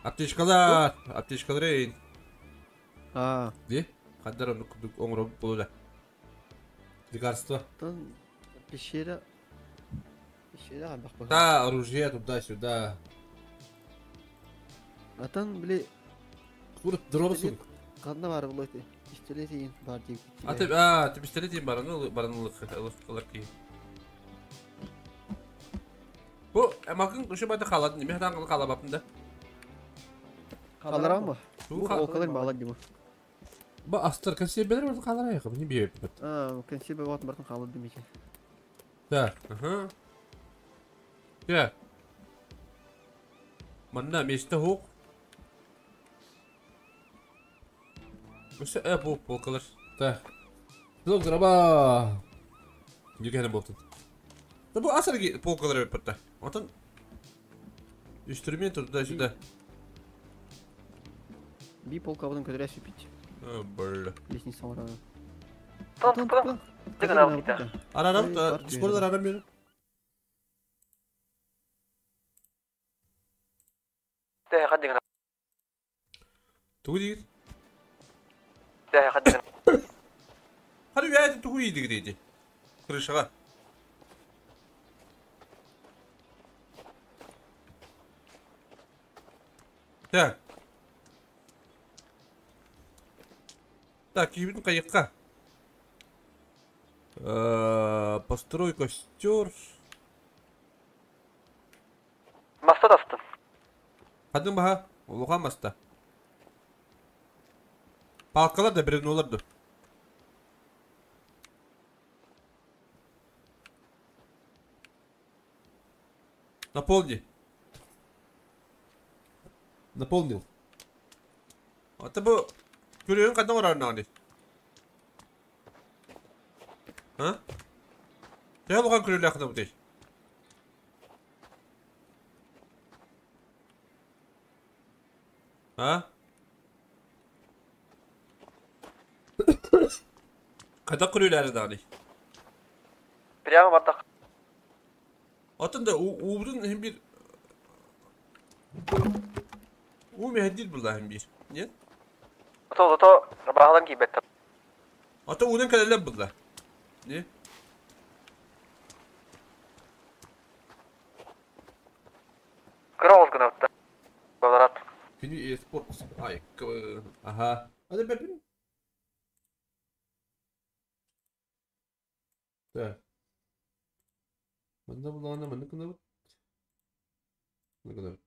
Аптечкалар, аптечкалар эйин. Аа. Ди, хаддар оннук курдук оҥоробут буолуо. Лекарство. Оттон пещера пещера хайдах быһа. Да, оружие туда-сюда. Атын били Кур дрова пистолет сук. ханна баар буолуой ити? Пистолет иин баар А ты, диэбит. а, ты пистолет им бараны бараны ылар киһи. Бу макын үше бата халат, неме хатан халабапын да. Халаран ба? Бу Бу полкалар баалар дии бу. Бу астар консервелер бар халар айгы, не бие. Аа, консерве баат бартын халар демеки. Да. Ага. Я. Манна месте хук. Өсө бу полкалар. Так. Блок дроба. Нүгәне болтун. Да бу асар полкалар беппетте. Отон инструмент туда-сюда. Би полкабытын көтөрө сүппүт. А, бля. Лестница оҥорон. Тон тон. Дыгын албыта. Арарам Ой, бар Дискордlar арамıyorum. Тэһэ хаддыгын. Тугу диир? Тэһэ хаддыгын. Hadi bir тугу иидик дейди. Крышаға. Так. Так, кибитин кайыкка. Построй костер. Маста тастын. Хадын баха. Улухан баста. Палкалар да бірін оларды. Наполни. Наполнил. Ата бу көрөйүн кайдан орарнагын А? Төһө улахан көрүлээх бутый? А? Кайда көрүлэри дагы? Прямо бардак. Атын да уубутун хим бир уу меһдир булла хим бир. Нет? Ото ото баалан кийбеттер. Ата уунан кэлэлэр булла. Не? Кыра оҕус гынабытта. Баларат. Күнү спорт. Ай, ага. Hadi бепин. Так. Манда булганда мында кына бут. Мында кына.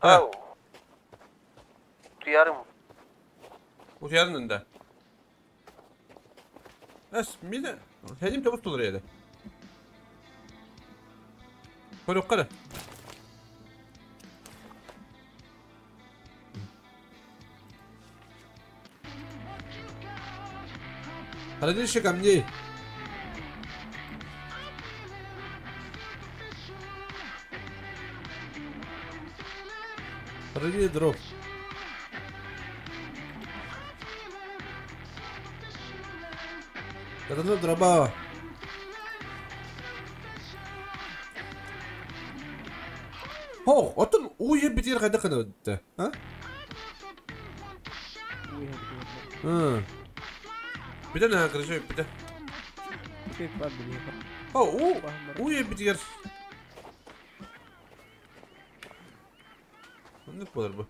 Ау. Туярым. Утуярын да. Эс, мине хәдим табып тулыр еді. Көрөк кара. Холодильщик камней. Хранение дров. Хранение дроба. Хо, отын уйы битер қайда қана өтті, а? Битен ха крыша бите. Бар били. Хо, у уйы битер. Не болар бу?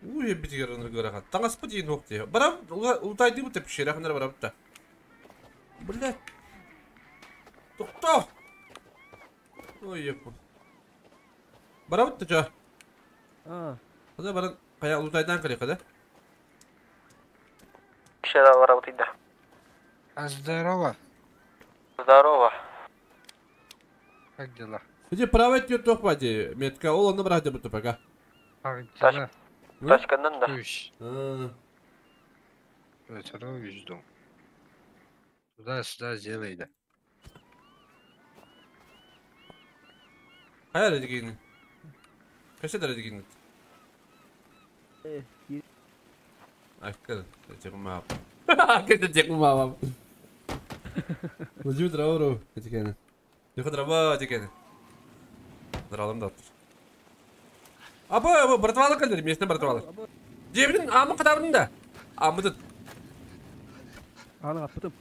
Уйы битер аны көрә. Таңас бу дейін оқты. Барам, ултайды бу тепшере ханар барам та. Блядь. Тохто. Ой, епу. Барам та жа. Аа. Хада баран кая ултайдан кале када. Пещера барабыт да. А здорово. Здорово. Как дела? Иди право идет тохпати. Метка ол онны брать бу пока. Как дела? Тачкандан да. Пусть. А. Здоровье жду. Туда-сюда сделай, да. Кая дегин. Кайсы дегин. Э, Айкыр, тегума. Кайсы тегума. Владимир Трауров этикені. Дыхы дикені. Дралым да отыр. Абы, абы, братвалы кэлдер, местный братвалы. Дебinin амы катабын да. Амы тут. Аны аппытым.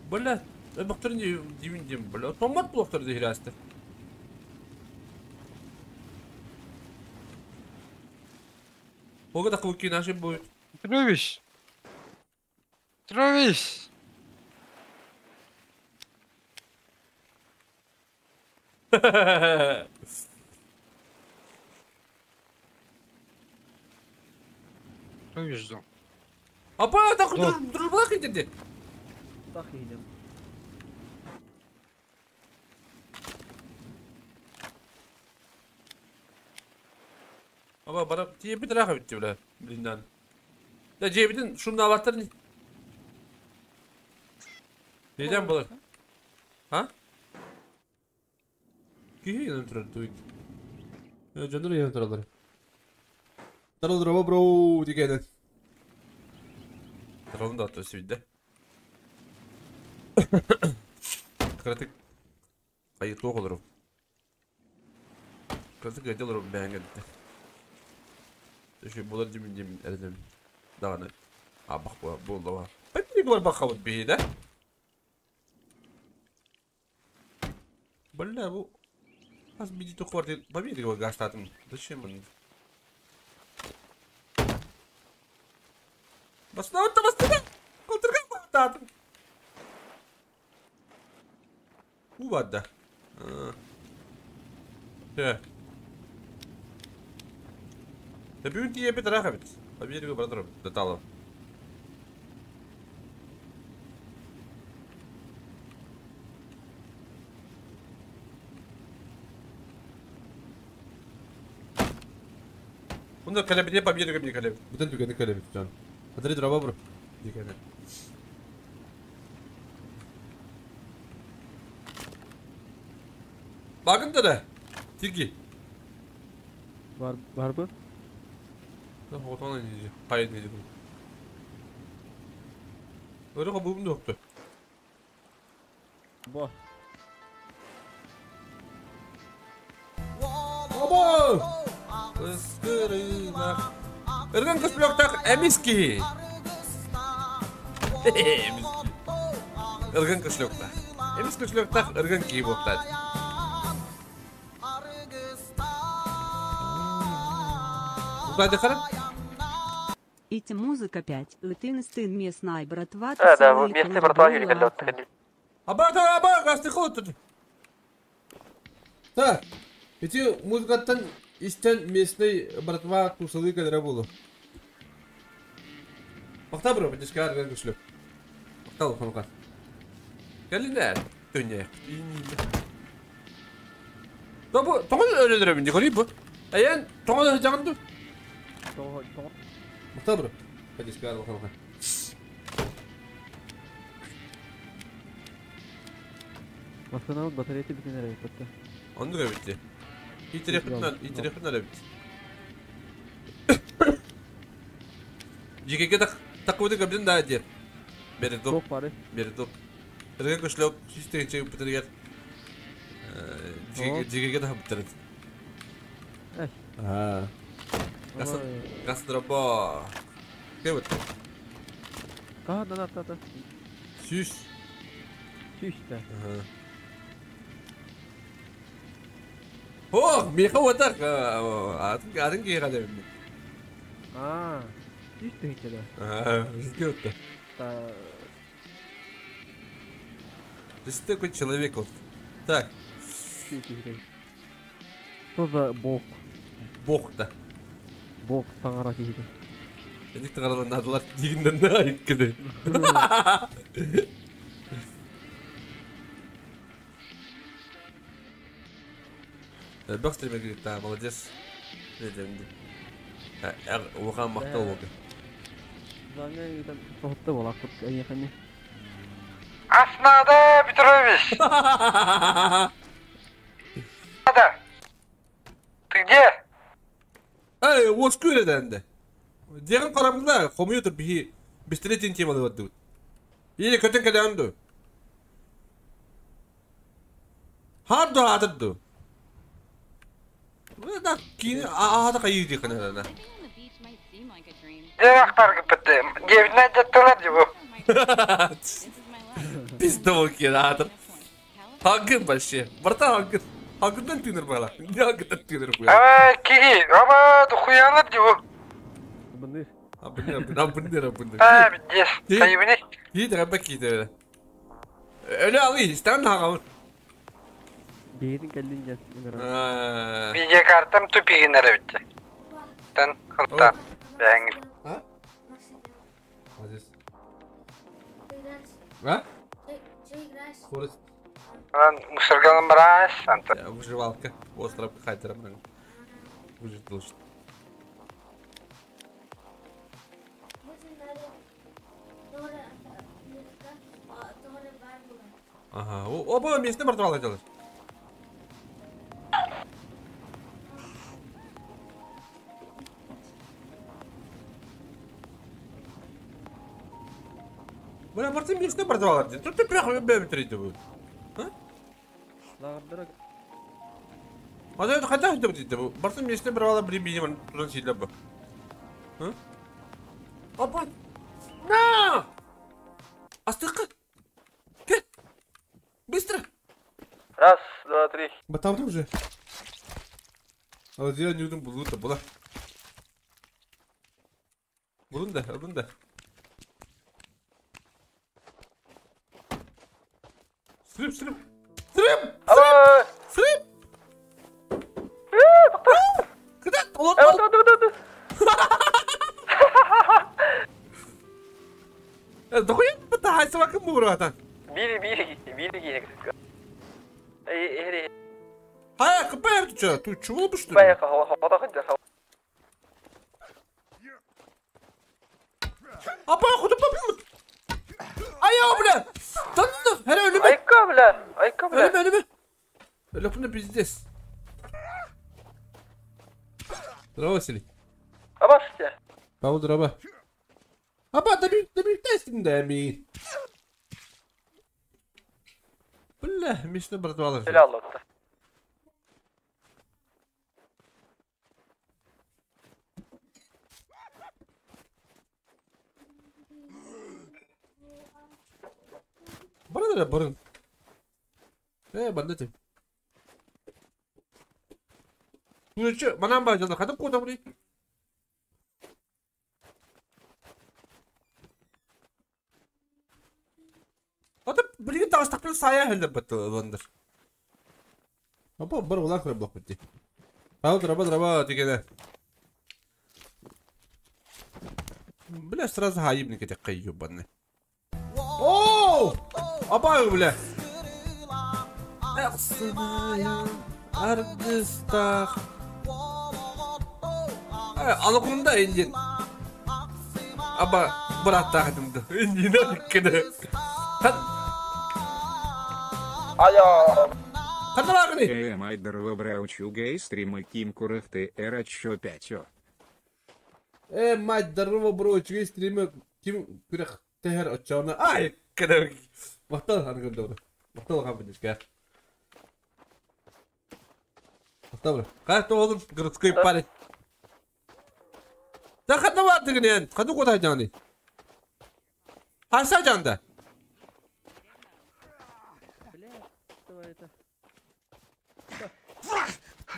Бля, бактыр не дибин дим, бля. Томат блоктор дехирасты. Бога такой наши будет. Петрович! Петрович! Петрович жду. Апа, так дружбалак иди. Так идем. Аба бара тиебит раха битти бля. Блиндан. Да жебидин шумна алаттар не. Neden bulur? Ha? Киһи yanı турар туйт. Жонор yanı туралар. Тарал бро деген. Таралын да атты сүйдө. Кратик айы тоқ олору. Кратик айды олору бәңгәнде. Şu bular dimin dimin eredim. Dağını. Ha bak bu bu da var. Ben bir var bakalım bir de. Бля, bu Az bir то квартир победы его гаштатым. Зачем он? Басна вот басна. Контрга бататым. Убада. Э. Да бүгүн тиепет рахабит. Победы братар датало. Bunu kalebide победы кабин kaleb. Bütün tükeni kalebit can. Hadi draba bro. Dikene. Bakın da Tiki. Var var mı? Ne hotan ne Hayır ne dedim. Öyle kabuğum da yoktu. Bu. Abo! Kıskırınak. Irgın kız bloktak emiski. Emiski. Irgın kız blokta. Emis kız bloktak ırgın ki blokta. Куда дыхара? Ити музыка 5. Ытын местная братва. Да, да, местная братва или когда Аба, аба, гасты тут. Так, эти музыкаттан истен местный братва тусалы кадра булу. Бакта бро, битишкар гүшлү. Бактал хонка. Келине, дүнье. Да бу, тоңон өлөдөрөмүн дигори бу. Аян тоңон жагынды. Тоңон, тоңон. Бакта бро, битишкар хонка. Машинаның батарейки бүтүн эрэ битти. Онду битти. İtirafından bitti. Жекеге такуды көбден да дер. Бері доп. Тоқ бары. Бері доп. Ірге көшлөк, чистеген бітіргер. Жекеге да бітірді. Ага. Гастроба. Кебет. Да, да, да, да. Сүз. Сүз да. Ага. О, меха отак. Атын атын кийгәле. А, сүз дегенче А, бизге өттү. Да. Ты такой человек вот. Так. Что за бог? Бог да. Бог таңара кийди. Эник таңаралар надылар дегенден да айткыды. Бөх стример да, молодец. Дедемди. Оған мақтау болды. Соғытты бола құт әйеқіне. Аснада, Петрович! Надо! Ты где? Эй, ош көреді әнді. Деген қарамғыда, компьютер бихи быстрее тен темалы барды. Или көтөн кэлэҕин дуу? Хаар дуу аатыр дуу? Да киини аата хайыы диэххин ана. Дьэ Диэбитинэн дьаттылар дии бу. Пизда ол киэн аатыр. Хагын вообще. Барта хагын. Хагындан тыынар бала. Не хагындан тыынар буя. Aa киһи, аба духуялар дии бу. Быныр. Абыныр, абыныр, абыныр. Аа биддиэс. Хайыбыны. Кии дэрэ киитэ. Өлө алы, истэн хаҕабын. Бэйэтин кэллин дьэн ыҥырар. Видеокартам тупигин эрэ битти. Тан хылта. Бэҥ. А? Молодец. А? Скорость. Lan мусоргалан бараас анта. Выживалка. Остров хайдера Выжить должен. Ага. Оба местный портал делаешь. Бля, барты местный портал. Тут ты прямо бэм будет. А? Лаҕырдара А это хотя бы ты барты местный брала бри минимум туда сидела бы. А? Опа! На! Астыка! Быстро! Раз, два, три. Батам уже. А я не удум булу-то была. Булун да, булун да. Срып, срып. Срып! Аба! Срып! Куда? Олот, Дохуя бата собака мурата. Бири бири бири киһи. Э, Ха, кпр ты чё? Ты чего бы что ли? Поехал, хата Апа, куда попил? Ай, бля! Да ну, хәле ölüme. Айка, бля, айка, бля. Ölüme, ölüme. Ölüme пиздец. Здорово, Василий. Абаште. Павел, здорово. Апа, да би, да би тестинг да ми. Бля, мишне братвалар. Helal olsun. Барын эрэ, барын. Э, манна этим. Ну чё, манан баар дьоно, хата куотабыный? Ата билигин таҕыстахпына саайа иһэллэр баттыланнар. Апа бар улаах көрөр буоллахпыт дии. Павел, драба, драба, тигэнэ. Бля, сразу хаайыбын кэтэххэ ебаный. Оо! Апа, бля! Аргыстах. Алыкунда индин. Аба быраттаах этим да. Индина кеде. Ая. Ханналаагыный? Э, майдер выбрал гей стримы Ким Курахты Эрачо 5 о. Э, мать, здорово, бро, үчүгэй стримы ким күрэх тэһэр оччоҕуна. Ай, кеде. Махтал аныгын добро. Махтал ахан бинишке. Махтал бро. Кай тоолум городской парень. Да ханна баардыгын эн? Ханна куотай дьааны? Ханса дьаанда? Бля, что это?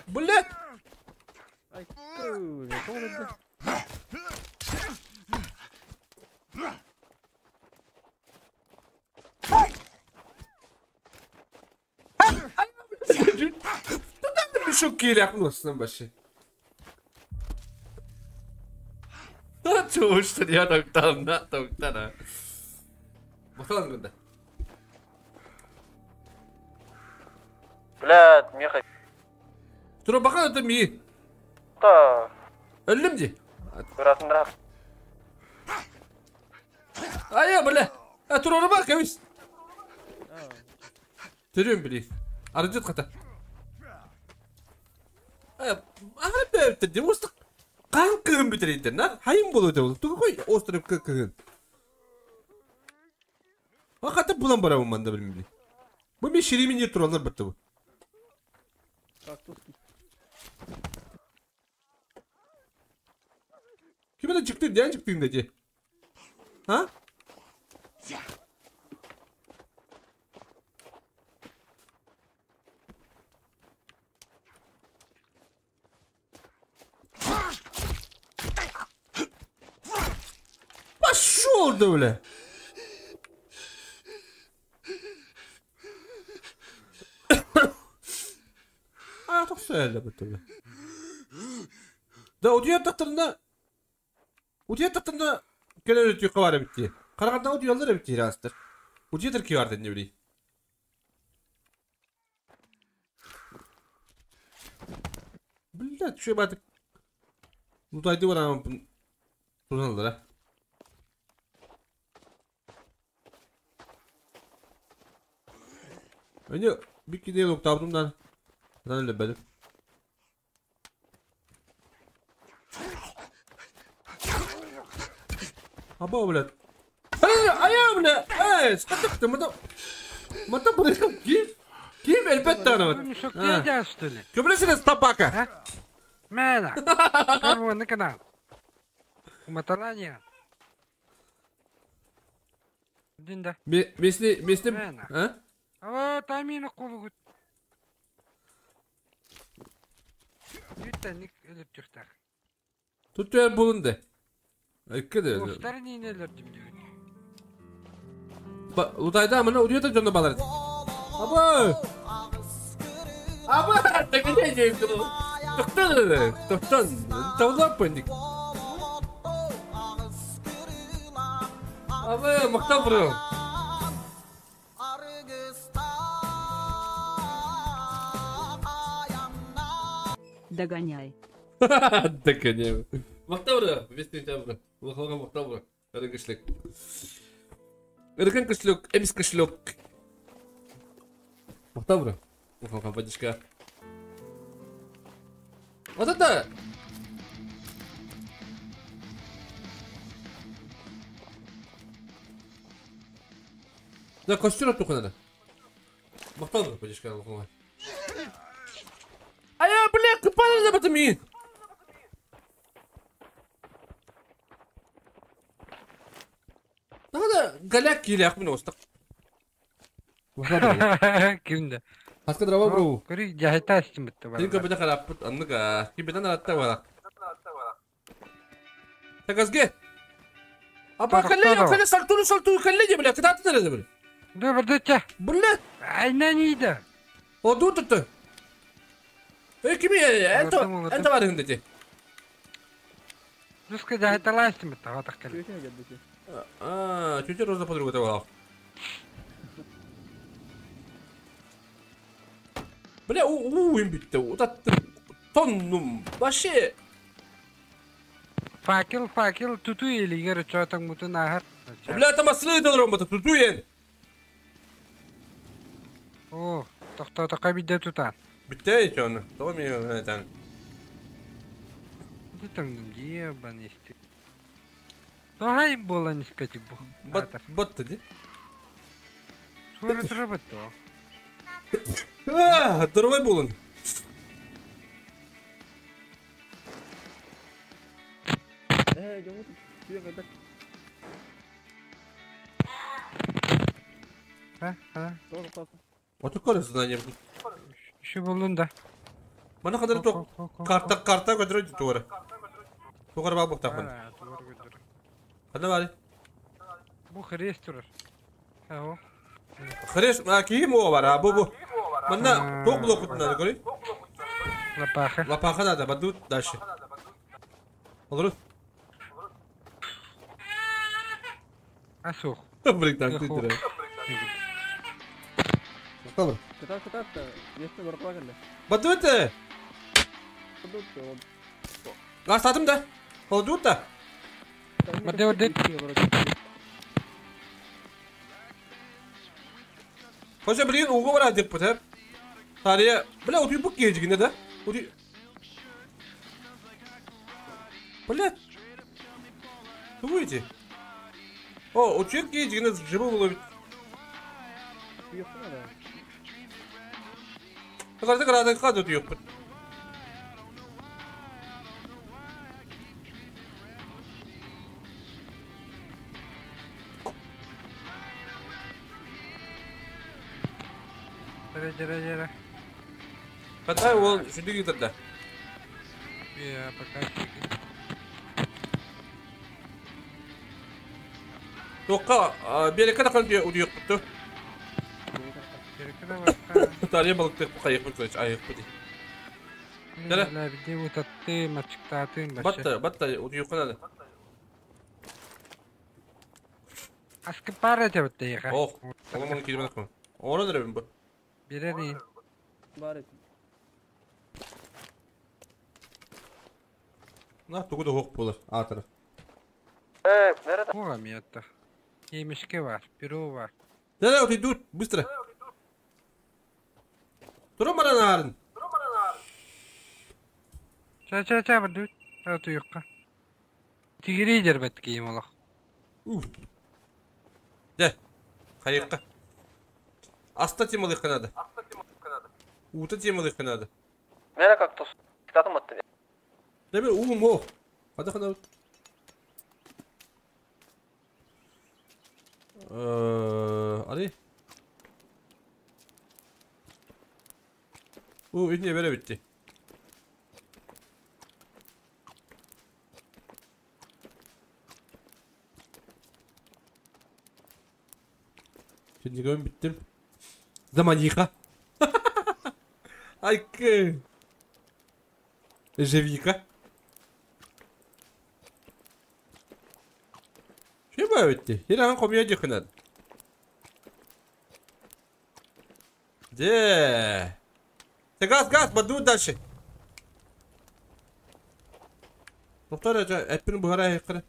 Блядь! Ай, круто, это? Шокири акносынан баши. Чуушта я токтана, токтана. Махталан гында. Блядь, Миха. Тура бахан это ми. Та. Өллүм ди. Быратын рах. Ая, бля. А тура бак кабис. Төрүм били. Арыжыт ката. Ага, бэп, устык. Кан кыгын бүтүрейдер, на? Хайын болу деп. Тугу кой остров кыгын. Хата булан барабын манда билмили. Бу мен ширимин жер туралар бітті бу. Ким это чыктын, ден чыктын дети? А? Пошел да, бля! А, тохсо бітті, бля. Да, утуйар тахтарына утуйар тахтарына кэлэр өтүөххэ баар эбит дии. Карагандаҕа утуйаллар эбит дии ыраастар. Утуйар киһи баар дэннэ билий. Блядь, үчүгэй баатык. Лутайды барааммын туналлара. Önce bir gidiye loktavdumdan. Ben öyle benim. Аба, блядь. Ай, бля, эй, скоток ты, мата, блядь, ким? Ким элбет таны? Что что ли? Көмлесіне табака. Мэна. Кого на канал? Маталания. Динда. Месни, месни, а? А, тамина колугут. Үттәник өлеп түхтәр. Тут төр булынды. Икки де. Достар нинелер димдү. Лутайда мына удиета жонда балар. Аба! Аба! Текене жейм Тоқтан, тоқтан. Тавлап пендик. Аба, мактап бро. Догоняй. Догоняй. Мактап бро, вестин табра. Улахалга мактап бро. Өрүн кышлык. Өрүн кышлык, эмис кышлык. Мактап бро. Улахалга поддержка. Вот это! Да, костер оттух надо. Мактап бро, поддержка улахалга. А я, бля, купали за батами. Надо голяк или ахмин остак. Кимде? Хаска дрова бро. Көрü жахта истим битти бар. Тинка бida карап анныга. Кибеден аратта бара. Таказге. Аба калле калле салту салту калле бля, кытаты нere бля. Да бирдече. Бля. Айнан иди. Оду tuttu. Эй кими это это бар инде. Дуска жахта ластим битти хатак калле. А, чуть роза подруга того. Бля, у им битте. Утаттым. Тоннум. Вообще. Факел, факел, туту или игры чотang мутун ахар. Бля, там аслы долром бата туту ен. О, тохта така бидде тута. Битте чон. То ми там. Тутан ебан исти. Тохай бола не спети бу. Бат, бат ди. Сура трабато. А, здоровый булан. Вот такое знание. Еще булун да. Мана кадar то карта карта көтөрө тугара. Тугара бабык тахмын. Када бар? Бу хрес турар. Ао. Хрес, а ким о бар, а бу бу. Мана ток блок надо көрүй. Лопаха. Лопаха надо, баду дальше. Olur. Асух. Блин, так ты дыра. Tamam. Кытат кытат есте барып келди. Баду это. Гастатым да. Олду да. Баду дет. Hoca блин, угу бар деп бутер. Тария, бля, утуй бук гежигине да. Утуй. Бля. Тугу эти. О, утуй гежигине жибы болобит. Утуйуохпун эрэ. Кырата кырата кырата утуйуохпут. Дьэрэ дьэрэ дьэрэ. Хата уол сүдү гитарда. Я пока Туохха биэрэккэ тахсан утуйуохпут ту. Биэрэккэ да барта. Тария балыктыахпыт хайыахпыт короче айыахпыт. Дьэрэ. Лэбди утаттым, аччыктаатым бачча. Батта батта утуйуохха надо. Аскы пара этебит эйиэхэ. Ох, ону маны киирбэтэх. Оҥорон эрэбин бу. Биэрэр иин. Баар этим. На, тугу да суох буолар, аатара. Э, nerede? Туох эмиэ атта. Киимишке бар, перо бар. Да, да, идут, быстро. Туран баран аарын. Ча ча ча бардыбыт. Утуйукка. Тигири дербет киим олох. Уф. Дэ, хайыкка. Аста темалыхка надо. Уута темалыхка надо. Nereye кактус? Kitapım attı. Дэ, мен уум о. Хада хана. Ары. Уу, итне бере битти. Şimdi göm bittim. Zaman yıka. Айкы. Живика. Şey bu bitti. Yine han komiye yakın. Де. Ты газ, газ, баду дальше. Доктор, эппин буһара айыккара.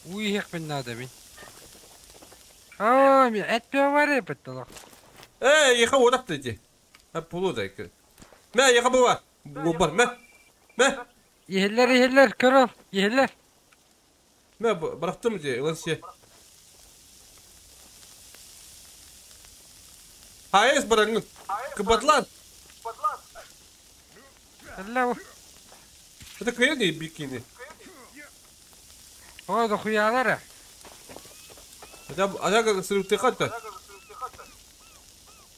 Уу иһиэхпин наада мин. Аа, мин эт бар эбит олох. Э, еха одак деди. Ha pulu da ekle. Мэ, еха буба. Бу бар, мэ. Мэ. Иһиллэр иһиллэр, көрөр, иһиллэр. Мэ, бырахтым ди, ылан се. Хайыс бараңын. Кыбатлан. Алла Это кыйын бикини. О, дохуялара. Это ага сырык хатта.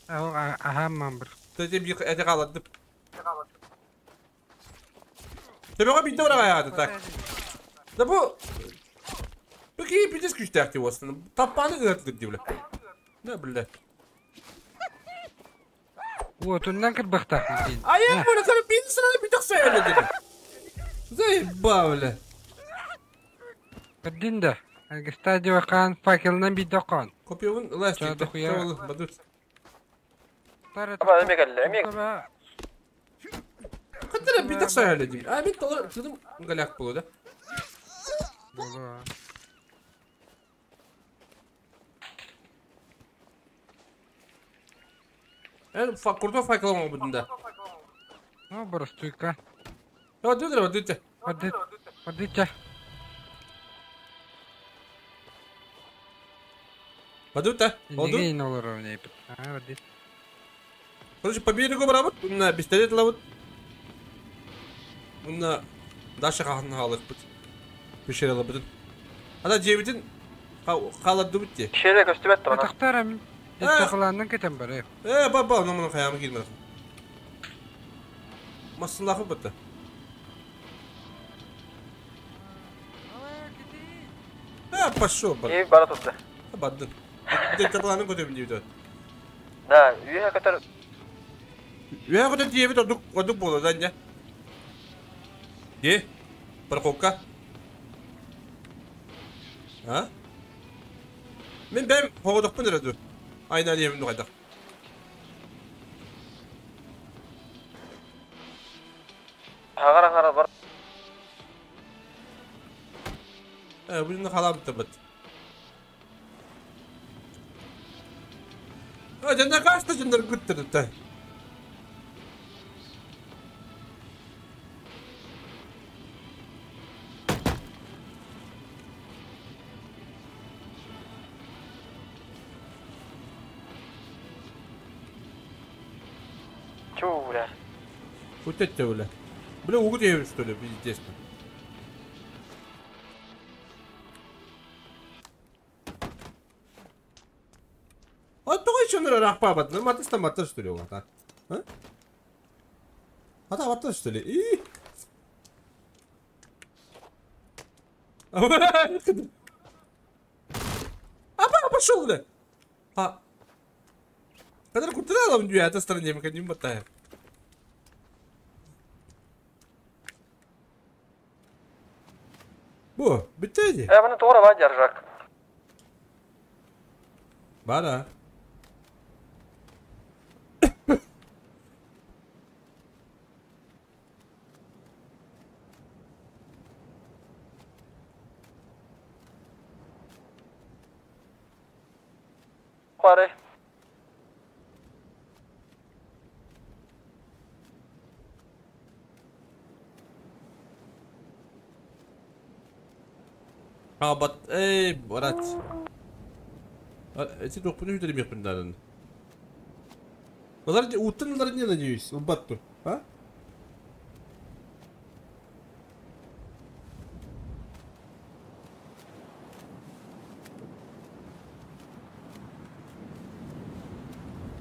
Аһаамман бір. Тәте би әте қалады. Төбеға бүйді бар аяды так. Да бу Бу кии пиздец күчтәк деп осыны. Таппаны ыртты деп. Да білді. Уотуннан кырбахтаах дин. Аяқ бұны қырып бейді сыраны бүйдік сөйлі деді. Заебал, бля. Кырдин да. Стадио каан факелынан бийде каан. Копиовын ластик. Ча, дохуя. Бадут. Аба эме келди, эме. Кытыра бүйдік сөйлі дейм. А мен толы тыдым галяк болу да. Болу. Эн курдо факел будун да. Ну, боростуйка. Бадут, бадут. Бадыт. Бадытча. Бадут, а? Бадут. Неге олор ойнайбыт. Аа, бадыт. Короче, по берегу барабыт, мына пистолет лабыт. Мына Даша қахын халықпыт. Пещера лабытын. Ана жебитин қалады бітті. Şöyle gösterdi bana. Атактар мин. Тақыланнан кетем бар. Э, баба, мына мұның қаямы келмеді. Масылақы бітті. Э, пошел, бар. İyi bana tuttu. Баддын. Тапаланын көтөбүн дейбит. Да, үйе kadar Үе көтөп дейбит одук одук болду да не. Де? Парковка. А? Мен бәм хоғодықпын өрөдү. Айна дейбин қайдақ. Хагара хара бар. Э, бұны қалам табыт. А, жанда қашты жындар күттірді. Чу, бля. Вот это, бля. Бля, угу тебе, что ли, пиздец. А то еще на рахпа бат. Матыс там матыс, что ли, вот, а? А? А там матыс, что ли? И. А пошел, бля. А. Когда кутырала в нее, это стороне, мы не мотаем. Бу, bitti. Э, маны туора ба держак. Бара. Пары. А, бат, эй, брат. Эти двух пунктов не мехпин Олар уттан не надеюсь, убатту, а?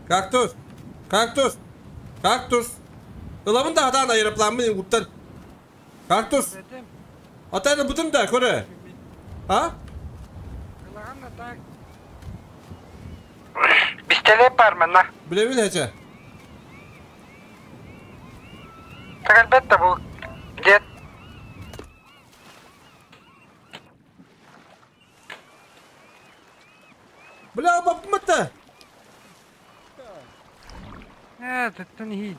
Кактус! Кактус! Кактус! Ылабын да атан аэропланмын уттан. Кактус! Атаны бутым да, көрө. А? Бистеле бар манна. Билебин хача. Так әлбәттә бу. Дед. Бля, бапмата. Э, это не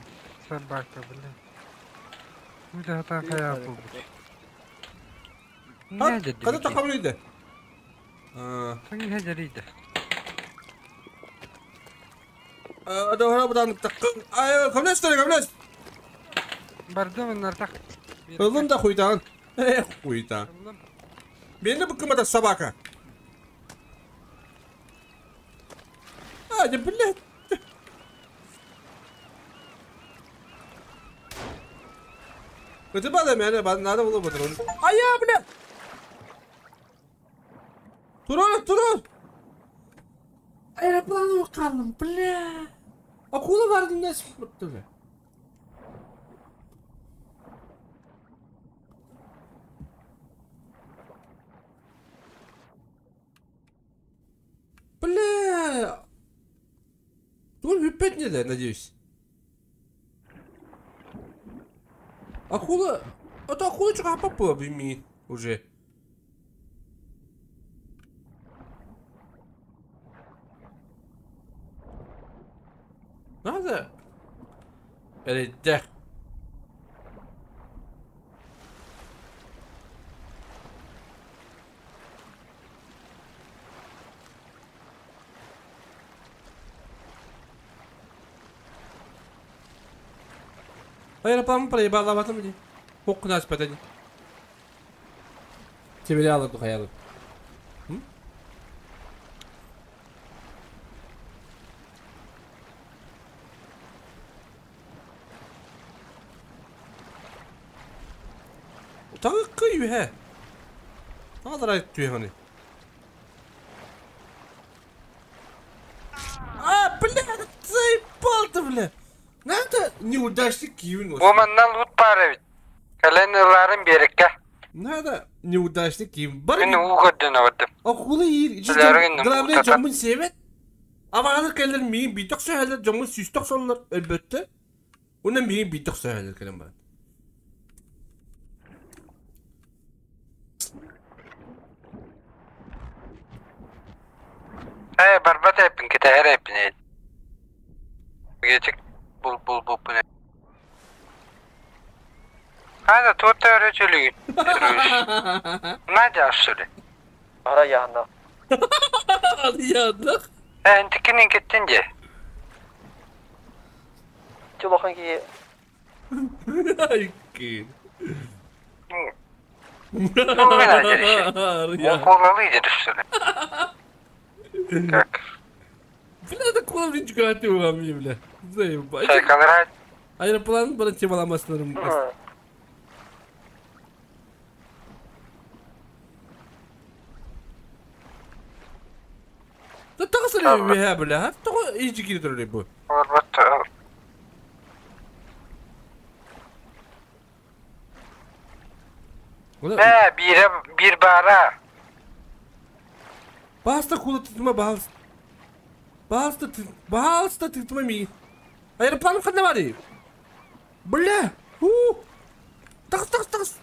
собака, блин. Куда такая был? Kada takabılıydı. Sen Doğru buradan takın. Ay, kabul kabul. Бардым нартак. Ылын да хуйдан. Эх, хуйдан. Beni bıkkımada собака. А, не, блядь. Это бада меня, надо было бы А я, блядь. Турар, турар. Аэропланы kaldım, бля. Akula vardım ne sıkıntı be. Бля. Тут опять не да, надеюсь. Акула... Это акула что попала бы уже. Надо. Или. Аэроплан проебала в этом Хоккунас патани. Тебе алып хаялы. Тагы юхэ. Тагы түйхани. А, бля, заебал ты, бля. Надо неудачник кивин. Бу маннан лут пары бит. Каленыларын берекке. Надо неудачник кивин. Бар. Мен угоддun авдым. Акулы ир. Главное жомун себет. Абағалар келер миин биток сөһәлер жомун сүсток соллар әлбәттә. Уна миин биток сөһәлер келем бар. Э, барбат эпин кете эпин. Гечик бул бул бул бул. Hadi tuğta öğretülüyün. Надя что ли? Ара яғында. Ядных. Энтикинин кеттин же. Чулохан ки. Айкин. Колалы что ли? Как? Бля, да куда мне чекати у бля. Заебать. Сайкалар. Аэроплан баран темаламасынарым. Тоҕо үөһээ бля, тоҕо иичи киирэ турар бу? Бээ, биирэ биир баара. Баста кула тытыма баалыс. Баалыста баалыста тытыма ми. Аэроплан ханна барый? Бля! Ху! Тахс тахс тахс!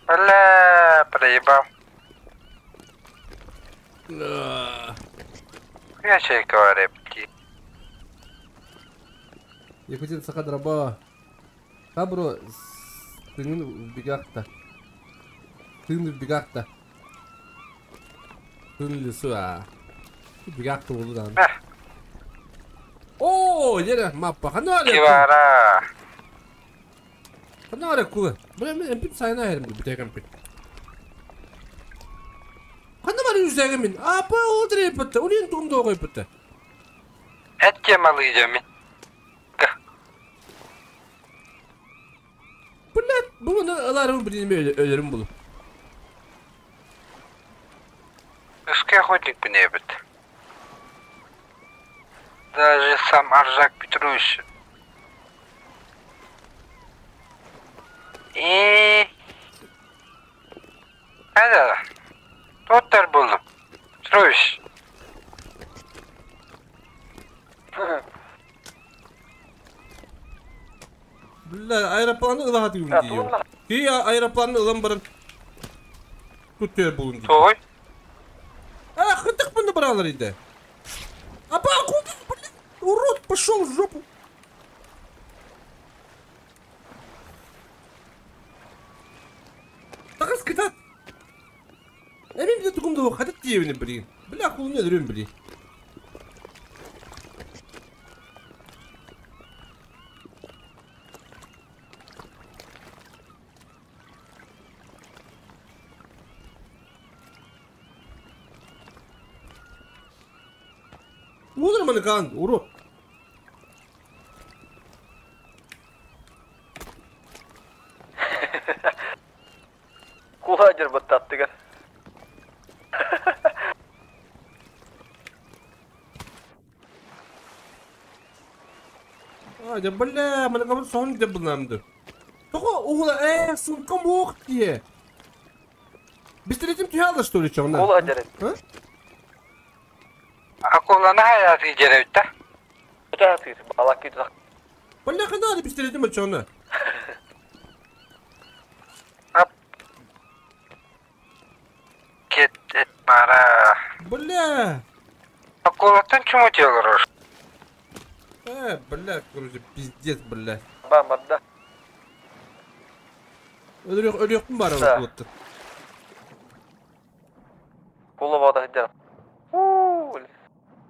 Бля, проебал. Я чей говорю, Якутин саха драба. Хабро тыҥын убегахта. Тын убегахта. Тын лесу а. Убегахта болду дан. О, лера маппа. Ханна бар. Кивара. Ханна бар кулы. Бля, мен эмпит сайна хэрим бүтәгән пит. Ханна бар yüzәгән мин. Апа, олдыр епетте. Улин тугымда огой епетте. Эт темалы мен. Блядь, bunu alarım bilmiyorum ölürüm bunu. Русский охотник бит. Даже сам Аржак Петрович. И... Это... Тоттер был. Петрович. Бля, аэропланы ылаха дигим диyor. Ki аэропланы ылан баран tutuyor bulun diyor. Той. А, хытык bunu бралар иде. Апа, куда, блин, урод пошел в жопу. Тагыз китат. Эмим де тугумда хатат диебини блин. Бля, кулун öldürüyorum блин. Olur mu kan? Урод. Куладер баттаттыгар. А, да бля, мы кабы сон деп булнамды. Токо угла сумкам ох дие. Бистеретим түйалды что ли чоңна? Куладер. А? Акуланы hayatı жеребит Да, ты балаки туда. Бля, хана бистеретим чоңна. Ап. Кет эт бара. Бля. Акулаттан чуму деларыш. Бля, короче, пиздец, бля. Бам, да. Ölüyor, ölüyor mu bari Да. вот. Кула вода где.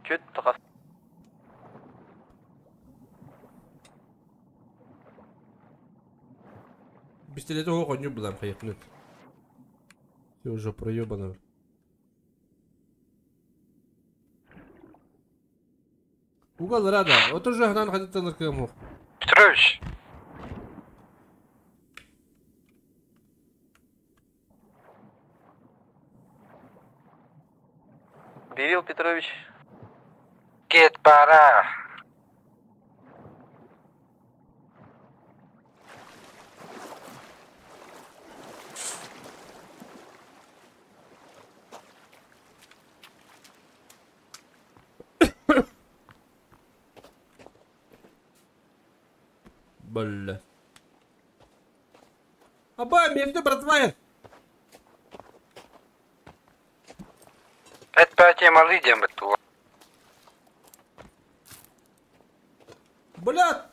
Чуть только. Пистолет его коню булам хайыкнут. Все уже проебано. Угол рада. Вот уже гнан ходит на Петрович. Берил Петрович. Кет бара. Бля. Аба, между братва. Эт пятемалы дембит тула. Бля,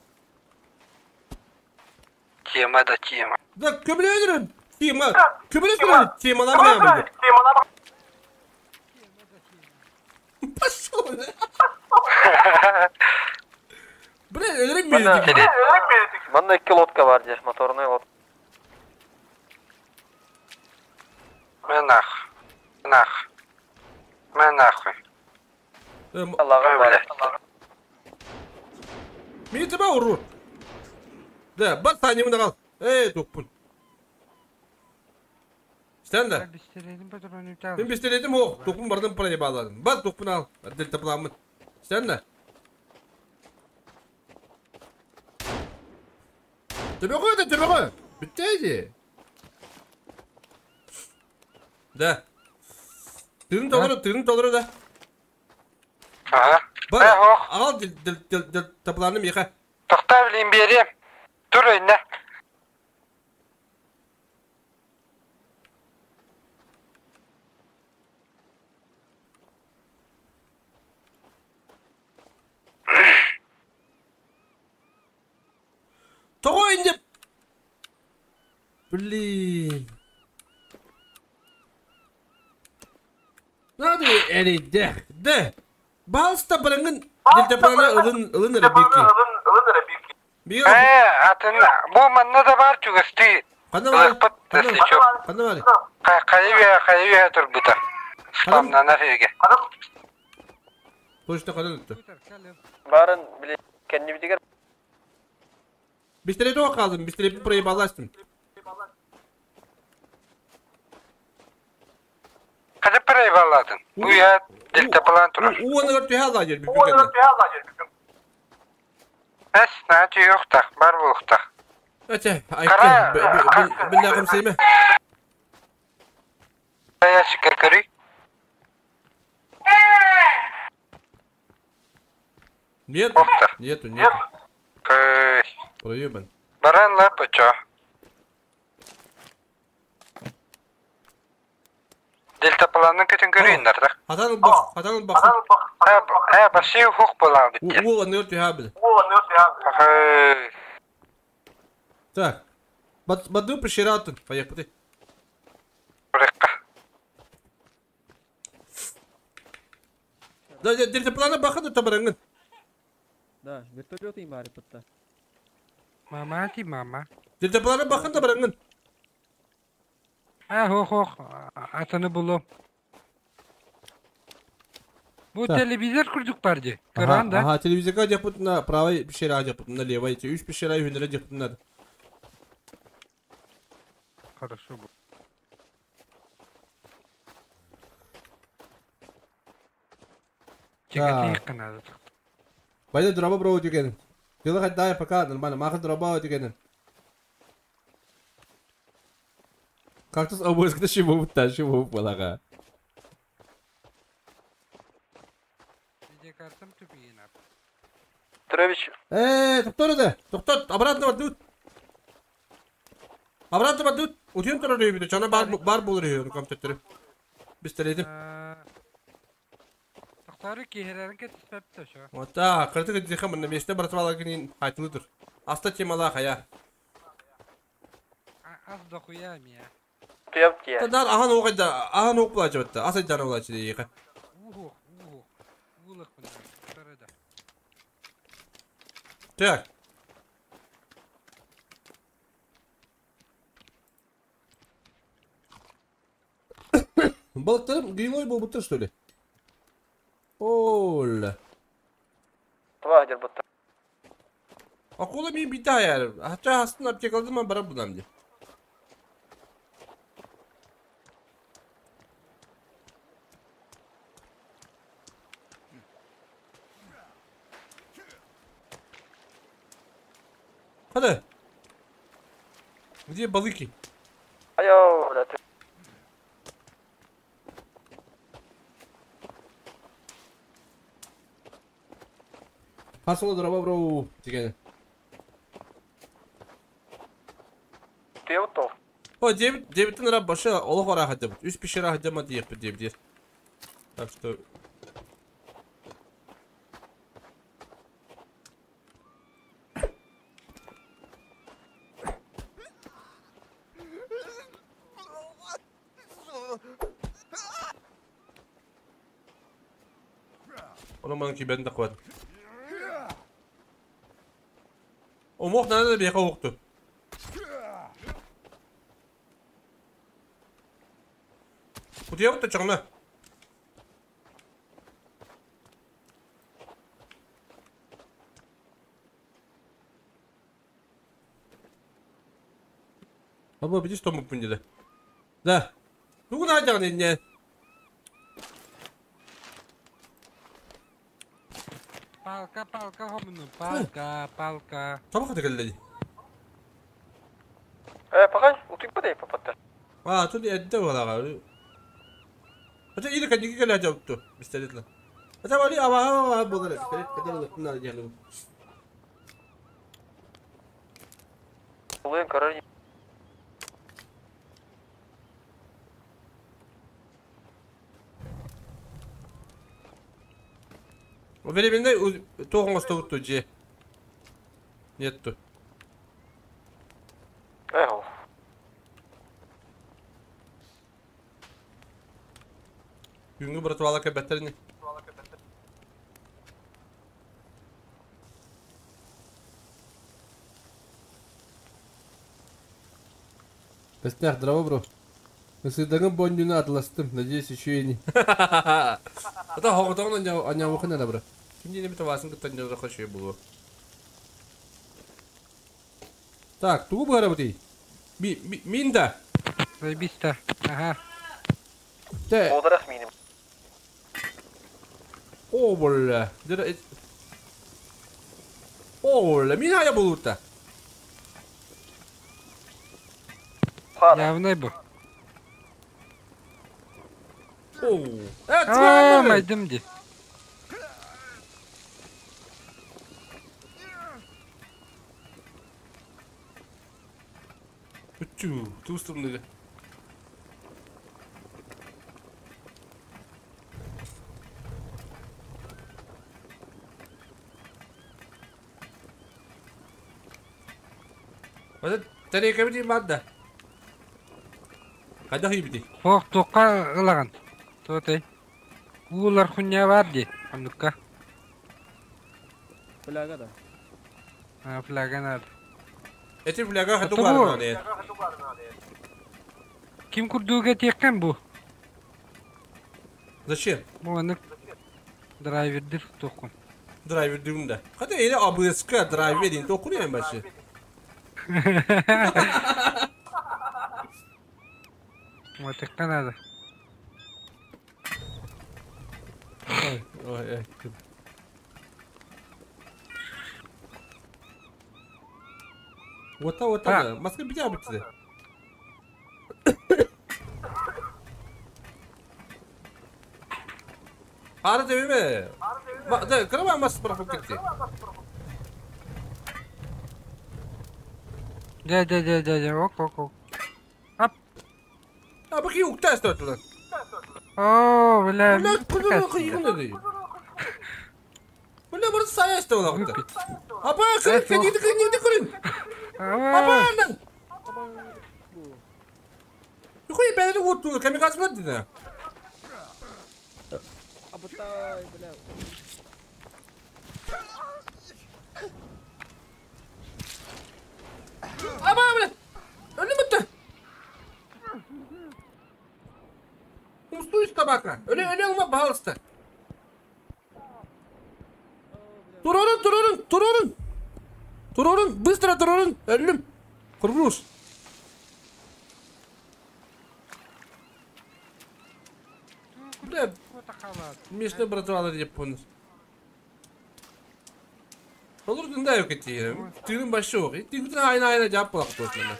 Тема да тема. да көміле Тима, көміле Тима, Тима, Пошел, бля. Бля, өлерем мені. Манна икки лодка бар здесь, моторная лодка. Мен нах. Нах. Мен нахуй. Аллаға бар. Миитиба урут. Да, бар Таня мын Эй, туппун. Стен да. Мин пистолетим о, туппун бардым проебаладым. Бар туппун ал, дельтапламмын. Стен да. Төбөҕө да төбөҕө. Бүттэ дии. Да. Тыын толору, тыын толору да. Ага. Бар, Э, ох. аҕал дельтапланы миэхэ. Тохтоо билин биэриэм. Тур иннэ. Тоҕо инде... Блин. Надо эрийдэх. Да. Балста бараңын дельтапланы ылын ылын эрэ бики. Биир Ээ, атын бу манна да бар чугастыы. Ханна бар? Ылыппыт Ханна если Ханна бар? Хайы хайы турбута. Спамнанар иге. Точно ханна tuttu. Барын, блин, кэннибитигэр Пистолети қалдым, пистолетин проебаластым. Хады проебаладын. Бу я дельтаплан турар. Уоныгар түһэ алаа жер бүккенде. Эс, наачы юктах, бар булуктах. Өте, айттым, билла кымсыйма. Я шикер көрүй. Нет, Охта. нету, нету. Кый. Проебан. Баран лапычо. Дельтапланын көтін көрейіндер да. Хатан бак, хатан бак. Ә, башы хук була бит. Уоныгар түһэ бил. Кый. Так. Баду пещератын. Поехали. Бурекка. Да, дельтапланы бакын табараңын. Да, вертолет им бары пытта. Мама ти мама. Дельтапланы бакын табараңын. А, хох хох, атаны булу. Бу Так. телевизор курдук барды. Көрөн да. Ага, телевизорга депут на правой пещера депут на левой. Эти үч пещера юнера депут надо. Хорошо бу. Так. Чекати канада. Байда дроба бро деген. Дела хаддай пока нормально. Махы дроба деген. Кактус обойската шибу та шибу балага. Видеокартам тупиин ап. Петрович, Токтор да. Токтор, обратно бардут. Обратно бардут. Утюн турар үйбүтө. Чана бар бар болор үйбүтө компьютер. Пистолетим. Тохтары киһерерин кетиспепте шо. Вот так, кыртык дихам на месте братвала гнин хайтылыдыр. Аста темала хая. Аз дохуя мия. туябыт тиэ. Тадар ахан оғайда, ахан оқ була жабытты. Аса жана була жиде Уху, уху. Улык мына. Тарада. Так. Балықтарым гнилой был что ли? Оля. Това дер бутта. Акула мен бита ayar. Hatta hastın аптекалды ма бара булам ди. Hadi. Где балыки? Айо, бля, ты. Хасыла дроба бро деген. Туябыт тол. О, 9 9 лира башы олох ора хадым. 3 пещера хадым диеп диеп диеп. Так что Оны манки бен де қуады. Омох наны да бияқа оқты. Кудия бутта чоңна. Аба бити томмуппун деді. Да. Тугун аадьаҕын иннэ? Палка, палка хомуну, палка, палка. Таба хата кэллэ дии. Э, пока утуйбат эй папатта. А, тут эрдэ буолаҕа. Ата или кадики кэлэ дьопту, пистолетла. Ата бали абаха абаха буолар пистолет кадыр ылыттын диэн. Улуйан көрөр. Временной туох оҥостобут дьиэ. Нету. Эх. Күҥҥү братвала кэлбэттэр ини. Костях, здорово, бро. Сыдагын боннюну атыластым. Надеюсь, еще и не. Это хоҕотоҕун аньаабыкын ана бро. Ким диэн эбит васын кытта анньаллахха үчүгэй буолуо. Так, тугу быһарабытый? Мин да. Заебись-то. Ага. Те. Ударах миним. О, бля. О, бля, мин айа булута. Явный бу. О, Аа, майдым ди. Үчү, туустум Тэриэкэбит баар да? Хайдах ийбитий? Суох туохха ылаҕын? Туотай. Уулар хунньа баар дии, оннукка. Фляга да. А, фляга надо. Эти фляга хату Это баар бу. нааны. Ким курдуга этиэххин бу? Зачем? Бу маннык драйвердир туоххун. Драйвер дүүм да. Хата или АБС-ка драйвер диэн токуруйан башы. Мотыкка надо. Ой, ой, ой. Ота, ота, маска битя битте. Ары дебеме. Да, кырма мас бырахып кетти. Дьэ, дьэ, дьэ, дьэ, дьэ, ок, ок, ок. Ап. А баки укта стоит. Оо, бля. Бля, куда кыйгын Бля, бір сая істеп алақты. Апа, кірін, кірін, кірін, кірін. Апа, анан. Юхуй, бәрі отту, камикадзе болады деді. Абытай, бля. Апа, бля. Өлім бітті. Умстуй табака. Өле, өле алма, пожалуйста. Турорун, турорун, турорун. Турорун, быстро турорун. Өлүм. Курбуз. Бля, местный братвалар деп понял. Olur да yok etti. Tüyün başı yok. Tüyün aynı aynı cevap bıraktı osmanlı.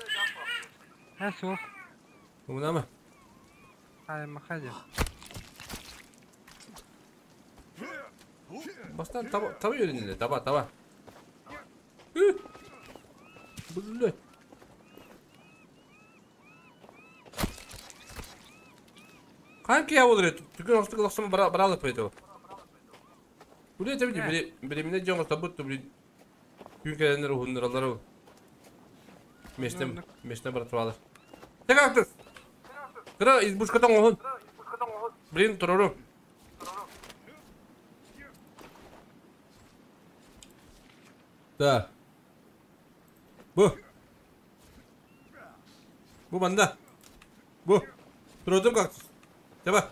Ha, суох. Bunu ama. Ай, махадя. Бастан таба таба yönünde таба таба. Бля. Kanki ya olur. Tükün olsun olsun bara bara paydo. Buraya tabii ki birimine can olsa bu tabii. Gün gelenler hundralar. Mesne mesne bratvalar. Tek attı. Kıra избушкадан оһун. Блин, турору. Да. Бу. Бу банда. Бу. Туродум кактус. Таба.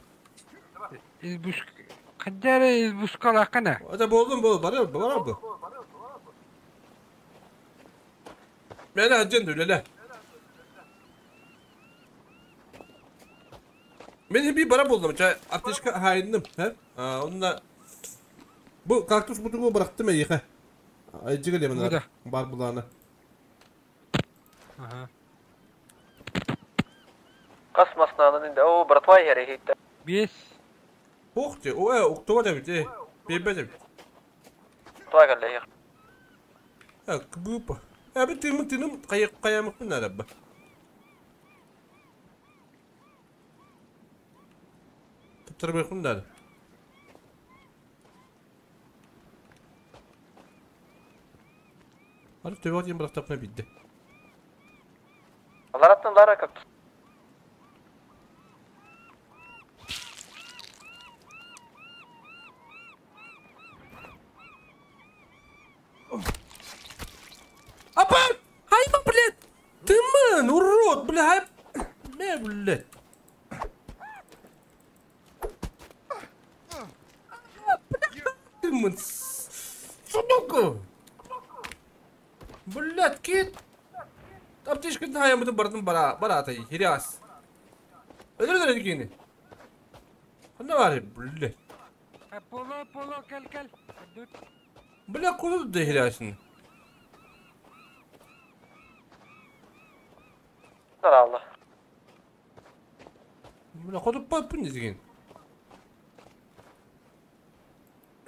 Избушка. Кадяра избушка лакана. Это болдум бол, бар бар бу. Мен аджен дүлеле. Мен bir bara buldum. Ча аптечка хайынным. Онна bu кактус бутугу bıraktım эйиха. Айжыга лемена. Бар буланы. Ага. Касмасынан инде. О, братва яре хитте. 5. Ох те, о, октова да бит. Бебе да. Братва галле. Кбупа. Abi tımın tınım kayık kayamak mı nerede? Tutturmayın nerede? Hadi tövbe atayım bırak tapına bitti. Allah attın lara kaktüs. Апа! Хайма, блядь! Ты мэн, урод, блядь! Не, блядь! Ты мэн, собака! Блядь, кит! Аптечка на я буду бардым бара, баратай, хиряс. Ödür ödür Ne var блядь? Поло, поло, кел, кел. Бля, куда тут хирясın? Allah. Бля, куда папын деген.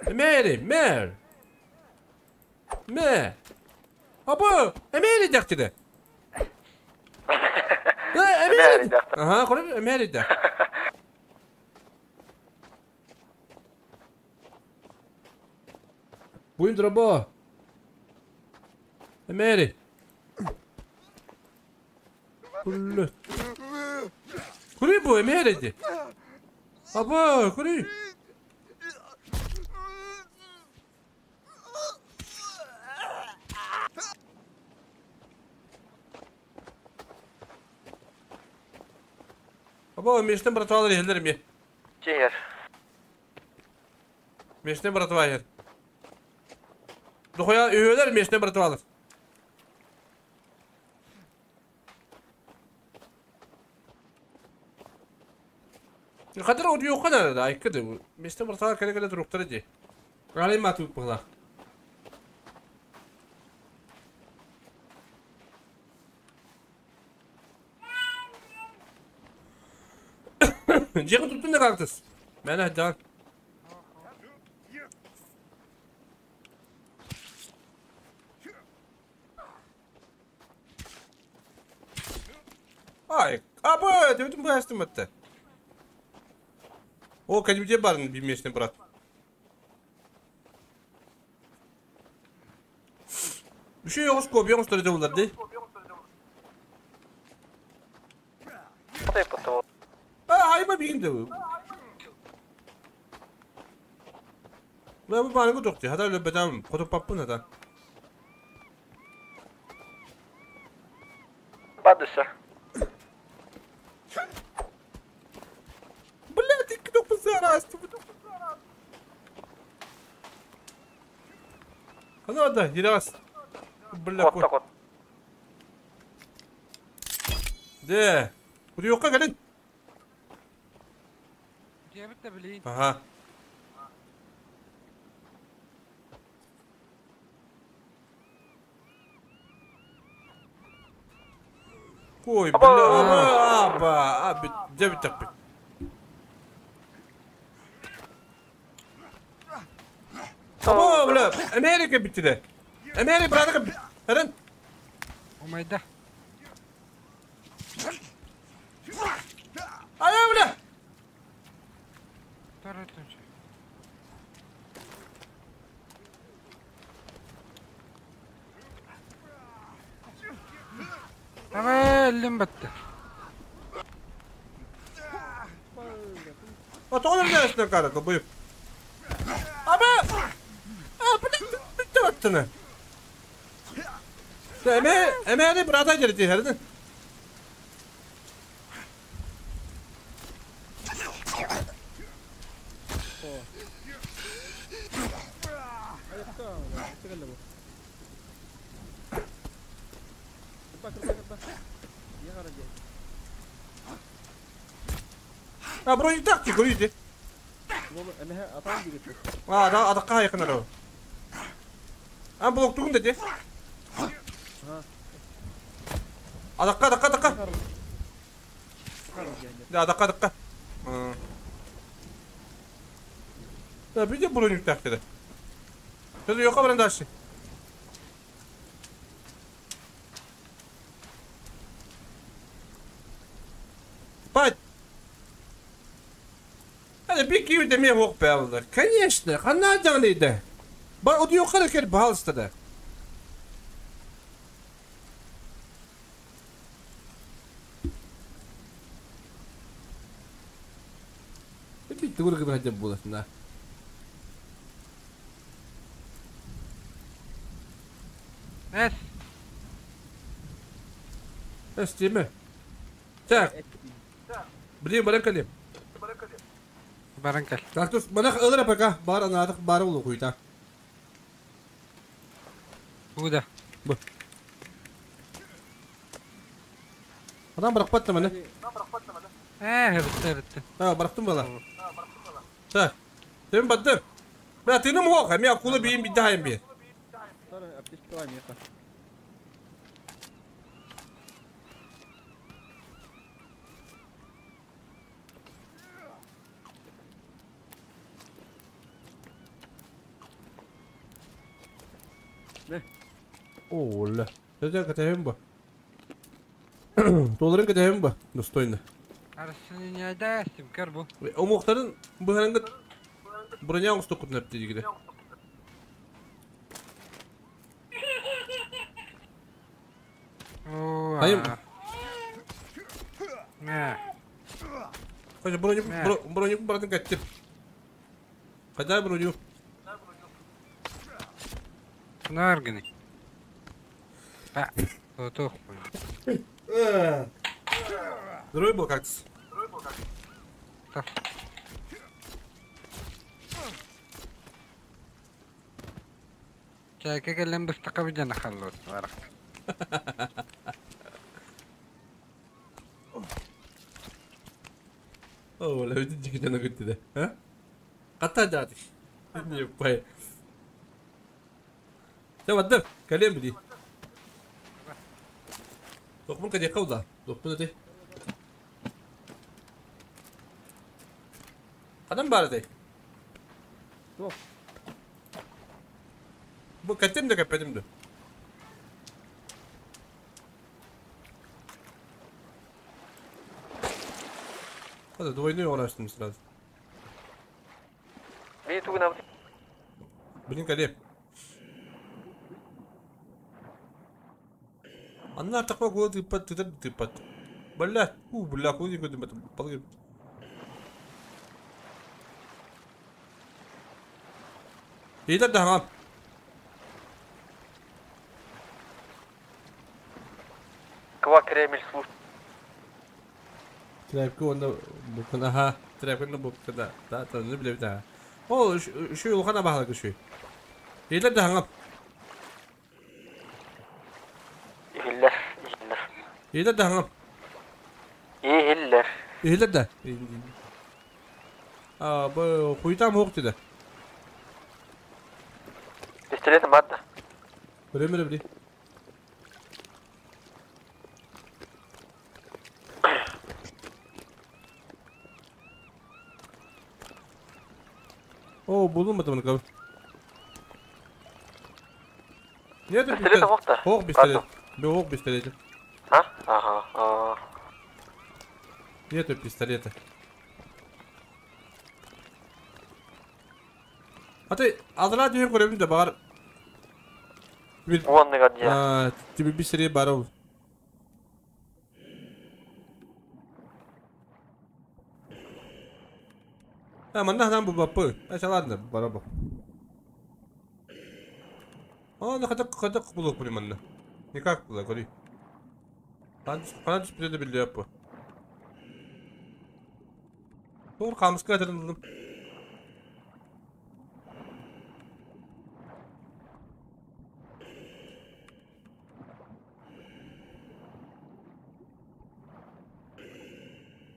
Мэри, мэр. Мэ. Апа, эмери дактыды. Эмери. Ага, көрөр эмери да. Буин дроба. Эмери. Күллө. Күрүй бу эмери ди. Апа, күрүй. Аба, мештен братвалар елдерим е. Чехер. Мештен братва ер. Дохуя үйөлер мештен братвалар. Kadar o diyor kadar da aykırı. Мештен братвалар kere kere durup di. Ралей мату пыла. Жеғы туттun да кактыс. Мен айдан. Ай, аба, дедим bu астым атты. О, кәдімде барын бимешне брат. Bir şey yok, скоп, yok, что это ди. А, айма бигим де. Бля, bu bana kodok Hada öyle bedam, kodok pappun hada. Бадыша. Бля, ты кнопку зараз. Ана да, раз. Бля, Кот кот. Де. Куди yoqqa kelin. Жебит билейин. Ага. Ой, бля, аба, аба, дебит так. Аба, бля, Америка bitti de. Amerika bırakın. Eren. Умайда. Aya бля. Төрөтүнчү. Давай, эллим бітті. А то он не карата, бою. Аба! А, бля, bitti baktığını. Eme, emeri brata girdi herhalde. А, броню так ти, көрүйді. А, да, адаққа айқын арау. А, блок тугун деді. Адаққа, адаққа, адаққа. Да, адаққа, адаққа. Да, bir de броню так dedi. Dedi, yo'qqa bilan дальше. Спать. Hadi bir gibi demeye hok be Конечно, хана canlıydı. Bak o diyor kadar kere bağlısta da. Bir doğru kadar hadi bulasın da. Es. Es değil mi? Так. Блин, баран калем. Баран кел. Кактус, мана ылыр пока бар анадык бар улу куйта. Буда. Бу. Адам быракпатты мана. Бітті, бітті. А, бырактым бала. Так. Тем баттым. Мен тыным хок, мен акула бейим бидайым би. Оля. Это катаем бы. Долларын катаем бы. Достойно. Арасını не айдайсың, көр бу. Омуқтарын бұхарыңғы броня оңсты құтын әпті дегіде. Айым. Не. Қажа броню броню братын кәттіп. Қайда броню? Нарганы. А, отох. Здоровый был кактус. Чайка келен быстака биден халлот барак. О, ла өтін жігітені күтті де. А? Қата жады. Не пай. Давай, калем били. Тоқмын кәде қауда? Тоқмын өте. Қадан бары дей? Жоқ. Бұл кәттем де кәппедім де. Hadi двойной uğraştım сразу. Би тугун абы. Блин, кале. Анна такой год и под ты ты под. Бля, у бля, куда куда палги. Ида да. Ква Кремль слуш. Тряпка онда букын аха, тряпка букын да. Да, да, не биле да. О, şu улхана бахалык şu. Ида да. Ихиллер, ихиллер. Ида да. Ихиллер. Ида да. А, бу хуйтам хоқ dedi. Пистолет мадда. Время били. О, булмады мына кабы. Нет, Пистолет хоқ та. Хоқ пистолет. Бе хоқ пистолет. А? Ага. А. Нету пистолета. А ты адра деген көрөмүн да бар. Уонны гадья. А, тебе бисере баров. А, манна нам бу бапы. А, ладно, барабы. А, на хатак хатак булук були манна. Никак было, говори. Канан түспүдө билде япы. Doğru камыска атырылдым.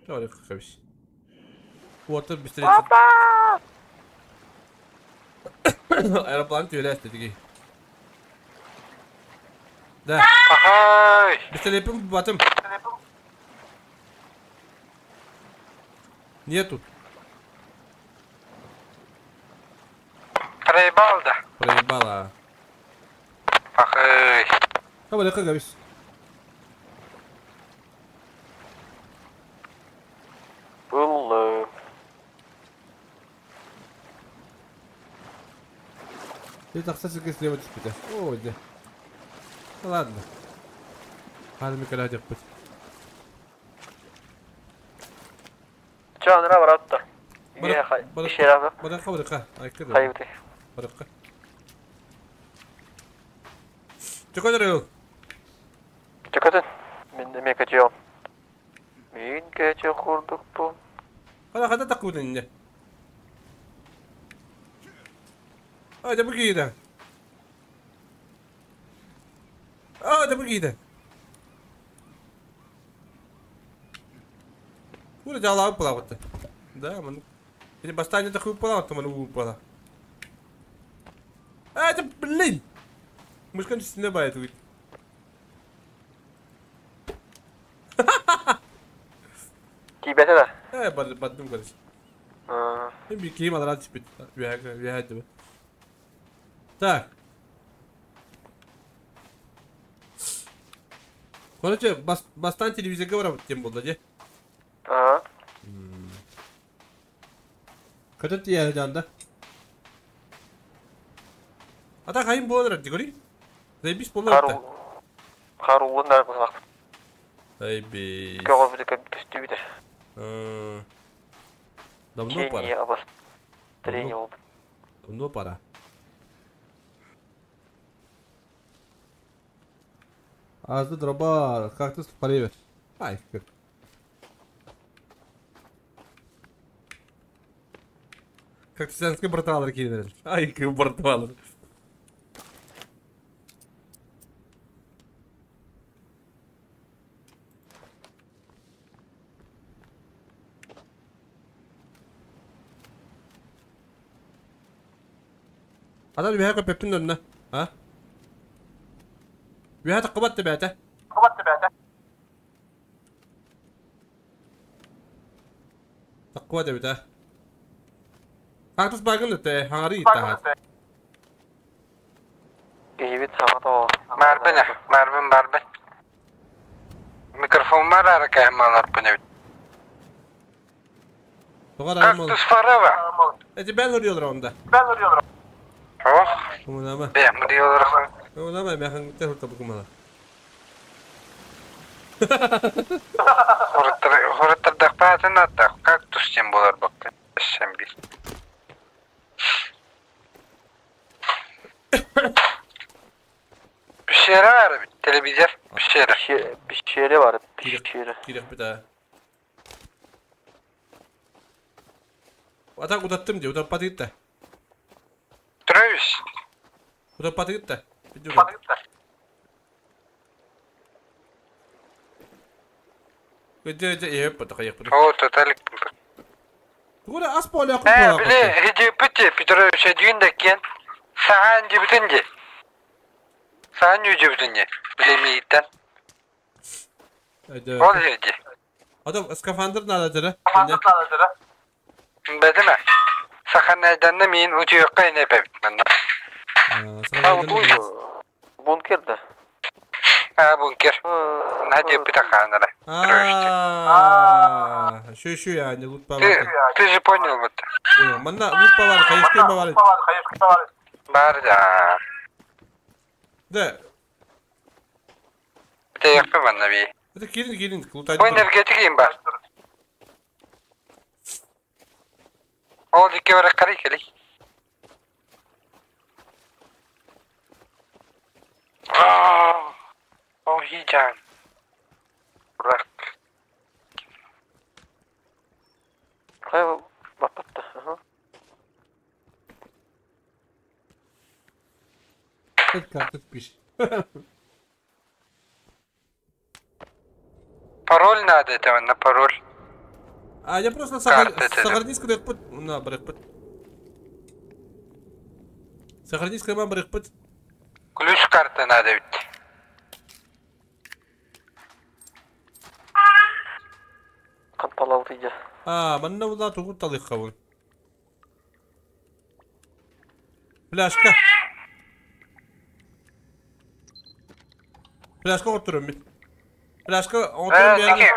Doğru кабиш. Уота быстрее. Аэроплан түйеләсті тіге. Да. Ахай. Пистолетом батым. Нету. Проебал да. Проебала. Ахай. Кабы лека габис. Был. Ты так кстати слева теперь. О, да. Ладно. Хадым калядек бит. Чанра баратта. Ишерабы. Баракка баракка. Айкыр. Хайбыты. Баракка. Чөкөтөр ел. Чөкөтөн. Мен эме көтөм. Мен көтө курдук бу. Кана када такудын инде. А, да бугида. А, да бугида. Кура жала пала вот. Да, ман. Или бастане такую пала, то ман упала. А, это блин. Мышка не бает выйти. Кибете да. Э, баддым короче. А. Би кийим алар түшпүт. Бүйәгә, Так. Короче, бастан телевизорга барып тем булды, де. Ага. Көтөт тия жанда. Ата кайын болар, дигори. Заебись болар. Карулун да булак. Заебись. Кого буде көстүбүдө. Давно пора. Тренил. Давно пора. Азды дроба, как ты спаливешь? Ай, как. Как сенский браталар кинул. Ай, как браталар. هذا اللي بيهاجم بيبتنا لنا ها؟ بيهات القبط تبعته. قبط تبعته. تقوى تبعته. هاتس باقن تي هاري تاعت. كيفت هذا ماربنا ماربن ماربن. ميكروفون ما راه كاين ما نربنا. Кактус forever. Эти ben vuruyorlar onda. Ben vuruyorlar. Oh. Kumulama. Be, vuruyorlar. Kumulama, ben hangi hurta bu kumala. Hurttar dakpatın hatta kaktus diyeyim bular bak. Sen bil. Bir şeyler var televizor bir şeyler. Bir şeyler var bir şeyler. Girek bir daha. Atak udattım diyor, udatmadı gitti. Travis. Udatmadı gitti. Udatmadı gitti. О, тоталик. Тура ас поля Э, биле, хиди пити, Петрович один дакен. Сахан дибитинде. Сахан юдибитинде. Биле мииттен. Ол жерде. Адам скафандр надо дere. Скафандр надо дere. Бәдеме? Сахан айданны мин утуйыққа инепе бит. Бункер да. А, бункер. Надя питаханара. А, şu şu yani loot var. Ты же понял вот. Понял. Манна loot var, hayır var. Бар да. Да. Ты yapma bana bir. Это кирин кирин лутать. Bu energetik бар. Ол дикке бара карай келей. О, хижан. Bırak. Hayır, bak battı. Aha. Как пишет. Пароль надо это, на пароль. А я просто Карта это. сохранись кыдыкпыт. На, барыкпыт. Сохранись кыдыман барыкпыт. Ключ карта надо ведь. Ханталабыт идя. А, манна була тугу талыххабын. Пляшка. Пляшка оттурум бит. Пляшка оттурум Э, бит.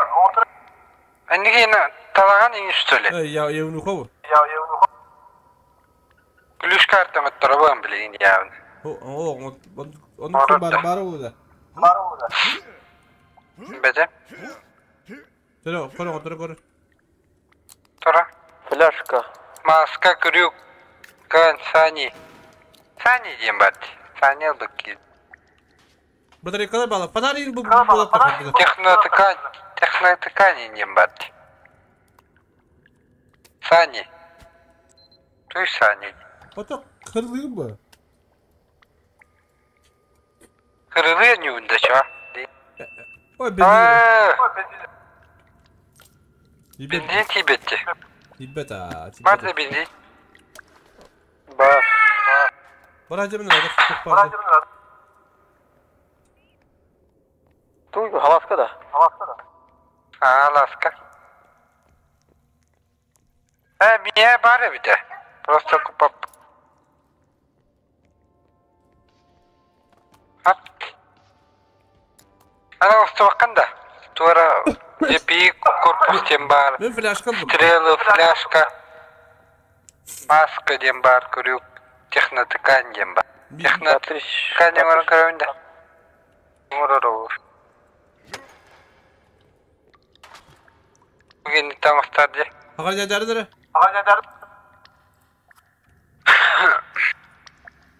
Энники талаган иң что ли? Я я внухов. Ключ карта оттурабан билигин явно. О, о, он он бар бар да. Бете. Көрө, көрө, көрө, көрө. Тура. Фляжка. Маска, крюк, кан, сани. Сани диэн бар. Сани ылбыт киһи. Батарейкалар бала. Фонарь бу була тахады. Технотыкань, технотыкань диэн бар. Сани. Туй сани. Ото кырылыгын бу. Кырылы ньюнда ча. Ой, бензин. Аа, Ибет, бензин тибетти. ибет а. Бар бензин. Бар. Бара жемин алды, çok fazla. Туй халаска да. Аа, ласка. Э, меня бар бите. Просто купап. Ап. Ана устубаккан да. Туара жепи корпус тем бар. Мен фляшка алдым. Стрелы, фляжка. Маска дем бар, крюк. Технотыкань дем бар. Технотыкань оңорон көрөбүн да. Оңорор olur. Бүгүн таң ди. Хагар жадары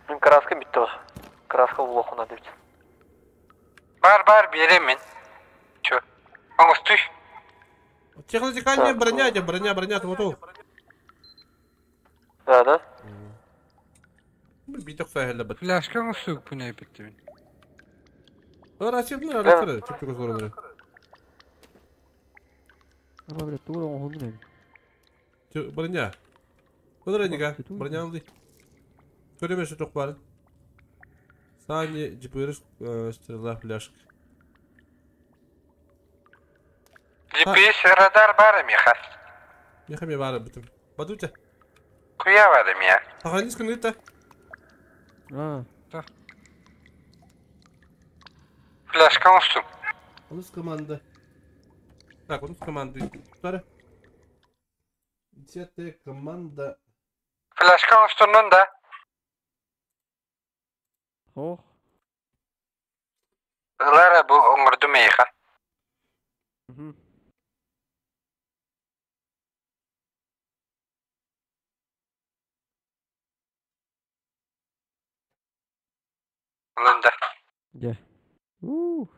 Мен краска битти ба. Краска улохуна дейт. Бар бар берем мен. Чё? Оңостуй. Технотикальная броня, де броня, броня, вот ол. Да, да. Биток сахеле бит. Фляжка оңостуй бүнө битти мен. Расибны арасыры, чүп-чүп зорлары. Ама бля, тура оңхонун эми. Броня. Броня, броня алды. Көрөмөшү ток бар. Сани жипырыш стрела фляжка. GPS радар бар миха. Меха ме бар битим. Бадуте. Куя бар мия. Сохранись кыныта. А, Фляжка оңостуй. Онус команда. Так, онус команды. Тары. Десятая команда. Фляжка оңостунун да. ох. Лара бу оңорду миха. Мгм. Лында. Де. Ух.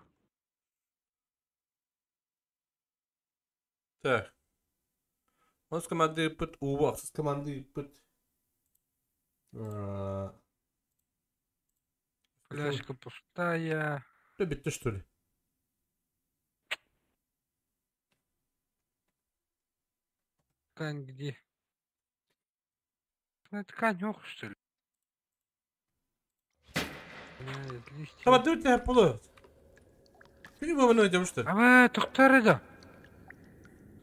Так. Онус команды пыт уба, сыз команды пыт. Фляжка пустая. Да битти что ли? Ткань где? Ну, ткань ох, что ли? Таба дүрт полу. Күнү бу мына что? Ама токтор да.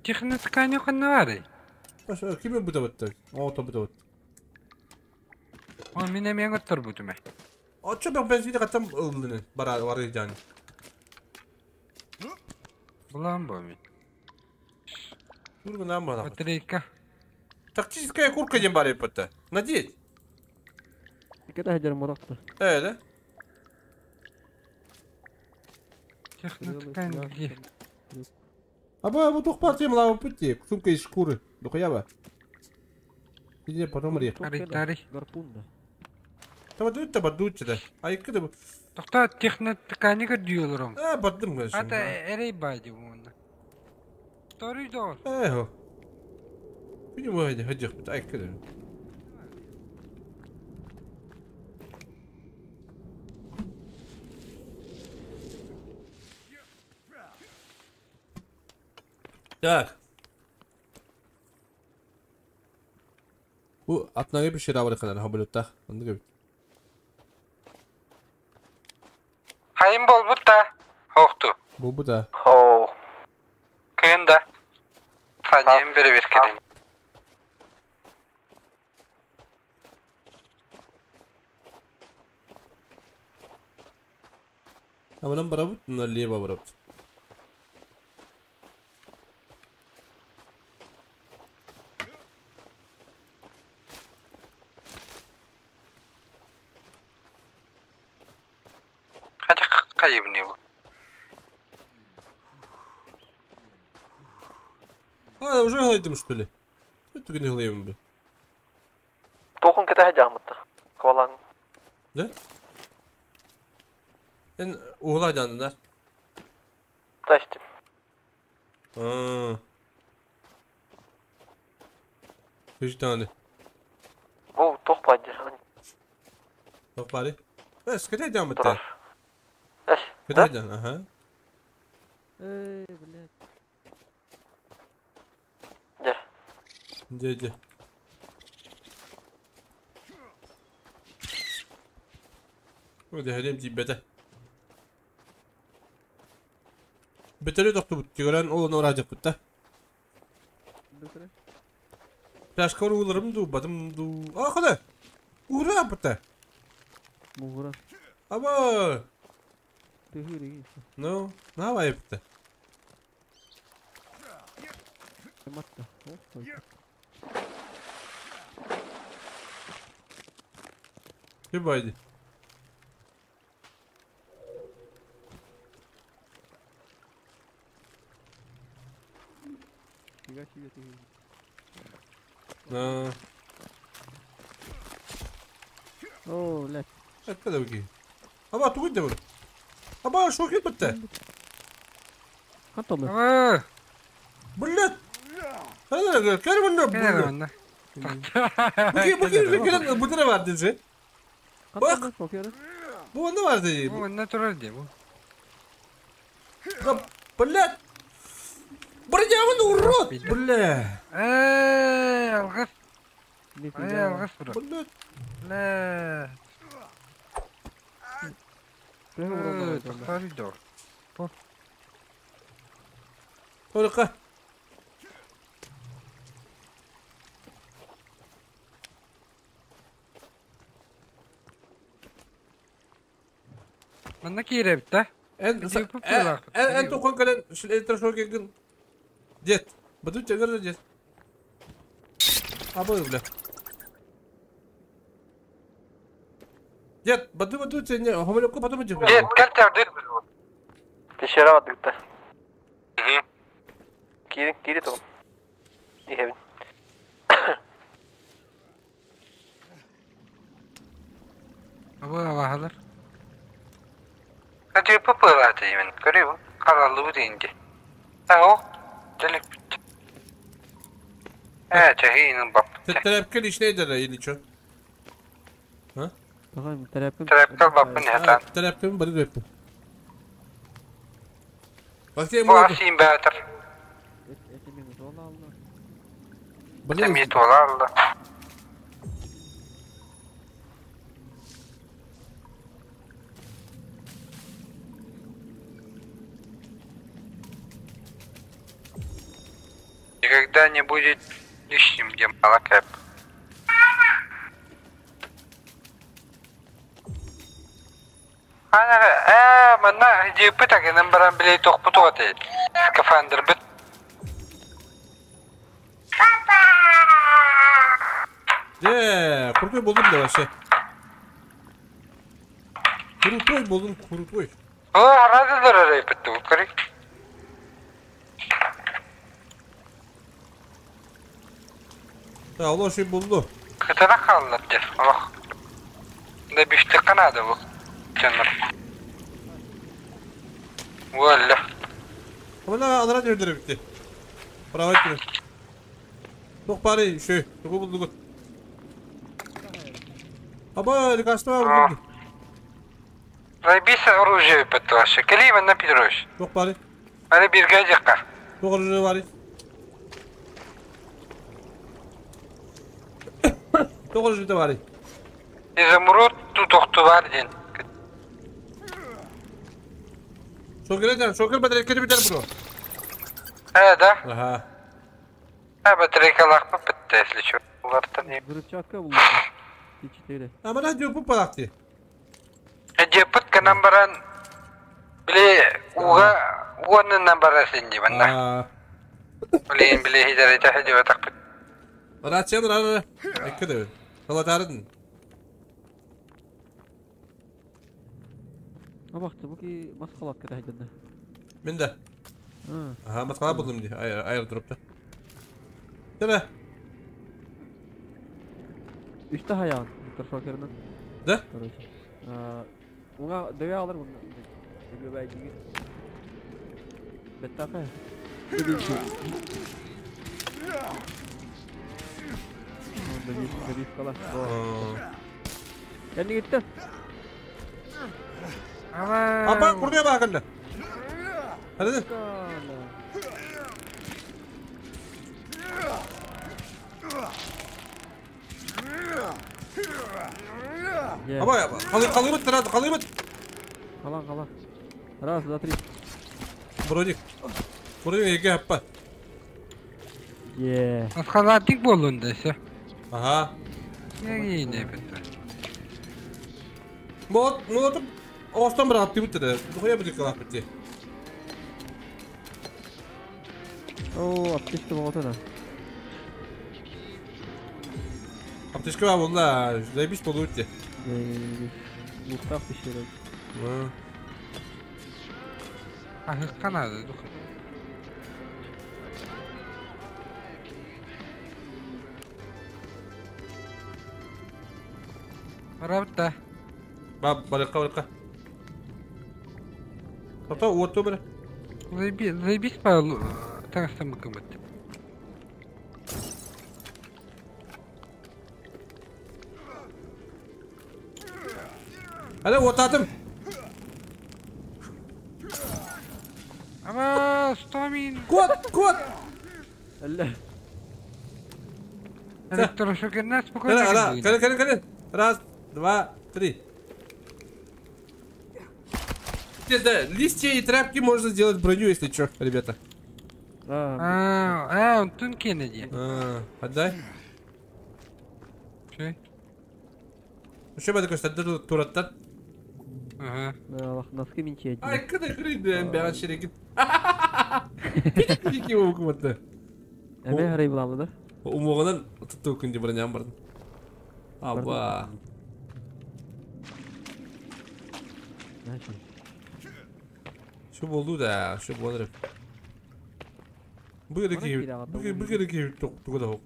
Техноткань канна бар. Баш ким бу да О, то бу да. О, мине мен оттор бутуме. Очо бен бензин катам ылдыны. Бара бар жан. Булан бу мен. Тургу нам бара. Батарейка. Тактическая куртка дем бар епетте. Надеть. Кете хажар моракта. Э, да? Техноткань где? Аба бу тохпар тем лава пути. Сумка из шкуры. Дохуяба. Иди потом ре. Тари, тари. Гарпун да. Таба дут таба дут да. Ай кыды. Тохта техноткани көрдүөлөрүм. А, баттым конечно. Ата эрей бади буна. Второй дол. Эхо. Күнү бу хайды хадьях бит. Ай кыды. Так. Бу атнага пещера бар экен, хабылыттах. Онды кебит. Хайым болбут да. Хоқту. Бу бу да. Хоу. Кыын да. Саньым бере беркеден. Аманан барабыт, налево барабыт. Хача кайыбын не бұл. А, уже глайдым, что ли? Это не глайдым бы. Тоқын кете хәҗамытты. Квалан. Да? Эн угладан, да? Ташты. А. Ждали. Бу тоқ байды. Тоқ бары. Эс, кете жамытты. Турар. Эш. Кете жан, ага. Эй, блядь. Де. Де, де. Оде хәлем тиббете. Бетери тоқту бұт, ол оны оражық бұтта. Бөтөрө. Пляшка уларым ду, батым ду. А, қада! Ура бұтта! Мугура. Аба! Тыгыры. Ну, давай бұтта. Матта. Ох, Кем байды? Фига себе ты. На. О, блядь. Это да Аба, тугын да бұл. Аба, шок ет бітті. Кантолы. Aa, Блядь! Кәр бұны. кene онна. Бұки, бұки, бұки, бұны бар деді. Bak. Кантолы шокеры. Bu onda var dedi. Bu онна турар де bu. Да, блядь! Бля, урод! Бля! Эй, алгыс. Эй, Нифига. алгыс бро. Блядь! Бля. Бля, урон Тоқтар дор. Только. Манна кире битте. Эн эн тоқон кален шил электрошокерген дед. Баду тегер дед. Абы бля. Дед, баду баду тене хомелепко потом идет. Дед, кел тердит. Пещера бардыгытта. Кири, кири тоғын. Ихебин. Абы абахалар. Hadi yapıp yemin. Görüyor musun? Kararlı bu deyince. Ha o. Delik bitti. Evet, çehinin bak. Terepkel işneydi la iliço. Tamam, terapim. Terapkel bakın ne lan. Terepkel bari döptüm. Bak diye Bu bu. asim beter. Этими зона алла. Temiyet ola Allah. Никогда не будет лишним, где мало кэп. Ана, манна жепи тагынан баран билей тохпуту аты. Скафандр бит. Де, крутой болдум да вообще. Крутой болдум, крутой. О, аразы дырырай битти, көрей. Да, Allah şey buldu. Kıtana kaldılar der. Allah. Da bişti kanadı bu. Canlar. Valla. Ama ne adına döndürü bitti. Bravo ettim. Çok bari şey, çok bulduk. Aba, kaçtı var buldu. Райбиса оружие битти вообще. Келей на Петрович. Çok bari. Hani bir gece Çok orujye var. Тоҕо жүтэ бары. Изумруд тут охту бар ден. Шокер, шокер батарейка битер бро. Да? Ага. А батарейка лахпы бітті, если чё. Олардан не. Взрывчатка булды. T4. А мана дип палакты. Депыт канан баран биле уга уоннан баран сенди банда. Блин, биле хидер это хидер так. Рация рара. Эккеде. Салатарын. Абакты бу ки маскалат кете хидерде. Мен да. Ага, маскалат булдым ди. Аэродропта. Тара. Үстә хаян, электрошокеринен. Да? Короче. Уңа дөя алыр буны. Дөя бәйги. Беттафа. Kendi gitti. Apa kurduya bakın. Hadi. Apa kalıyım tırad kalıyım. Kalan kalan. Раз, два, три. Броник. Броник ege happa. Е. Аскалатик болун десе. Ага. Не не бит. Мот, мот. Остан бір атты бітті. Хуя бітті қалап бітті. О, аптечка болғаты да. Аптечка бар болла, заебись болу бітті. Луктақ пешері. Ахыққанады, дұқы. Бара бітті. Ба, барыққа, барыққа. Ата, отты бір. Заебись па, таңыстан мүмкін бітті. Әлі, отатым. Ама, стомин. Кот, кот. Әлі. Электрошокерна спокойно. Кәлі, кәлі, кәлі. Раз, два, три. Да, листья и тряпки можно сделать броню, если чё, ребята. А, он тункий наде. Отдай. Че? Еще бы такой стадию тураттан. Ага. Носки минче. Ай, когда хрен, бяган шерегин. Пики укматты. Эме харай буламы да? Умоғынан тұтты күнде броням бардым. Аба. Şu boldu da, şu boldu. Bu gereki тугу да.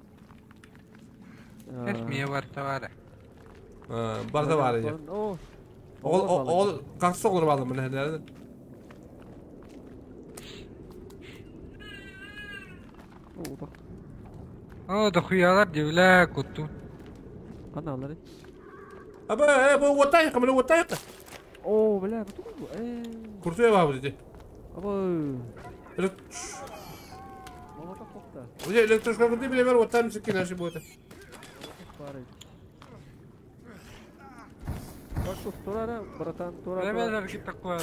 Эсмие барта бара. Барта бара я. Ол каксы олар барды мына нерде? О, да хуялар девля куту. Аналары. Аба, бу отайык, мына отайык. О, бля, бу. Куртуя бабы деди. Аба. Уже электрошокер биле бар, отайым сиккен ашып бота. Турара, братан, турара. Немелер кип такое.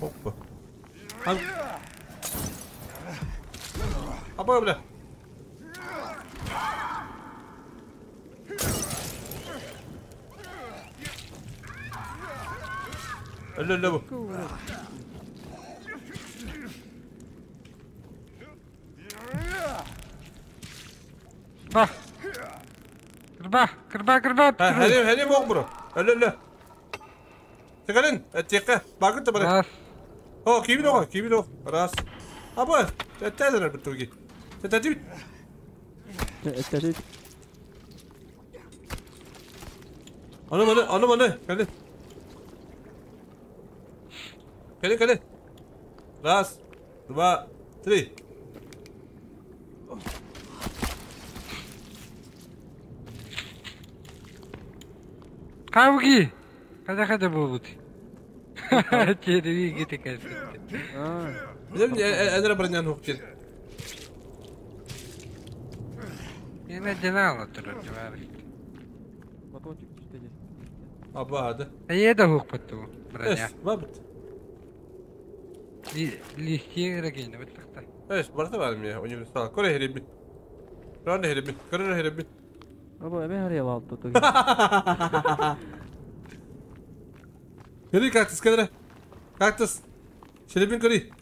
Опа. Аба, бля. Өлө бу. Ба. Кырба, кырба, кырба. Хәлем, хәлем оқ бро. Өлө, өлө. Тегелин, текке, багыт бара. Раз. О, кибин оқ, кибин оқ. Раз. Аба, тәтәдер бит түги. Тәтәди. Тәтәди. Аны маны, аны маны, кәле. Кәле, кәле. Раз, два, три. Кавги. Када када болбут. Черви гити кэлбит. Билем эдер бронян хуктин. Yine cana alır var. Батончик түстэ дии. Аба, да. Эйе да хук бу. Броня. Эс, бабыт. Листье регене баттахта. Эс, барта бар мне универсал. Көре херебит. Раны херебит, көрө херебит. Аба эме харыйа алты туги. Хери кактус кедре. Кактус. Шеребин көри.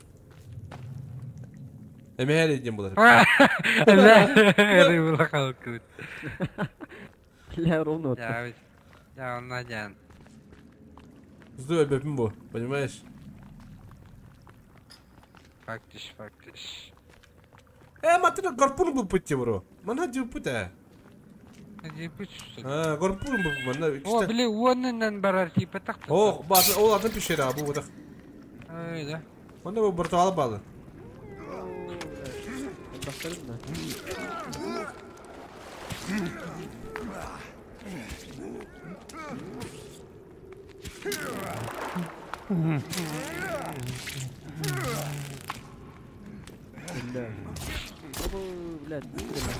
Эме хери дем булар. Ла, була kalkıt. Бля, ровно. Я я онна жан. Жду эбепин бу, понимаешь? Фактиш, фактиш. Матына гарпун бу путте бро. Мана дю пута. А, гарпун бу мана. О, били уоннан барар типа такты. О, ба, ол атын пещера бу бутах. Ай, да. Мана бу бортал балы. Бастырым да. Бля. Оба, блядь, быстро.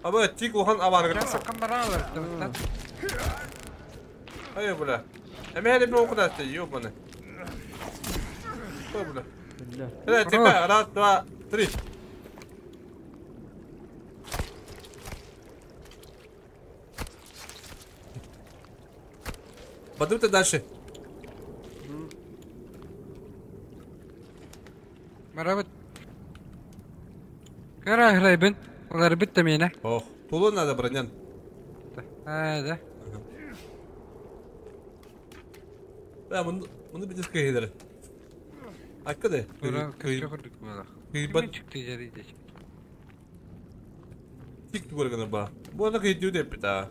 Аба, тик улхан абаны кытса. Кам баралар. Ай, бля. Эме хери бу куда ты, ёбаны. Ой, бля. Бля. Э, тихо, раз, два, три. Пойдем ты дальше. Марабыт. Кара храйбын. Олар битте мене. Ох, тулун надо, бронян. Ай, да. Да, муну битес кыйдыр. Аккады. Тура көчө курдук була. Кыйбат Чыкты жарыйды. тик тугырганы ба. Бу аны кыйдю деп бит, а.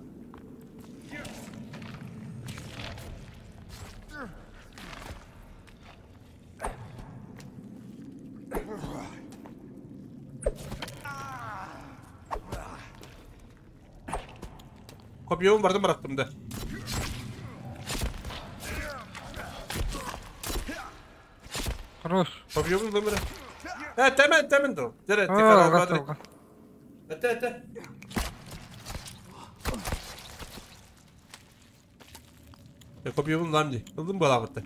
Копьем бардым бырактым да. Хорош. Копьем номер. Э, темен, темен дол. Дере, Аа, тихо, раз, два, три. Это, это. Копьем ламди. Ылдым балабытты.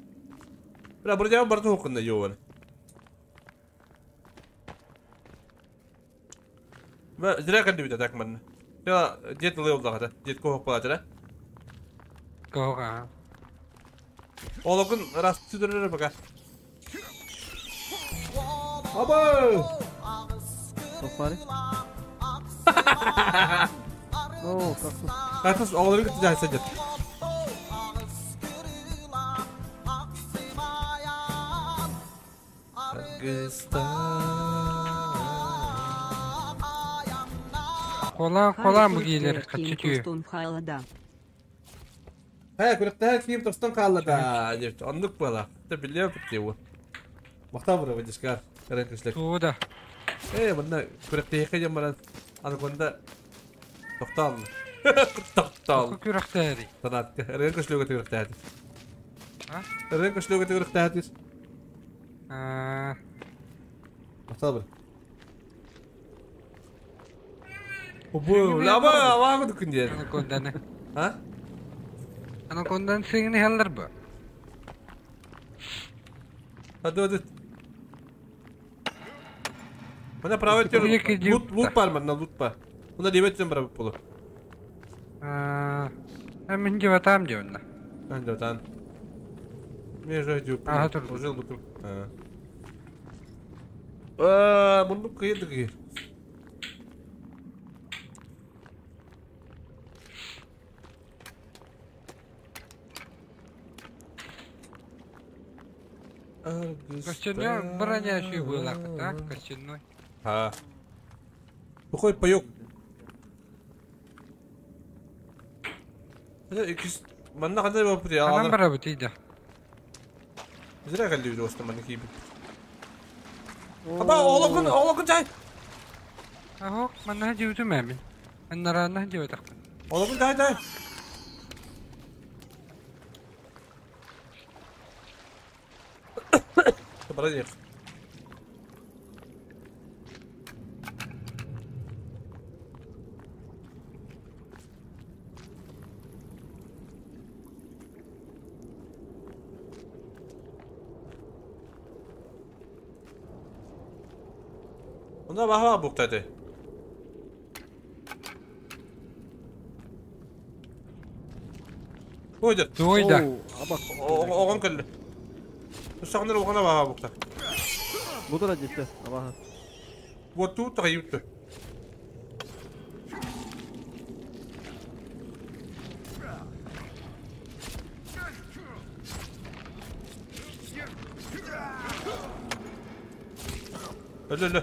Бра, бир жагы барды окунда жобаны. Ба, зря калды бит так манна. Я дед лыл дагы, дед кохок балаты да. Кога. Ологун раз түдөрөр пока. Аба! Топары. О, кактус. Кактус оголору күтү жайса дед. Кола, кола мугилер качы. Тостон халада. Хэ, күрөктө кийим тостон каалла да деп. Ондук бала. Те биле бит бу. Мактап бара бишкар. Каран кишлек. Тууда. Э, мында күрөктө эки жаман аныконда токтал. Токтал. Күрөктөри. Танат. Рен кишлеге күрөктө. А? Рен кишлеге күрөктө. Аа. Мактап бара. Обу, лаба, лаба күндө. Анакондан. А? Анакондан сиңни халлар бу. Hadi hadi. Мына правый тер лут лут бар мына лут бар. Мына дебеттен бар болу. Аа, мен жеп атам же онда. Мен жеп атам. Мен же жеп. Ага, тур. Уже лутум. Аа. Аа, муну кыйдык. Костяной броня еще была, да? Костяной. А. Сухой паёк. Иккис манна ханна буолбут я Ханан барабыт да. Зря кэллибит уоста манна киирбит. Аба оҕолоргун оҕолоргун чай. Аһок манна дьиэбитим эмин. Аннараанна дьиэбэтэхпин. Оҕолоргун чай чай. Бара диэх. Онно баһа буктады. Ойда. Туойда. Оҕон кэллэ. Саҕаныр оҕона баһа букта. Бу да дьиtte. Абаха. Вот тут тагыютты. Өлө өлө.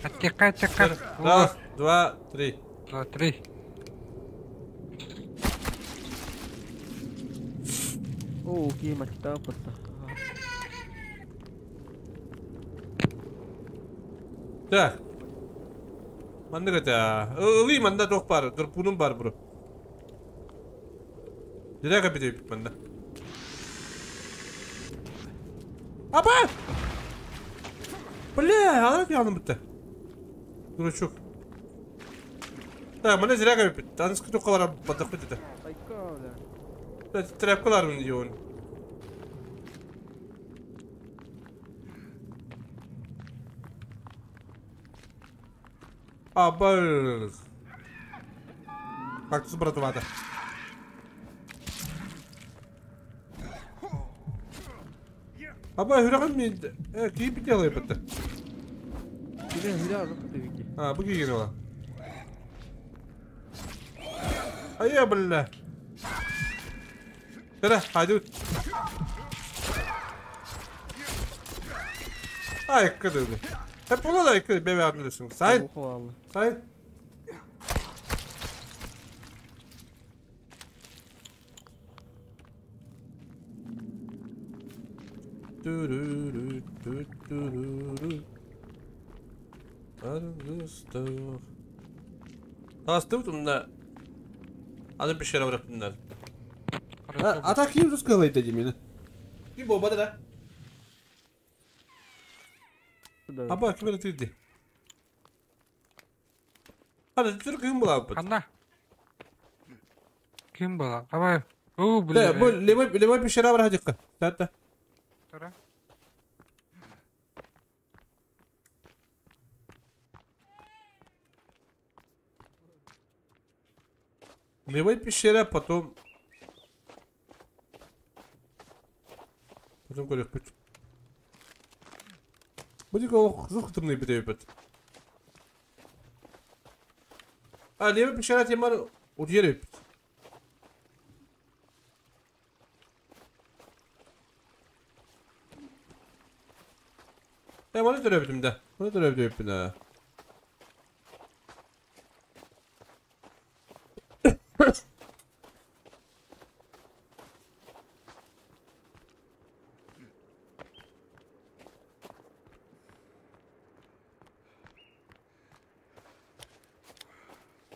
Аттека аттека. Раз, два, три. Два, три. Оо, кии мачта патта. Так. Маннык это. Ылый манна туох бар, гарпунум бар бро. Зря капитан манна. Апа! Бля, ана пьяным бітті. Дурачок. Так, мана зря капитан. Таныс күтіп қалар баттақ бітті. Айка, бля. Тряпкалар мын дейін. Абыз. Кактус братвата. Аба, хүрәгін мен киіп бите алай бітті. Кире хүре азық бітті. А, бұл киген ола. Ая, бля. Тәрі, хайды. Ай, кіді. Hep buna da yıkı bebe adlısın. Sayın. Sayın. Астыбыт унна. Аны bir şey bıraktınlar. Atak kim rus kalaydı demini. Bir bomba da. Аба, ким это ты? Хана, түр ким була бу? Хана. Ким була? Аба. О, бля. Бу левой левой пещера бар хадикка. Та-та. Тара. Левой пещера, потом Потом көрөк бүт. Будет звук трудный бит. А, левый пещера темар удереп. Я маны төрөбүтүм да. Маны төрөбүтүм да.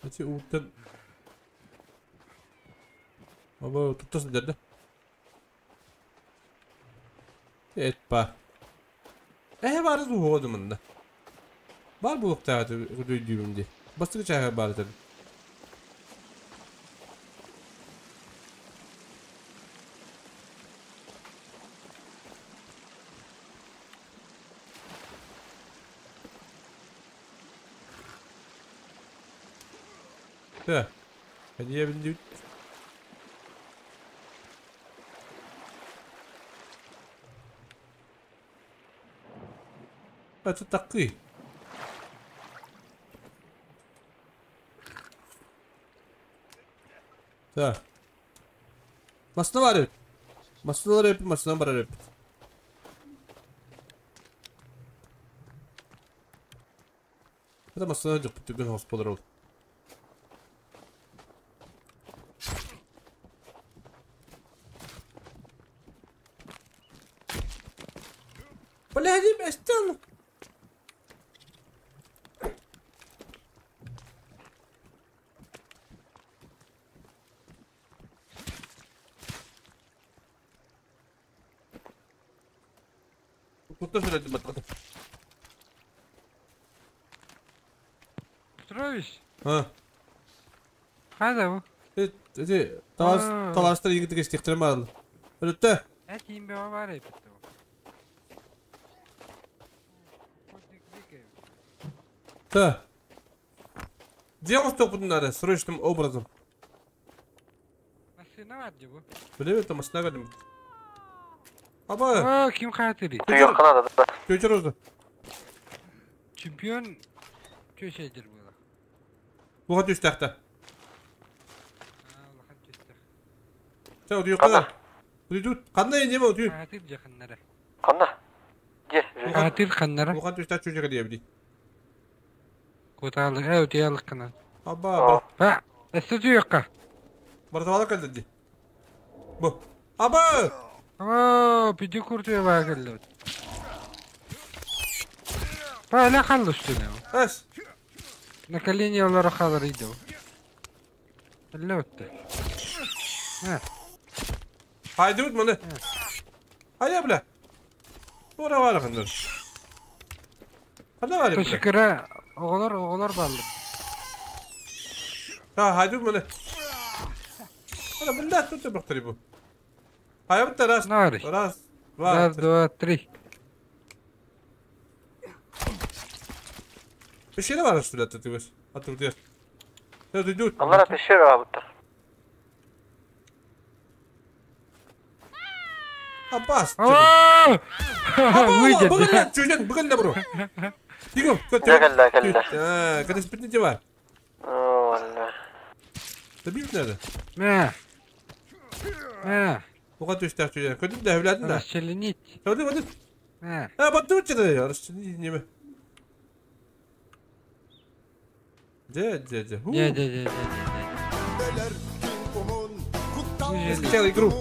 Эти уттан. Аба туттасын деді. Этпа. Э бары туһуоду мында. Бар булуктааты өйдүүбүм ди. Бастыгы чайга бар этен. Да. Hediye bindi. تتقيه. Так. Masına var evet. Masına var masına var evet. Это masına жоқ бүтүгөн хосполор ол. Блядь, эстен. Кутта сүрәтин баттады. Петрович, А. қайда бұл? Эти талаш талаштар егітіге істектірем барды. Өтті. Ә, кейін бе бар епті. Да. Дело в том, надо срочным образом. Машина бар деп. Біле это машина кәдімгі. Аба, О, ким қайтыры? Туйок надо, да. тетя Роза. Чемпион көшедір бұл. Бұға түс тақта. Улахан төстік. Сен өтүй қана. Өтүй қандай неме өтүй? Қайтыр жақыннары. Қанда? Де, Қайтыр қаннары. Бұға түс тақ чөжеге дейбді. Коталы, ә, өте қана. Аба, аба. Ба, әсті туйыққа. Братвала келді. Бу. Аба! О, пиди куртуя бар келді. Ба, әлі қалды үстіне. Әс. На колени олар қалыр иді. Әлі өтті. Ә, Haydi ut mını. Hayya бля. Ора бар қандар. Қандай бар бля? Төшікірі, оғылар, оғылар балды. Ha haydi ut mını. Ana billah tut бақтыр bu. Hayya bitti раз. Нары. Раз, два, Раз, три. два, три. Bir şey de var üstünde atıyor. Atıyor. Evet, идут. Аллара пещера абыттар. Abbas. О! Выйдет. Бүгін чөжен, бүгін де бро. Дигім, Кәллә, кәллә. А, когда спитните бар. О, алла. Добить надо. Мә. Мә. Оға төштәк чөжен. Көдім де әвләдін да. Расчленить. Өді, өді. Мә. А, батты өтчеді. Расчленить неме. Де, де, де. Де, де, де, де, де. Скачал игру.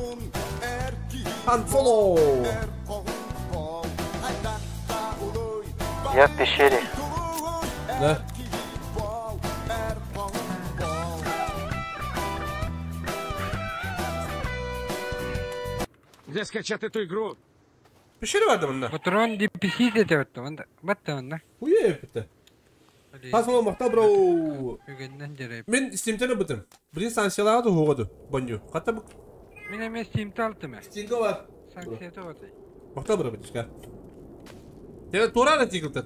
Хан Соло. Я в пещере. Да. Где скачать эту игру? Пещера vardı bunda. Патрон DPC де деп өтті. Онда, батты онда. Уе бітті. Хан Соло мақта бро. Үгеннен жереп. Мен Steam'тен бітім. Бірін санкцияларды хоғыды. Боню. Қата бұл Мен емес Steam'те алды ме? Steam'de var. Санкция тоғыды. Мақта бро бітішка. Тебе тураны тигілді.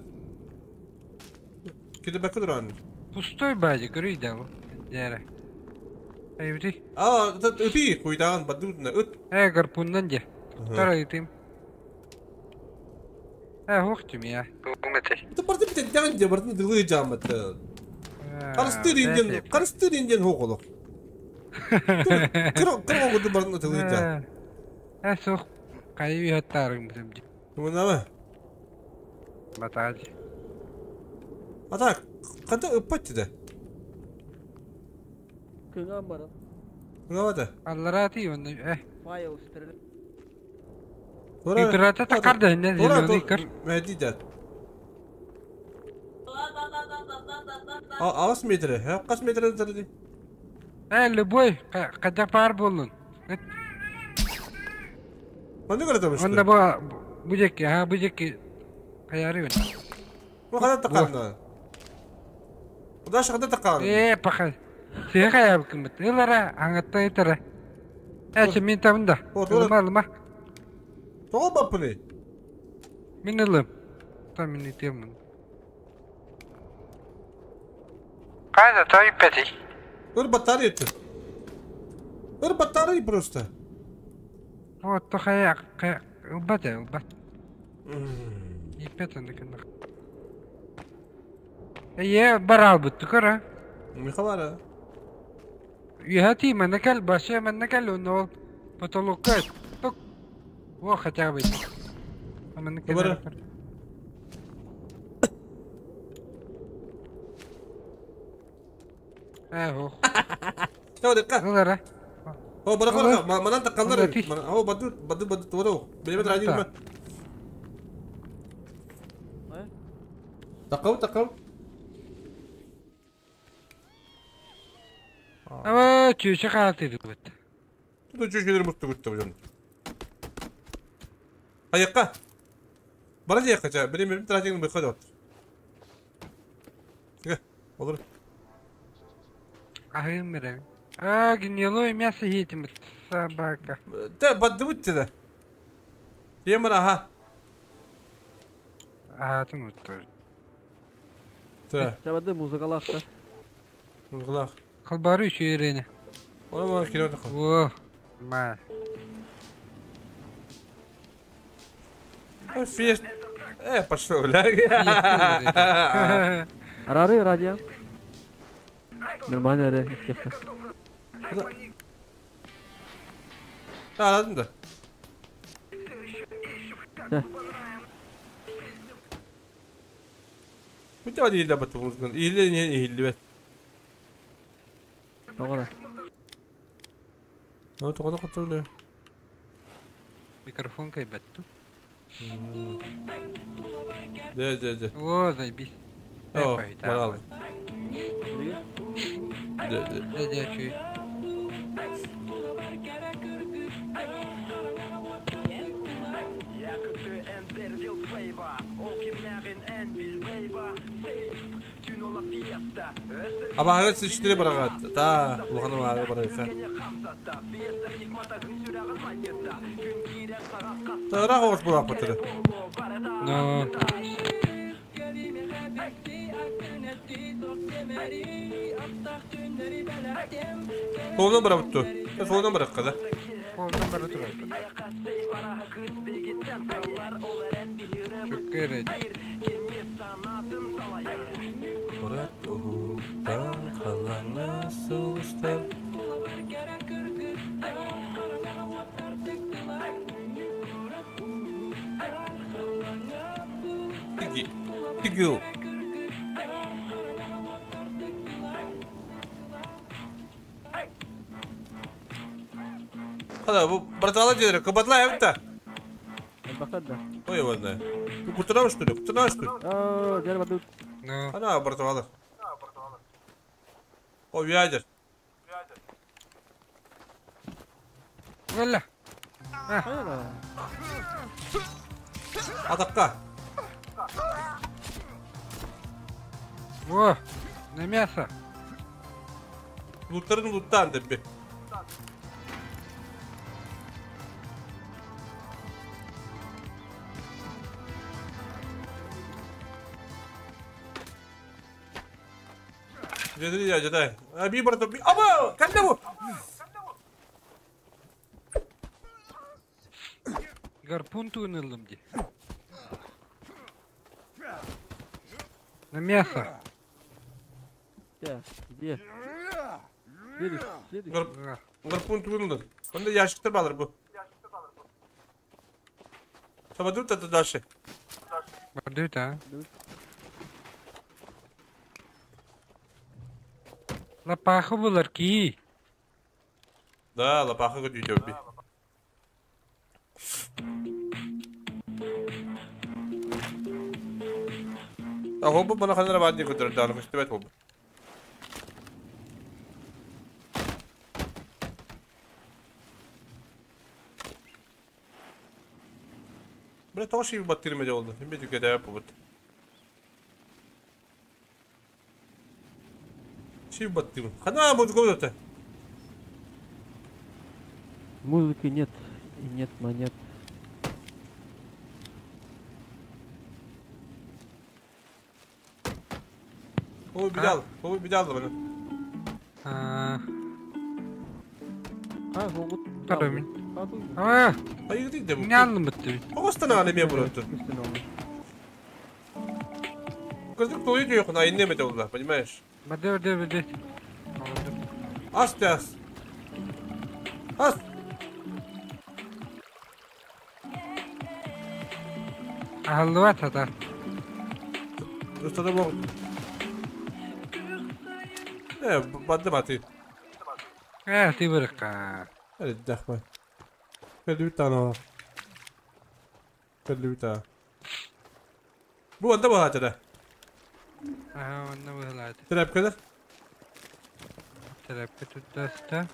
Кеде бәкі тураны. Пустой бәді, көрейді ол. Дәрі. Әйбіті. А, өти қойдаған бадудына өт. Ә, гарпуннан де. Тара етім. Ә, хоқтым я. Үміті. Это барды бите дән де барды дылы жаматы. Қарыстыр инден, қарыстыр инден хоқолық. Кыр кыр оғыды барды дылы жам. Ә, соқ. Қайы ұяттарың бізім. Мына Батады. Ата, қанда ыппат деді. Кыңан баран. Мына бады. Аллара ти онда. Ә, Файл үстіріліп. Вибрата тақарды, не зеленый кір. Мәди дәд. Алыс метрі, қас метрі тұрды? Ә, любой, қада пар болын. Мында көрді Онда бу бу жеке, ха, бу жеке. Қаяры өн. Бұл қада таққанды? Құдашы қада таққанды? Э, паха. Сен қаяр кім бит? Элара, аңатта етара. Ә, сен мен табында. О, тура. Алма, алма. Тоғы бапыны? Мен алым. Та мен етемін. Қайда тойып пәти? Өр батарея етті. Өр батарея просто. Вот, то қая, қая, ұлбат, ә, ұлбат. Ипет онда кіндік. Е, бар албытты көр, Михалара. Юхати, манакал, баша, манакал, онда ол потолокка. Тук. О, хотя бы. Манакал. Добро. Ә, ох. Тау декка. Олара. О, бара бара, манан таққандар. Онда ти. О, баду, баду, баду, тура. Миллиметр один ма. Такыл, такыл. Ама чүчэ хаатырбыт. Тут чүчүлөр муттугутта бу дьон. Айыкка. Бара диэххэ ча, били мин тратиҥ быха дот. Тыга, олор. Аһыым эрэ. А, гнилое мясо иһиэтимит собака. Та баддыбыт да. Тиэмэр аха. Аһаатын уттар. Та. Чабады музыкалаахта. Музыкалаах. Халбары үчүгэйрэни. Ону маны кире отаха. О, ма. Фест. Пошел, бля. Арары радио. Нормально эрэ истиэххэ. Арадым да. Чэ. Бүтэ дииллэ бат музыканы. Иһиллэ иһиллибэт. Тоҕо да. Ну, тоҕо да хотурлы. Микрофон кайбатту. Да, да, да. О, заебись. О, баралы. Да, да. Да, да, чуй. Абаһыга сичтири бараҕат. Та, улахан абаһыга барыха. Тара хоҕус булааппытыгы. Но. Суолунан барабыт дуо? Суолунан барыахха да. Суолунан бара турарбыт. Чөккө эрэ. Мурат уһуктан халлааҥҥа сулустар Тиги, тигил. Хада, бу братала дьиэлэрэ кыбатла эбит да. Элбэхтэр да. Ой, ладно. Кутурабыт что ли? Кутурабыт что ли? Оо, дьэ бардыбыт. Ну. Ана браталар. О, ядер. Валля. Атакка. О, на мясо. Луттарын луттаан дэбби. Дьэ, дьэ, дьэ, Би барда, би... Аба! Кэннэ бу! Гарпун туынылым ди. На мясо. Где? Где? Следующий, следующий. Гарпун туынылым. Онда ящиктар балар бу. Сабадут это дальше. Бардут, а? Лапаха булар ки. Да, лапаха көтүтөбби. Ахобу бана ханара баадни көтөр дааны көстүбэт хобу. Бля, тоҕо шиби баттырма дьэ олду. Имбе түкэтэ бут. Шиби баттырма. Хана музыка это. Музыки нет и нет монет. О, бедал, о, бедал бана. А. А, могут. Тарамин. А, Айгы да бу. не алым битти. Оҕостан эмиэ буруту. Кырдык туйу дьуйхун айынны эмете улла, понимаешь? Бады, бады, бады. Ас ты ас. Ас. Аһаллыбат ата. Устада бу. Бады баты. Ты бырыкка. Эрдахма. Кэллүбүт Кэллүбүт Бу анда баһаатара. Ага, онно быһылаата. Тряпкалар. Тряпка туттаста.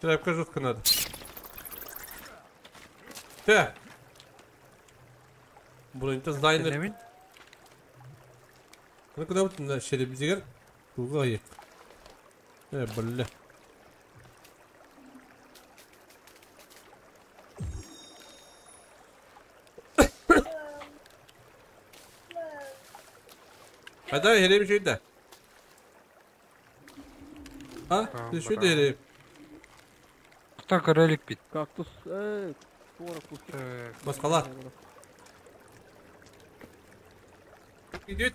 Тряпка жестко надо. Те. Броньта дизайнер. Ну куда вот на шеребзигер? Туга айык. Бля. Hadi hereyim şöyle. Ha? Şöyle hereyim. Кта королик бит. Кактус. Баскалар. Идет.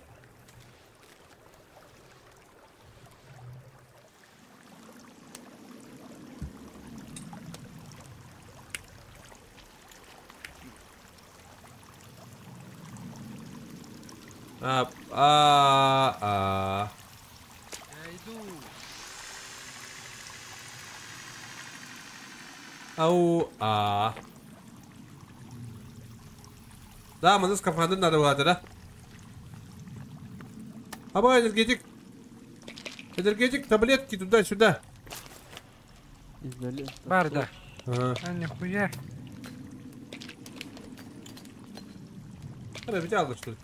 А. Я иду. Ау, а. Да, мы скафандр надо было, да? Аба, энергетик. Энергетик, таблетки туда-сюда. Барда. Ага. А нихуя. Она взяла, что ли?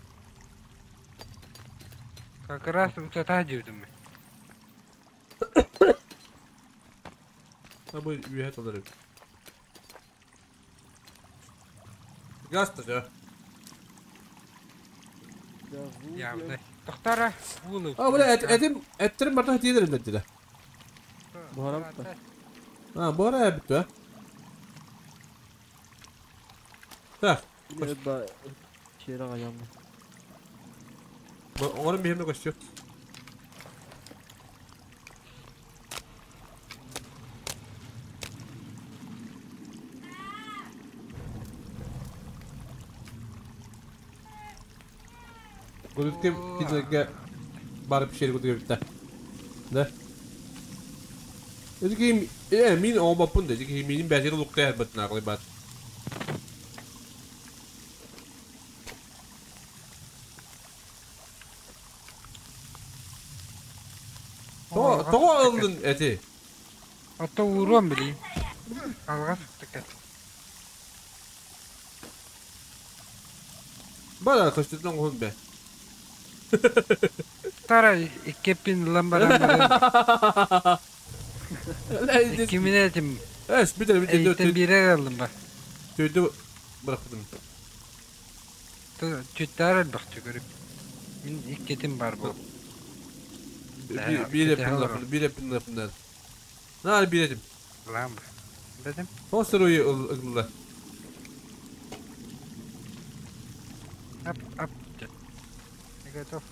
Как раз вот это думаю. А мы это дарим. Газ-то, да? Я, бля. Доктора, вулы. А, бля, этим, этим барда хотели да? Бара. А, бара бит, да? Так. Да, вчера я. Оғырым бейімді көстю. Көдүткем кидерге барып шер көдүгө битте. Да? Эдики мин оңбаппын да, эдики минин бәжер лукта әрбеттин ағылай бар. Тоға алындın эти. Ата уруам билейм. Алға сыктык. Бара көстүтөн кон бе. Тара иккеппин ламбарам. Кимин этим? Эс, битер битер. Бире алдым ба. Төйдү бырактым. Түттар бакты көрүп. Мин иккетим бар бу. Bir hepin lafından. Ne bir ettim? Lam. Dedim. Posteroyu ılgılı. Ап, ап. Я готов.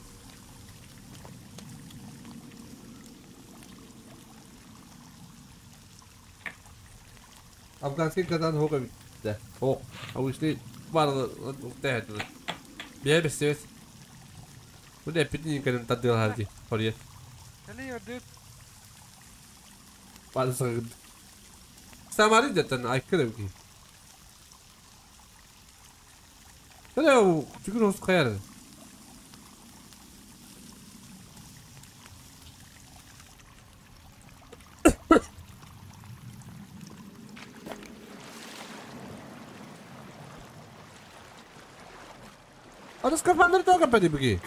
Афганский казан хока битте. Хок. А ушли барлы уктая этилер. Bir бесебет. Bu ne pitini kadın tadı hadi. Oraya. Samari deten aykırı bir. Ne bu? Çünkü host kayar. Ada skafandr da kapadı bugün.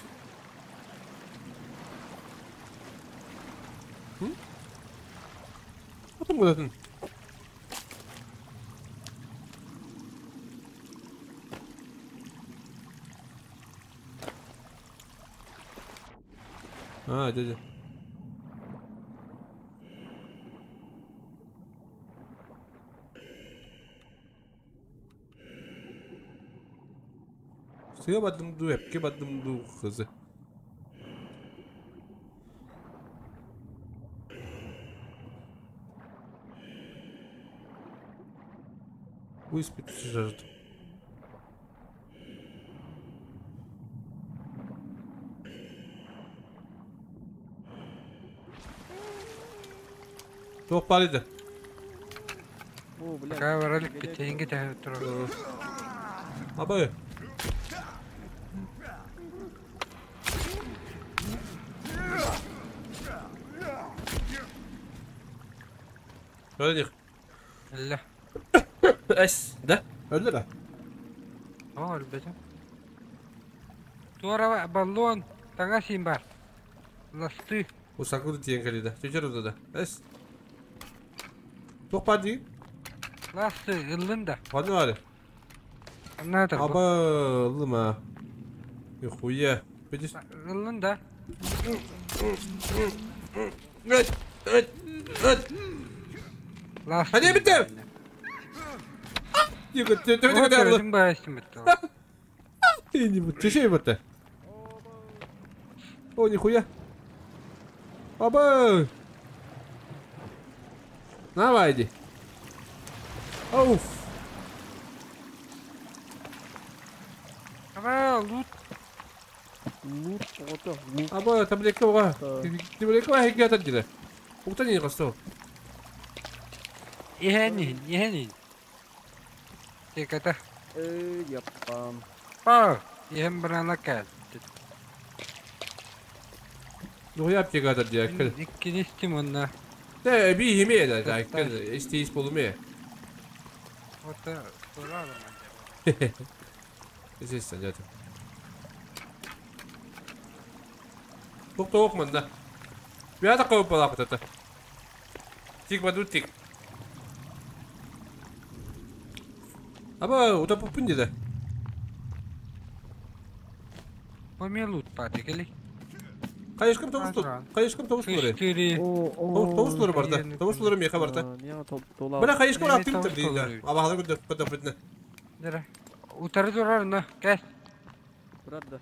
Atın. Ha, dedi. Suya badım du, hepke badım du kızı. Выспиться жажду. Тоқ бар еді. Пока баралик битенге тәһәп турар. Абай. Öyle değil. Өллө. Эс, да? Öldü да? О, өлбөтүм. Туора баллон таҥа сиин бар. Ласты. Усакы тиен кэлида. Чөчөр да. Эс. Туох баар дии? Ласты ыллын да. Ханна баар? Аннаатар бу. Аба ыллым а. Нихуя. Видишь? Ыллын да. Эт, эт, эт. Ласты. Hadi bitti. Тихо, тихо, тихо, тихо. Өзүң баайыстым битти. Тишей битти. О, нихуя. Аба. Давай, иди. Ауф. Аба, лут. Лут оҕото, лут. Аба, таблетка уға. Таблетка уға хекке атат деді. Уктан не қасты. Иһэн иһэн. Теката. Эй, яппам. Па, иһэн барана кэл. Нухуя аптека атат деді. Иккинистим онна. Те, би химе да, да, истейс болуме. Ота, тура да. Естественно, дядя. Тоқ мында. Бияда қойып балақ это. Тик баду тик. Аба, утапыппын деді. Помелут лут паты кели. Қайышкым тоғыз тур. Қайышкым тоғыз тур. Четыре. Тоғыз тур барда. Тоғыз тур меха барда. Бля, қайышкым аттым тұр дейді. Аба, халы күнді күнді күнді. Дера. Утары турар на, кәс. Турар да.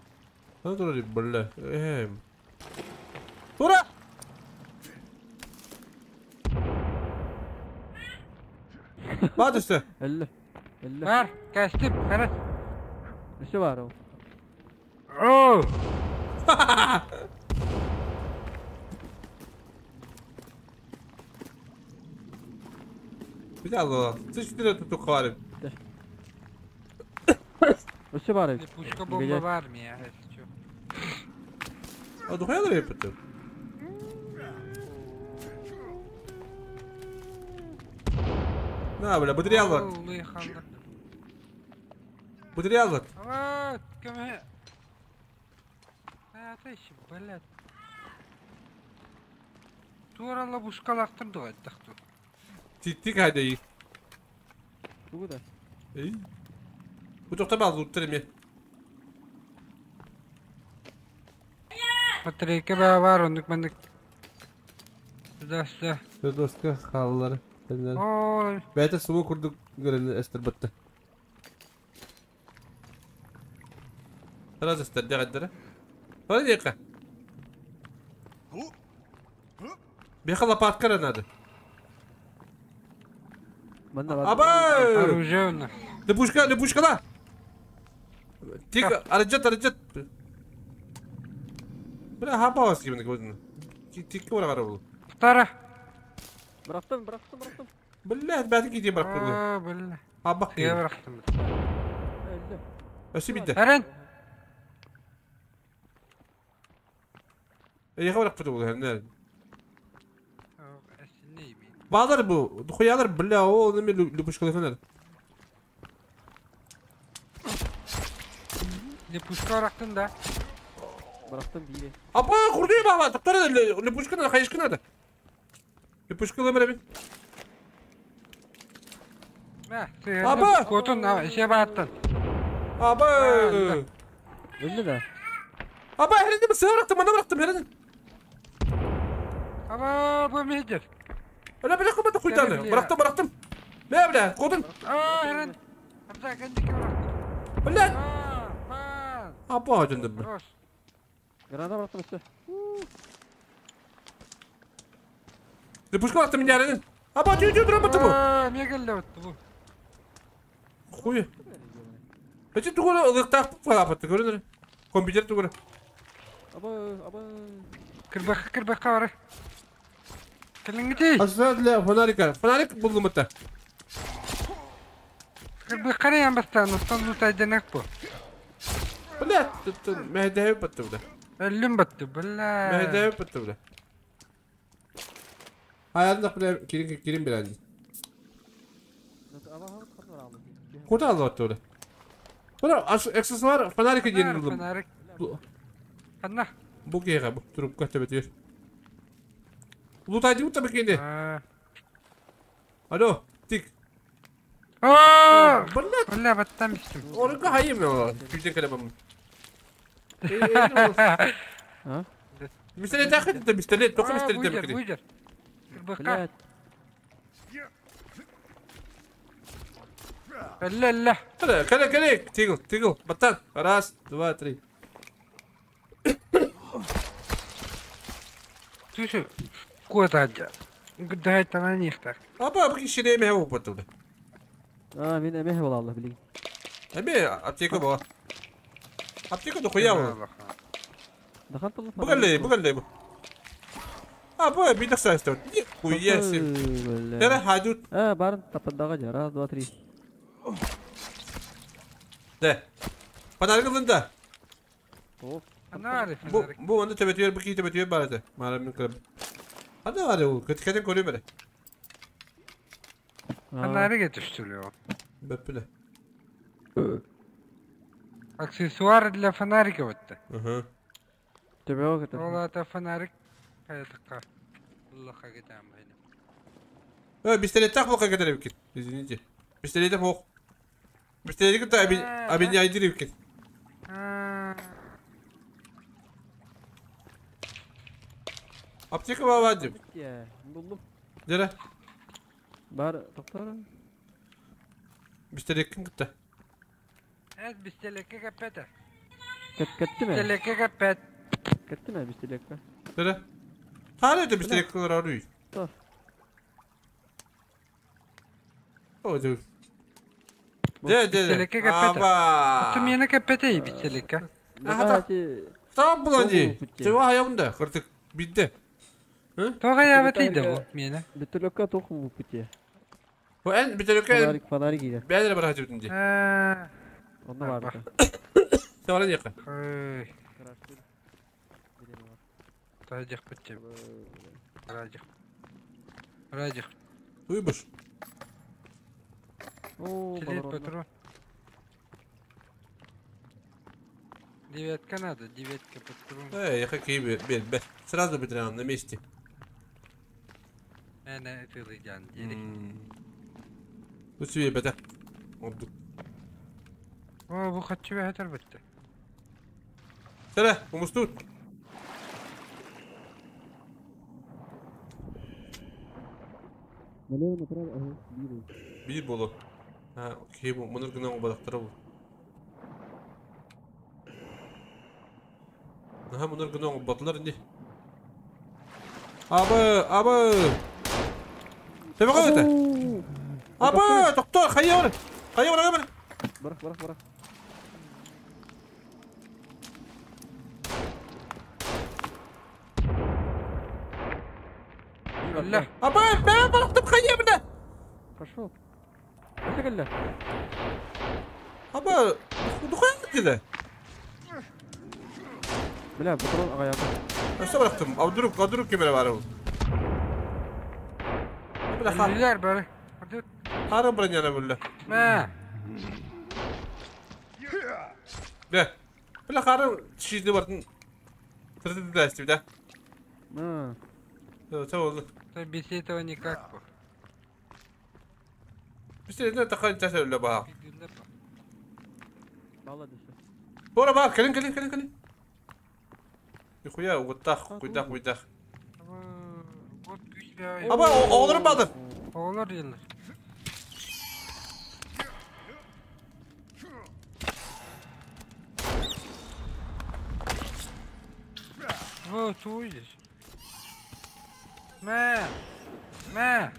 Ханы турар, бля. Эм. Тура! Бар түсті. Әлі. Әлі. Бар, кәстім, қара. Неше бар ол? О! Bir Allah. Sıçtırı tutup kavarım. Өсө бар эбит. Пушка бомба бар ми я? А духая да yaptı. На, бля, материал var. Материал var. Вот, кем Атайшы, блядь. Туаралла бушкалақтырды ғой, тақту. Титтик хайда. Тугу да. Эй. Бу тоқтама алды ми. Батарейка бар, ондук мендик. Сюда, сюда. Доска халлары. Ой. Бәйті суы күрдік көрін әстір бітті. Сразу әстір, дегендері. Қалай дейқа? Беха лопатка надо. Аба! Оружие. Лепушка, лепушка да! Тихо, арджет, арджет. Бля, хапа вас кимин көрдін. Тикке ора қара бұл. Втора. Бырақтым, бырақтым, бырақтым. Бля, бәті кейде бірақ көрді. Бля. Абақ Тиге бырақтым. Әлі. Өсі бітті. Әрін. Еға бірақ бітті бұл, әне. Балдар bu, хуялар, бля, о, неме лепушка лефенер. Лепушка бырақтым да. Бырақтым бире. Апа, курды баба, тоқтар лепушка надо, хайышка надо. Лепушка лемер Аба! Котун, ше баттын. Аба! Өлді да. Аба, херенде сığ bıraktım, bana bıraktım herende. Аба, bu мейдер. Öyle bile kımdı kuytanı. Bıraktım, bıraktım. Ne bile, kodun. Aa, herend. Hamza, кендики bıraktım. Бля. Апа, жынды. Граната бырақтым өсі. Лепушка bıraktım yine herende. Аба, түйе түйе тұра бітті бұл. Мне келді бітті бұл. Хуй. Эти тугура ылыктак фалапатты көрүнөр. Компьютер тугура. Аба, аба. Кырбакка, кырбакка бар. Келиңгити. Аса для фонарика. Фонарик булдум бітті. Кырбакка не ямбастан, оттан лут айданак бу. Бля, мәһдәһе бітті бля. Өлүм бітті, бля. Мәһдәһе бітті бля. Hayatında бля кирин кирин биләнди. Куда аллар? Бара аксессуар фонарик диэн Фонарик. Ханна? Бу киһиэхэ бу трубка төбөтүгэр. Лутайдыбыт да бикини. Алло, тик. Аа! Блядь. Бля, баттам истим. Орга хайым я. Күзден кэлэбэм. А? Пистолет ахыт это пистолет, только пистолет Буйдер, бикини. буйдер. Быка. Блядь. Ля, ля. Кэлэ, кэлэ, кэлэ, тигл, тигл, баттан. Раз, два, три. Түшү. Куда? Гдай на них так. Аба, бу киширеме хабы батылды. А, мин эмеһ буолалла билигин. Эме аптека була. Аптека дохуя була. Дахан тулу. Бу кэллэ, бу кэллэ бу. А, бу бит састыр. Хуя себе. Тара хадут. А, барын тапындага жа. Раз, два, три. Да. Подарок ылында. О. Фонарик, Бу фонарик. бу онда төбөтүөр, бу кии төбөтүөр бар этэ. Мара мин кырым. Анда бар ул, көткәтен көрүм эре. Фонарик этүштүрү. Бөппүлэ. Аксессуар для фонарика вот. Ага. Төбөҕө көтөр. Ол это фонарик. Хаятыкка. Аллахка кетем. Э, пистолет так бока кетер бикин. Извините. Пистолет бок. Пистолет кытта аби аби айдыр бикин. Аптека бар деп. Булдум. Дere. Бар, токтор. Пистолет ким кытта? Эт пистолетке кеппете. Кет кеттиме? Пистолетке кеппет. Кеттиме пистолетке? Дere. Хары да пистолет кылар арый. Тор. О, дө. Де, де, де. Пистолетке кеппете. Аба. Ту мени кеппете пистолетке. Аха. Там буланди. Тева хаямда, кыртык битте. Тога ябат иде бу мени. Битөлөккө тоху бу пути. Бу эн битөлөккө Фонарик, фонарик иде. бәдер бар хатыбытын ди. Онда бар. Савара яка. Ой. Радих битте. Радих. Радих. Уйбуш. О, Пистолет патрон. Девятка надо, девятка патрон. Эй, я какие бер, бер. Сразу битырам на месте. Әнә тылыйдан дери. Бу сүе бәтә. Oldu. О, бу хатчы бәһәтер битте. Сәлә, умустут. Налево направо, ага, бир. Бир болу. Ha, okey bu мунур гына убадактыр бу. Аха, мунур гына убатлар инде. Абы, абы. Тебе кайда? Абы, доктор, хайя бар. Хайя бар, бар. Барах, барах, барах. Алла. Абы, мен барактым хайя менә. Пошел. Это кэллэ. Абы, духай киле. Бля, патрон ага япа. Өстө барактым. Абдурук, абдурук кемере бар ул. Бля, хар. Лер бар. Харым броняны бүлле. Мә. Бля. Бля, харым шизни бардын. Тырды да исти, да. А. Це oldu. Без этого никак. Пистолетне такай тәсә үлле ба. Бала дөшө. Бора ба, кэлин, кэлин, кэлин, кэлин. Нихуя, угыттах, куйдах, куйдах. Аба, оғларым бадыр. Оғлар елер. Во, туйдешь. Мә. Мә.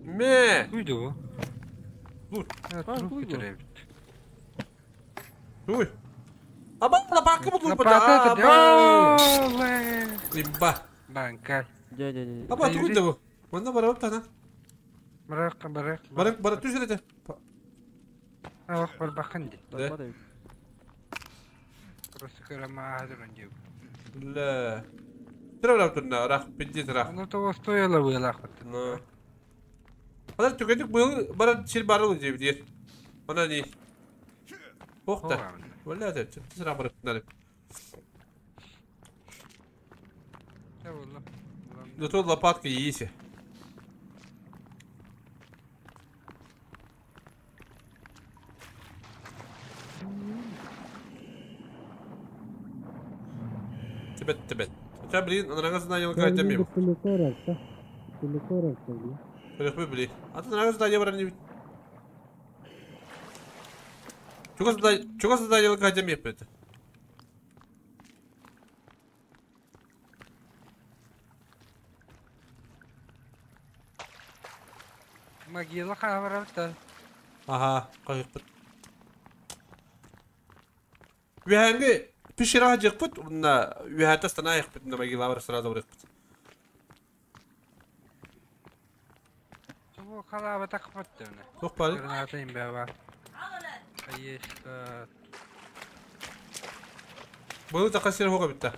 Мә. Туйду бу. Dur. Туруп битиребит. Туй. Аба, лапакы булду бу. Лопата Имба. Банка. Жа, жа, жа. Аба, туйду бу. Мында барып тана. Барак, барак. Барак, барак түшүр эте. Ах, бар бакын ди. Да. Просто карама хадырын деп. Ла. Тырап турна, рах, пиздец рах. Оно того стоило было. Ну. Хадar tükedik bu bara çil barıl diye bir. Ona ne? Bokta. Vallahi de sıra bıraktılar. Зато лопатка есть. Тебе, тебе. Хотя, блин, нравится на него какая-то мимо. Блин. А ты нравится на него не. Чего задание какая-то мимо это? Могила хаврата. Ага, қайықпыт. Веханги пешера жықпыт, на вехата стана яқпыт, на могила бар сразу врықпыт. Бу халава тақпыт дәне. Тоқ бар. Гранатайым бәва. Есть. Бұл тақасыр хоға бітті.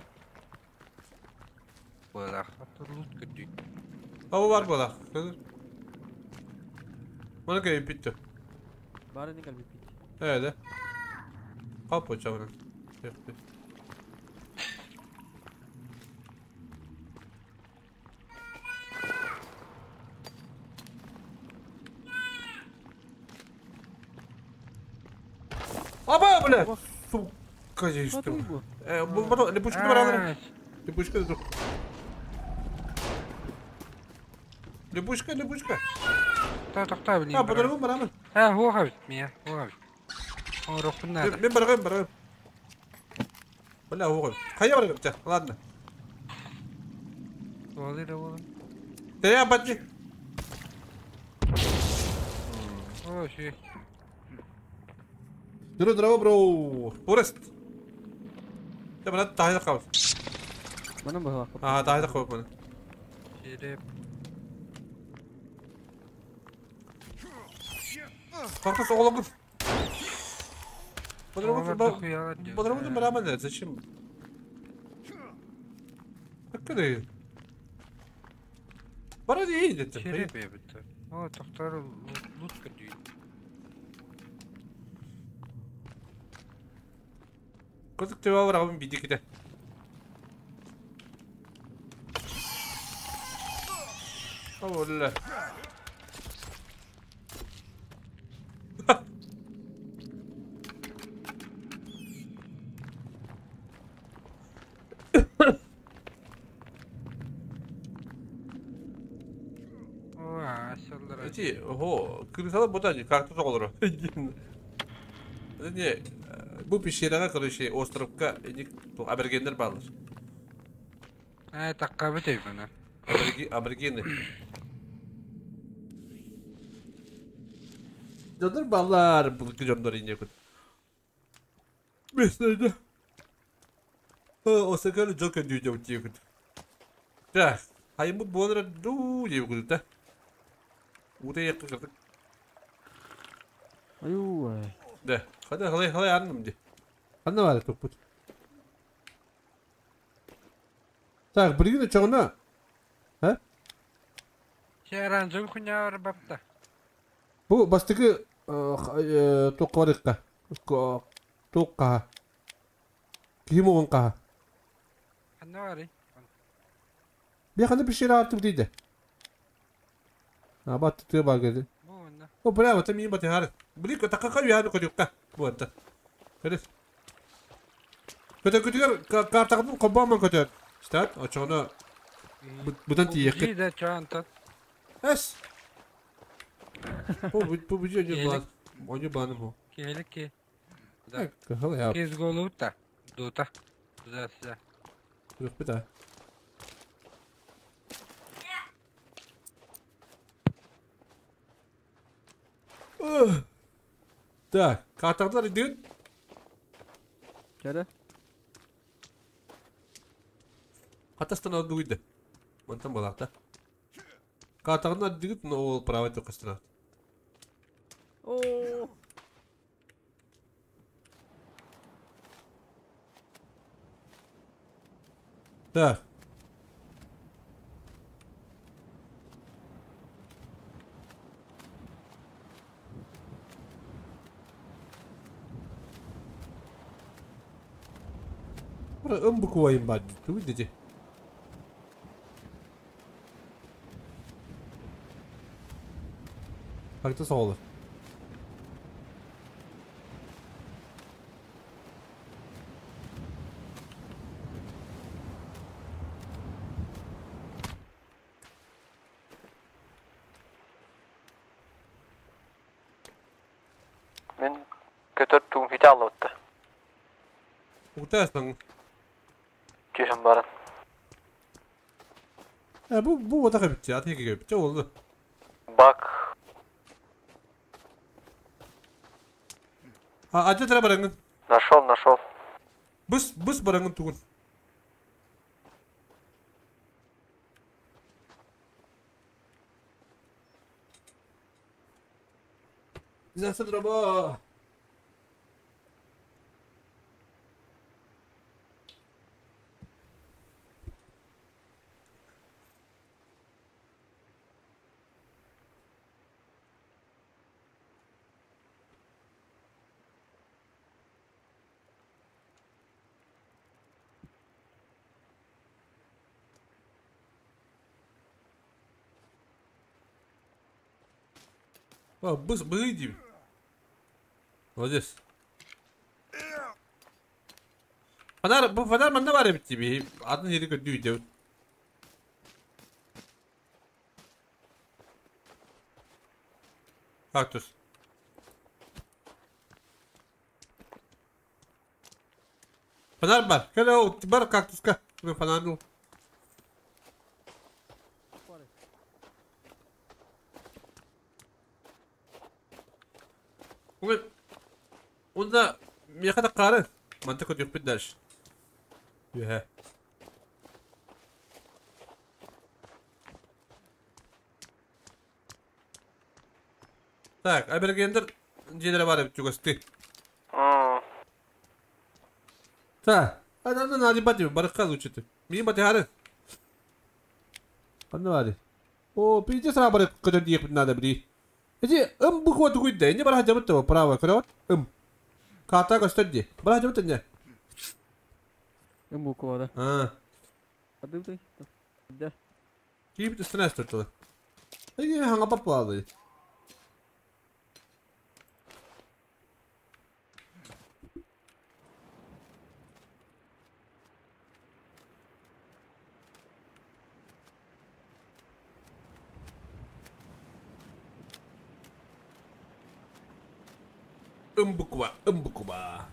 Болақ. Лут күтті. Абы бар болақ. Мана кәйіп бітті. Бары не кәлбіп бітті. Әді. Қап оча бұны. Аба, бля! Сука, я что? Бұл липучка бар. Липучка тут. Липучка, липучка. Тоқта, блин. А, по-другому барамын. А, хоға бит, мен, хоға бит. Орықпын надо. Мен барғайым, барғайым. Бля, хоға. Қайда барғайым, те, ладно. Олы да олы. Ты батли. О, ши. Здорово, бро. Форест. Я брат, тайда қалып. Мана баға. А, тайда қалып мана. Череп. Как-то оғлығын. По-другому барамын, зачем? Как это? Бара дейді. Череп бітті. О, тоқтары лутка дейді. Кызык тебе барамын биді кете. Ола. Эти, ого, крысала ботани, карта olur. Не, bu пещераға, короче, островка, аборигендер балыр. Ә, таққа бітей бұны. Аборигены. Жондар балар, бұл жондар ине күт. Бестерді. Осаканы жоқ өндейді өте күт. Так, хайымы бұланыр ду деп күт, да? Ута яққа кірдік. Аю. Да, қада қалай қалай арным де. Қанда бар тоқ бұт. Так, біргені чоғына. Ха? Шәран жыл күні бапта. Бұл бастығы тоқ барыққа. Тоққа. Киім оғын қаға. Қанда бар? Бе қанда пешері артып дейді. Абат түтіге бар келді. О, бля, вот мимо ты гар. Блин, это какая я не Вот. Көрес. Көтер көтер картагын кобаман көтер. Штат, очоно будан тиек. Жида чанта. Эс. Бу бу бу же бан. Оню баным бу. Келек. Да. Кахал Кез голута. Дута. Да, да. Жоқ біта. Так, карталар идет. Кәрі? Қатастан алды үйді. Мантан балақта. Карталар идет, но ол право тоқастырады. О! Так. Ым буквайым бар тугуй дети. Харita soğulu. Мин көтөр тугум хите аллыбытта. Уктаастан. Түһэн баран. Бу ватака битти, атын хеге битти oldu. Бак. А ача тара бараңын. Нашел, нашел. Быс быс бараңын тугун. Засад раба. А, быс быйди. Молодец. Фонарь, бу фонарь манна бар эбит диби. Атын жери көдүү деп. Кактус. Фонарь бар. Кэлэ бар кактуска. Мен фонарь. Онда меха да қары. Манта көтүк бит дальше. Юхэ. Так, абергендер жедere бар эбит жүгөстү. Та, анан нади бати барыкка лучше. Мин бати хары. Кандай бар? О, пиздец сара барык көтөр диеп надо бри. Эти ым буква тугуйда, не бара жабыт право, көрөт? Ым. Карта көстөрдү. Бара жабыт не? Ым буква да. А. Адыбды. Да. Кийип үстүнө өстөртүлө. Эги хаңа паплады. Ым буква, ым буква.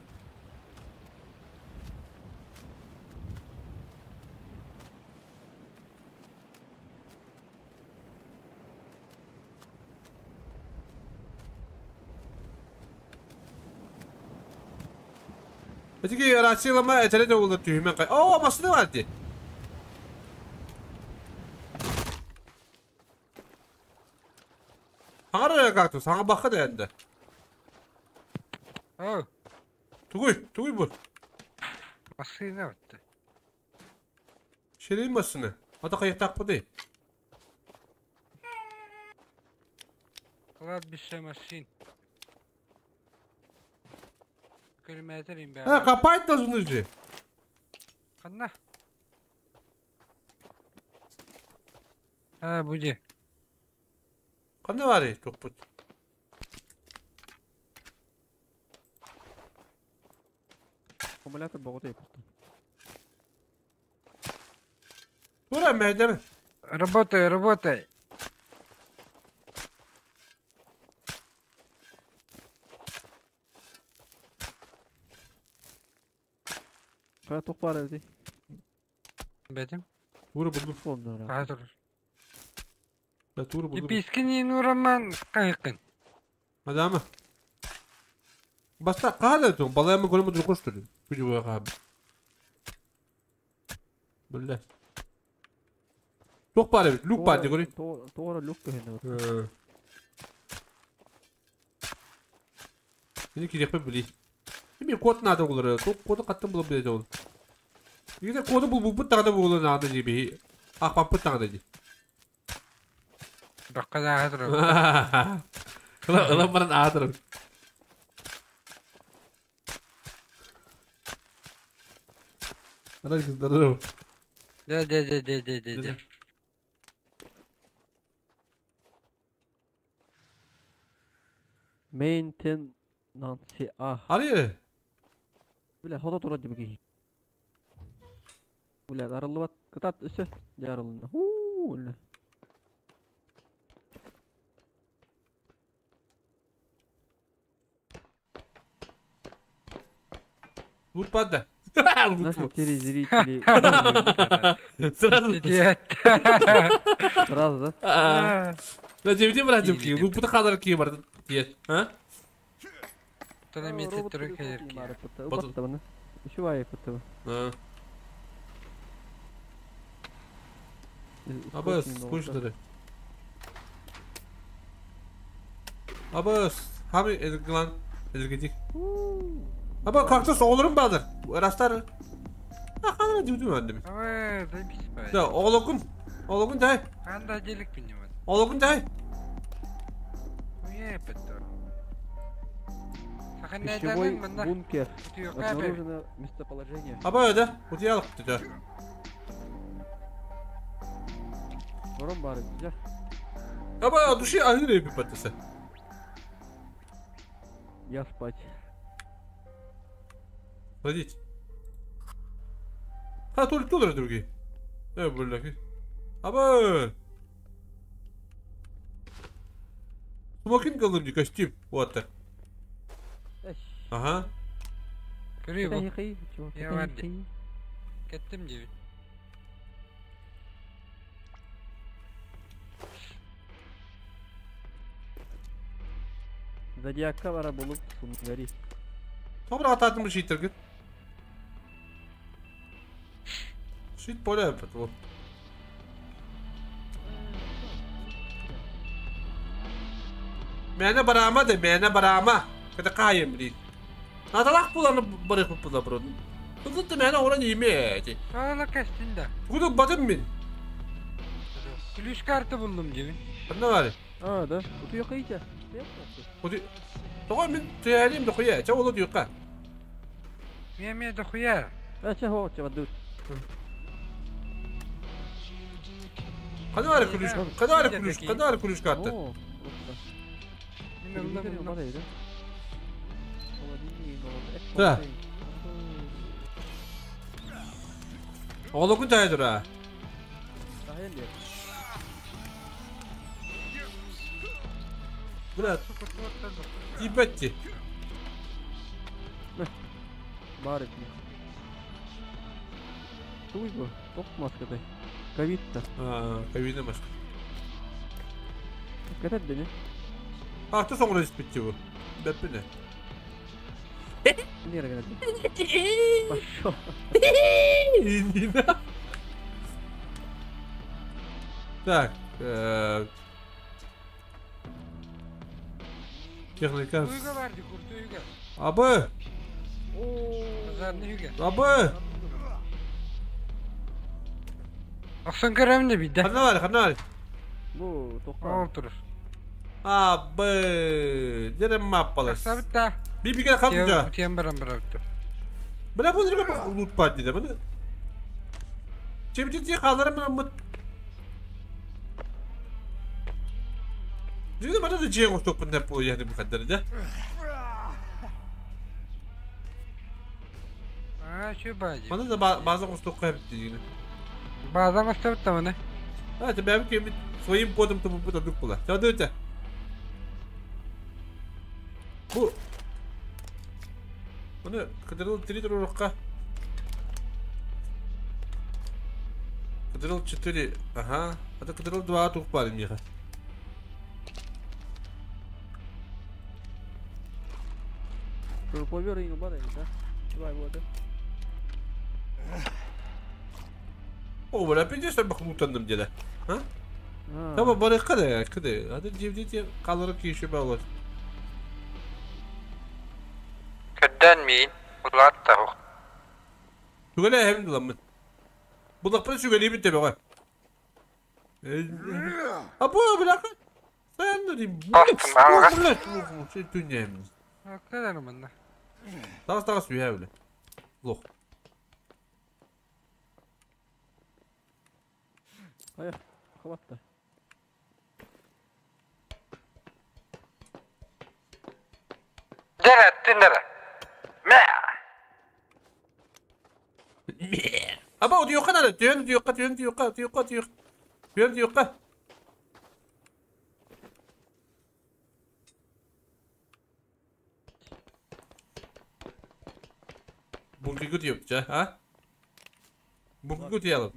Эти рациялама этере де олар түймен кай. О, машина бар ди. Аңара кактус, аңа бакы да энди. О, Тугуй, тугуй бу. машина битти. Шерин машина. Ата кайыктак бу ди. Кладбище машин. Километр имбе. А, копать должны же. Канна. А, буди. Кандай бар токпут? Аккумулятор богото просто. Тура мәдем. Работай, работай. Кая ток бар эди. Бетим. Тура булдум. Онда. Хазыр. Да тура булдум. Ипискини нураман кайкын. Адамы. Баста каада ту, балайымы көрөмө тур коштур. Күжү буяка. Биле. Ток бар эбит, люк бар дегори. Тора люк көһөнө. Мени керек били. Эми код надо булар. Ток коду каттан булып билет ол. Егер коду бул бу тагда булар надо диби. Ак папы тагда ди. Бакка да хазыр. Ыла ыла баран аадыр. Радик, здорово. Да, да, да, да, да, да, да. Maintenance А. Ария. Бля, хода тура дебеги. Бля, арыллыбат кытат өсө. Дэ арылынна. Хуу, бля. Лут да. Наши телезрители. Сразу. Сразу, да? Да, девять братьев, лут пута хазар ки бар. Нет, а? Абас, скучно. Абас, хами эдгилан, эдгидик. Аба кактус оğulum badır. Rastlar. Ha kana düdüm öndüm. Aba, da pis Da oğlum. Oğlum day. Anda delik binim. Oğlum day. Oye, petto. Пищевой бункер. Обнаружено местоположение. Аба да, утиялык dedi. Ворон бары, да. Аба души ahire bir patası. Я спать. Садитесь. А, только туда другие. Бля. Аба! Смокинг голубый костюм. Вот так. Ага. Криво. Я варди. Кеттим девять. Зодиака вара булып сунгари. Добро ататын bir şey тіргін. Şit поле yapıt bu. Mene barama de, mene barama. Kada kayım değil. Nadalak bulanı bırakıp bula bro. Kızıttı mene oran yemeği. Sağla kestin de. Kudu batım min. Gülüş kartı buldum gibi. Ne var? А, да. Утуя кайта. Kudu. Тоға мен түйәлім де хуя. Ча олы дүйіққа. Мен де хуя. А, ча хо, ча бадут. Қана бар күлүш, қана бар күлүш, қана бар күлүш карты. Да. Олы күн тайдыр а. Брат, ебать. Барык. Туйбу, тоқ маскадай. Ковид-то. А, ковидная маска. Катать да не? А, кто сам распить его? Да, пине. Не, рогатый. Пошел. Так. Техника. Абы. Абы. Aksan görevinde bir de. Ханна бар, ханна бар. Bu тоққа. Otur. Абы. Дерем маппалас. Sabit Bir bir kere kaldı. Тем барам барам. Бля, bu direkt loot party de bunu. Çemçe kalırım ben mut. Şimdi bana da ciğer topun hep bu yani bu kadar da. Ha şu bacı. Bana da bazen kostok hep yine. Bazen kostok da bana. Ha tabii ki bir своим потом то bu da kula. Hadi öte. Bu. Bunu кадрил 3 рука. Кадрил 4. Ага. Это кадрил 2 тух парень меха. Повер и да? Давай вот. О, бля, пиздец, там бахмутанным деда. А? Tamam bana kadar kadar. Hadi cevdeti kalır ki işi bağlar. Ködden miyin? Ulat da hok. Şugale hem de lan ben. Bu da şugale bir tebe var. Ha bu bırak. Sen de diyeyim. Bastım abi. Şey dünyam. Kadar mı? Tavas tavas bir evle. Loh. Hayır. Kapattı. Dere, dinlere. Мэ. Аба утуйуохха наада, түһэн утуйуохха, түһэн утуйуохха, утуйуохха, утуйуох. Түһэн утуйуохха. Бункерга утуйабыт чэ, а? Бункерга утуйалым.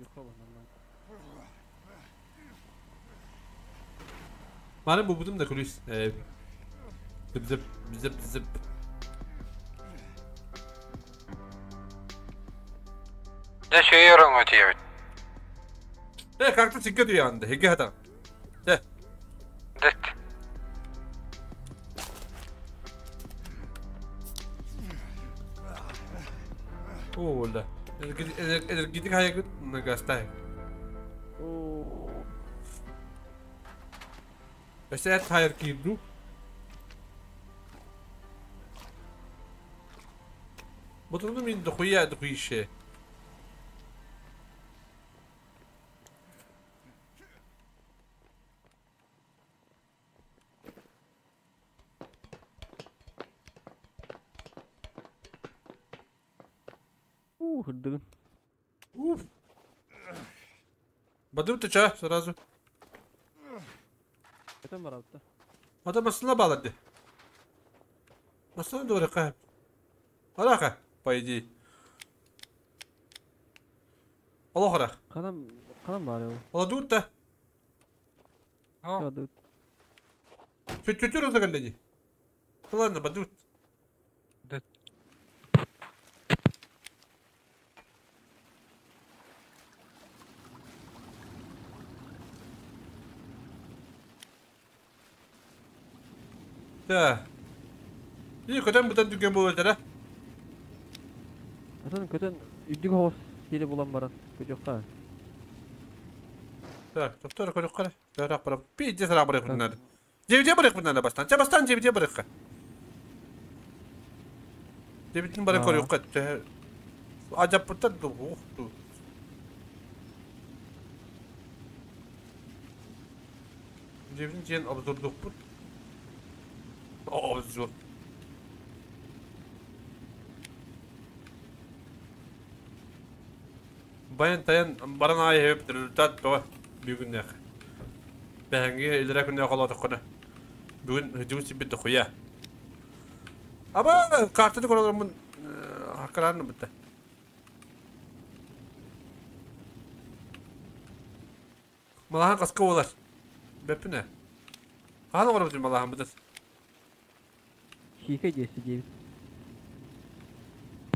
Маны булбутум да күлүс. Зып зып зып зып. Дьэ үчүгэй ороҥҥо утуйабыт. Э, как-то сикке утуйаҕын да, сикке хатаҕын. Дэ. Дэт. О, да. Энергетик хайагыт нагастай. Өссө эт хайар киирдүү. Ботурну мин дохуя дохуище. Уу, үрдүгүн. Уф. Бадым ты ча сразу. Көтөн барабыт да. Ата массына баларды. Массына дуорака. Арака, по идее. Олохора. Ханан ханан баар ол? Оладуут да. О, Ладут. Чуть-чуть роза кэллэ Ладно, бадут. Дэт. Да. И көтөн бутан дүкен буолар Атын көтөн үрдүк хоҕус сири булан баран көтүөххэ. Так, тоқтор көрүк қара. Тарақ барап. Пиздец арақ барайық надо. Девде барайық надо бастан. Ча бастан девде барайық. Дебитин барайық көрүк қара. Ажап бұттар ду. Ух, Дебитин жен обзордук бұт. Обзор. Баян таян баран ай хеп результат то бүгүн Бәһәңге илерә күннә кала токкана. Бүгүн һүҗүм сибит дохуя. Аба картаны көрөрмүн хакаран битте. Малахан каска болар. Беппине. Хаан оҕоробутун малахан бытас. Хиикэ диэси диэбит.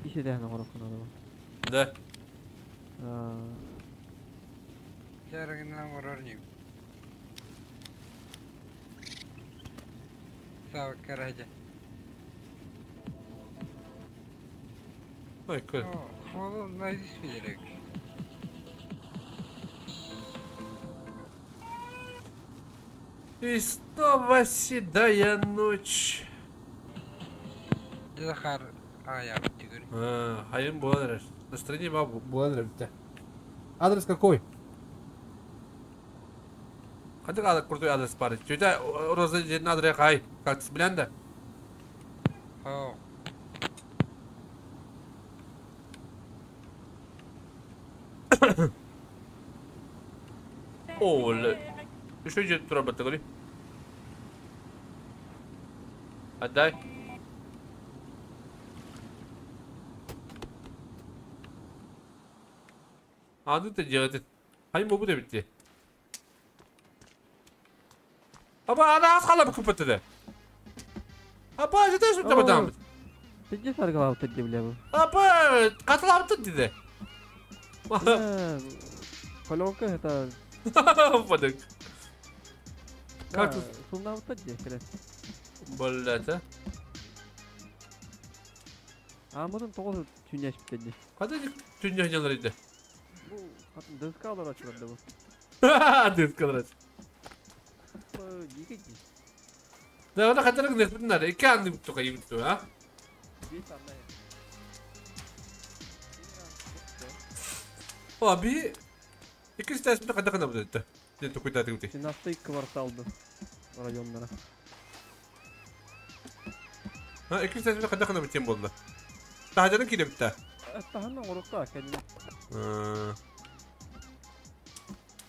Ис этээһин оҥороххун наада. Да. Дьарыгынан оҥорор ньим. Саабыкка эрэ Ой, көр. Ол найдис билерек. И снова седая ночь. Захар аябыт түгүр. А, Хайым буолар. Настроение ма буолар битте. Адрес какой? Ханнык адрес крутой адрес бар. Тетя Роза дьиэтин адрес хай. Как билэн да? О, О, Еще идет тура говори. Отдай. А ну ты делать. Хайым бу да битте. Аба ана аз кала күпөтү да. Апа, жете сүттө бадам. Тиджи саргалаабыт дии билэбин. Апа, катылабыт диде. Колонка это Падык. Как тут? Суннаабыт дии кэлэн. Блять, а? Ааммытын тоҕус түннэспит дии. Када түннө жалар иде. Бу хатын дыска олорочулар да бу. Дыскалар. Дии дии. Да, она хотела гнет надо. И кан только ебут, а? Биэс анна. О, би. Иккис этээспитин хайдах гынабыт этэ? Диэн токуйдаатыгыт. 17 квартал ду районнара. Ha, иккис этээспитин хайдах гынабыт диэн буолла. Таһырдьанан киирэбит да? Таһынан оҥоруохха кэннин.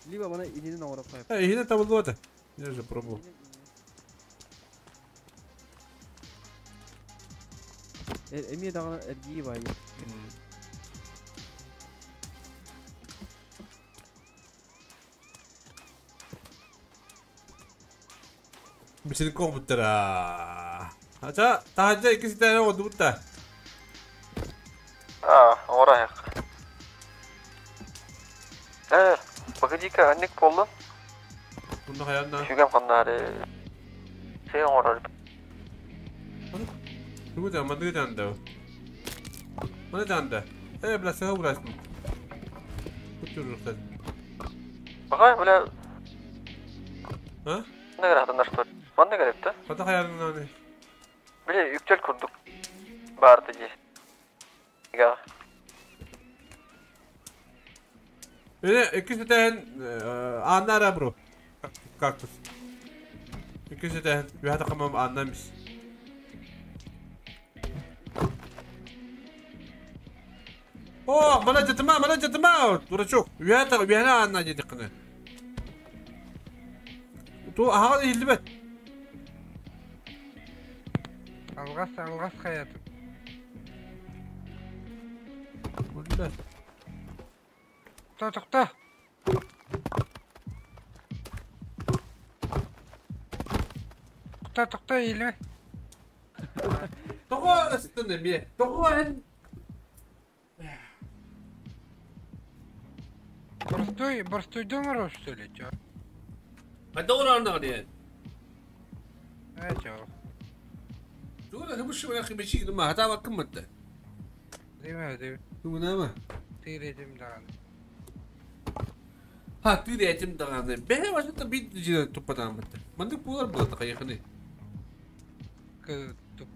Либо маны иһинэн оҥоруохха. Иһинэн табыллыбат. Я же пробовал. Эмиэ даҕаны эргии баайы. Бисин коҕбуттара. Ача, таһырдьа икки ситэрэ оҕордубут да. А, оҥоро Э, погоди-ка, анник буоллун. Мунна хайанна. Үчүгэм ханнаары. Сей оҥорор. Тугу да, манныгы да. Маны да. Э, бля, сыха урасın. Кутуруктан. Баҕай, бля. А? Манна гыратыннар что? Манна гырапта. Хата хаярын Бile үктел курдук. Баарты дии. Эне иккис этээһин аанна бро. Кактус. Иккис этээһин үһэ тахамам аанна мис. О, мана жатыма, мана жатыма, дурачок. Үһэ тах, үһэ аанна дедиккіне. Ту аһаҕа иһиллибэт. Алгас, алгас хаятым. Бля. Тохто, тохто. Тохто, тохто, иилимэ. Тоҕо ыстын эмиэ? Тоҕо эн? Боростуой, боростуойдуҥ оҥорор что ли, чё? Хайда оҥорор диэн? Э, чё? Тугу да бу шура химичи гыма хатаабаккын батта. Димэ, дим. Тугунама? Тиретим даҕаны. Ха, тиретим даҕаны. Бэһэ башта бит дьиэ туппатаан батта. Мандык буолар буолта хайыхыны. Кы туп.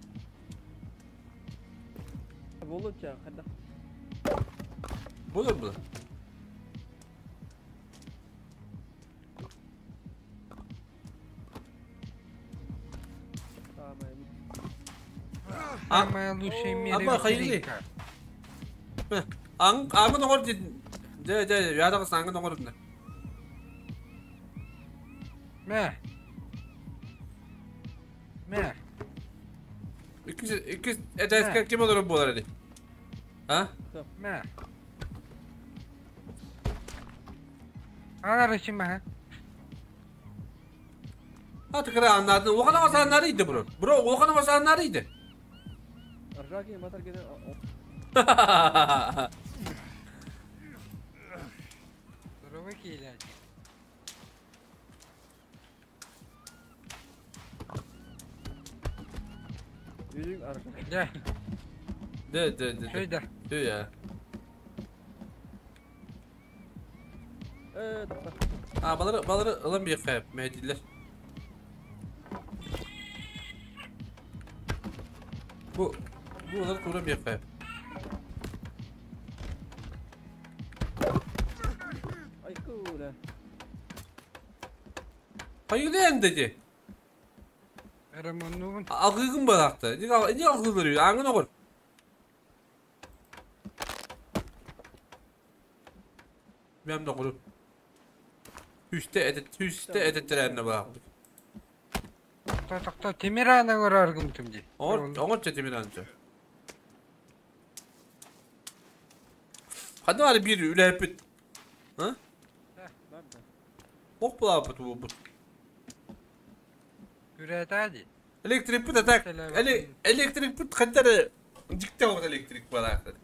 Болуча, хайдах. Буолар буолар. Самая лучшая в мире Аба, хайыли. вечеринка. Аң аңын оҥор дии. Дьэ, дьэ, үөһэ саҥын оҥор дии. Мэ. Мэ. Иккис иккис этээскэ ким олорор буолар ини? А? Мэ. Алар için мэ. Ha tıkıra anladın. O kadar anlarıydı bro. Bro o kadar anlarıydı. Ржаки, матар гене. Здорово, кийләч. Yüzük arşak. Дьэ, De de de. шөйдө. De ya. Э, тохто. Ha балары балары ылан bir kayıp mehdiler. Bu bu olar тура bir kayıp. Ай, куля. Hayır ne dedi? Ремоннугун. Алгыгын балакты. Не не алгылыр? Аңын огор. Мен de kurup. Hüste edet, hüste edetlerine bak. Тохто, тохто, тимир аана көрөр гымтым дии. Оҥор, оҥор чэтимин анча. Ханна бары биир үлэһиппит. А? Барда. Ох булааппыт буолбут. Күрэтээ дии. Электрикпит атак. Электрикпит ханна дьикти оҕот электрик балаахтар.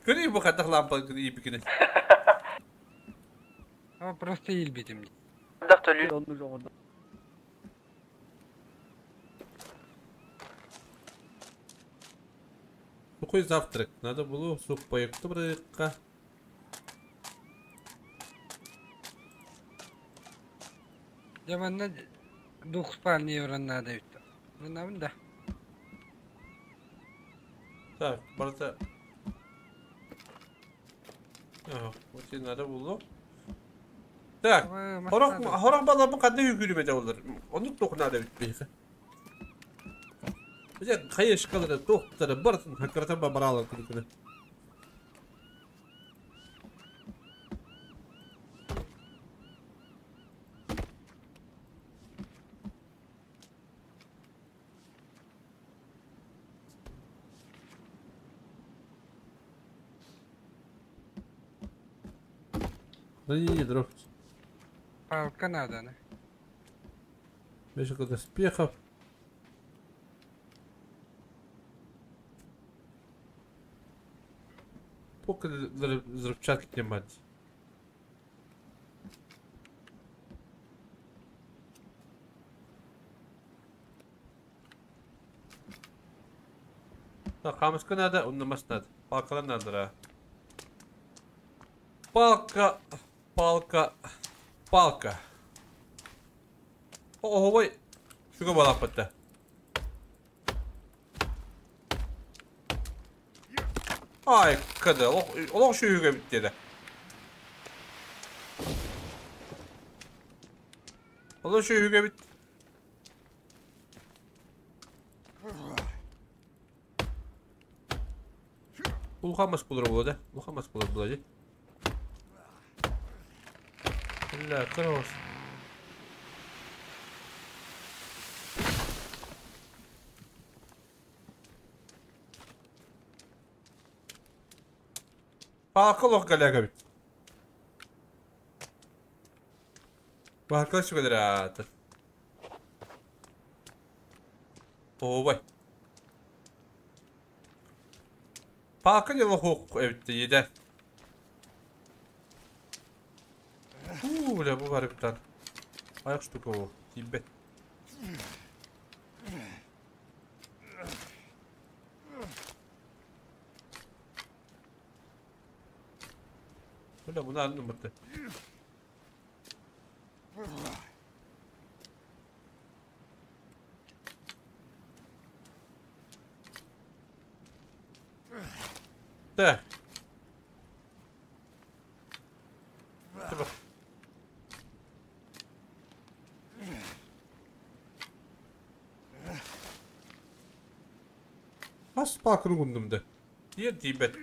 Көрүй бу хаттах лампа иипикини. А просто иилбитим дии. Дах төлүү. Онну жоҕордо. Сухой завтрак. Надо было сухпайыкты бырайыкка. Дьэ манна двухспальный ураннаада эбит. Ураннабын да. Так, барыта. Вот надо буллум. Так, хорох хорох баларбын ханна үгүрүм этэ олар. Оннук туох наада эбит биһиэхэ. Дьэ, хайышкалары, туохтары барытын хаккаратан баралар күнү Да не, не, дров. Палка надо, не? Мешок доспехов. Сколько взрывчатки мать? Так, камушка надо, он намаз надо. Палка надо, да. Палка, палка, палка. Ой, шуга балаппытта. Ай, када, олох шүйүгө битти да. Олох шүйүгө бит. Улахан мас булар була да. Улахан мас булар була ди. Бля, кросс. Палка олох галяга бит. Палка сүгөлөр аатыр. Ообай. Палка не лохук эбит еде. Уу, бля, бу бар битан. Аяк штука бу. Тибет. Бля, буну aldım bitti. Да. Dur bak. Has палканы кундум да. Диэн тиийбэт.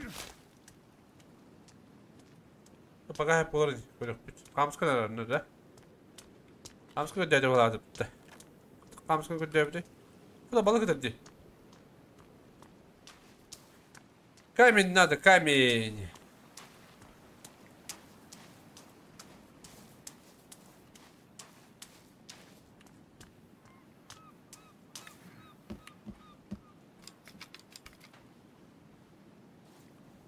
Пока болар көрөкпүт. Камска нарарны да. Камска көдөөдө болаадыпты. Камска көдөөбүтэ. Куда балык өтөрди. Камень надо, камень.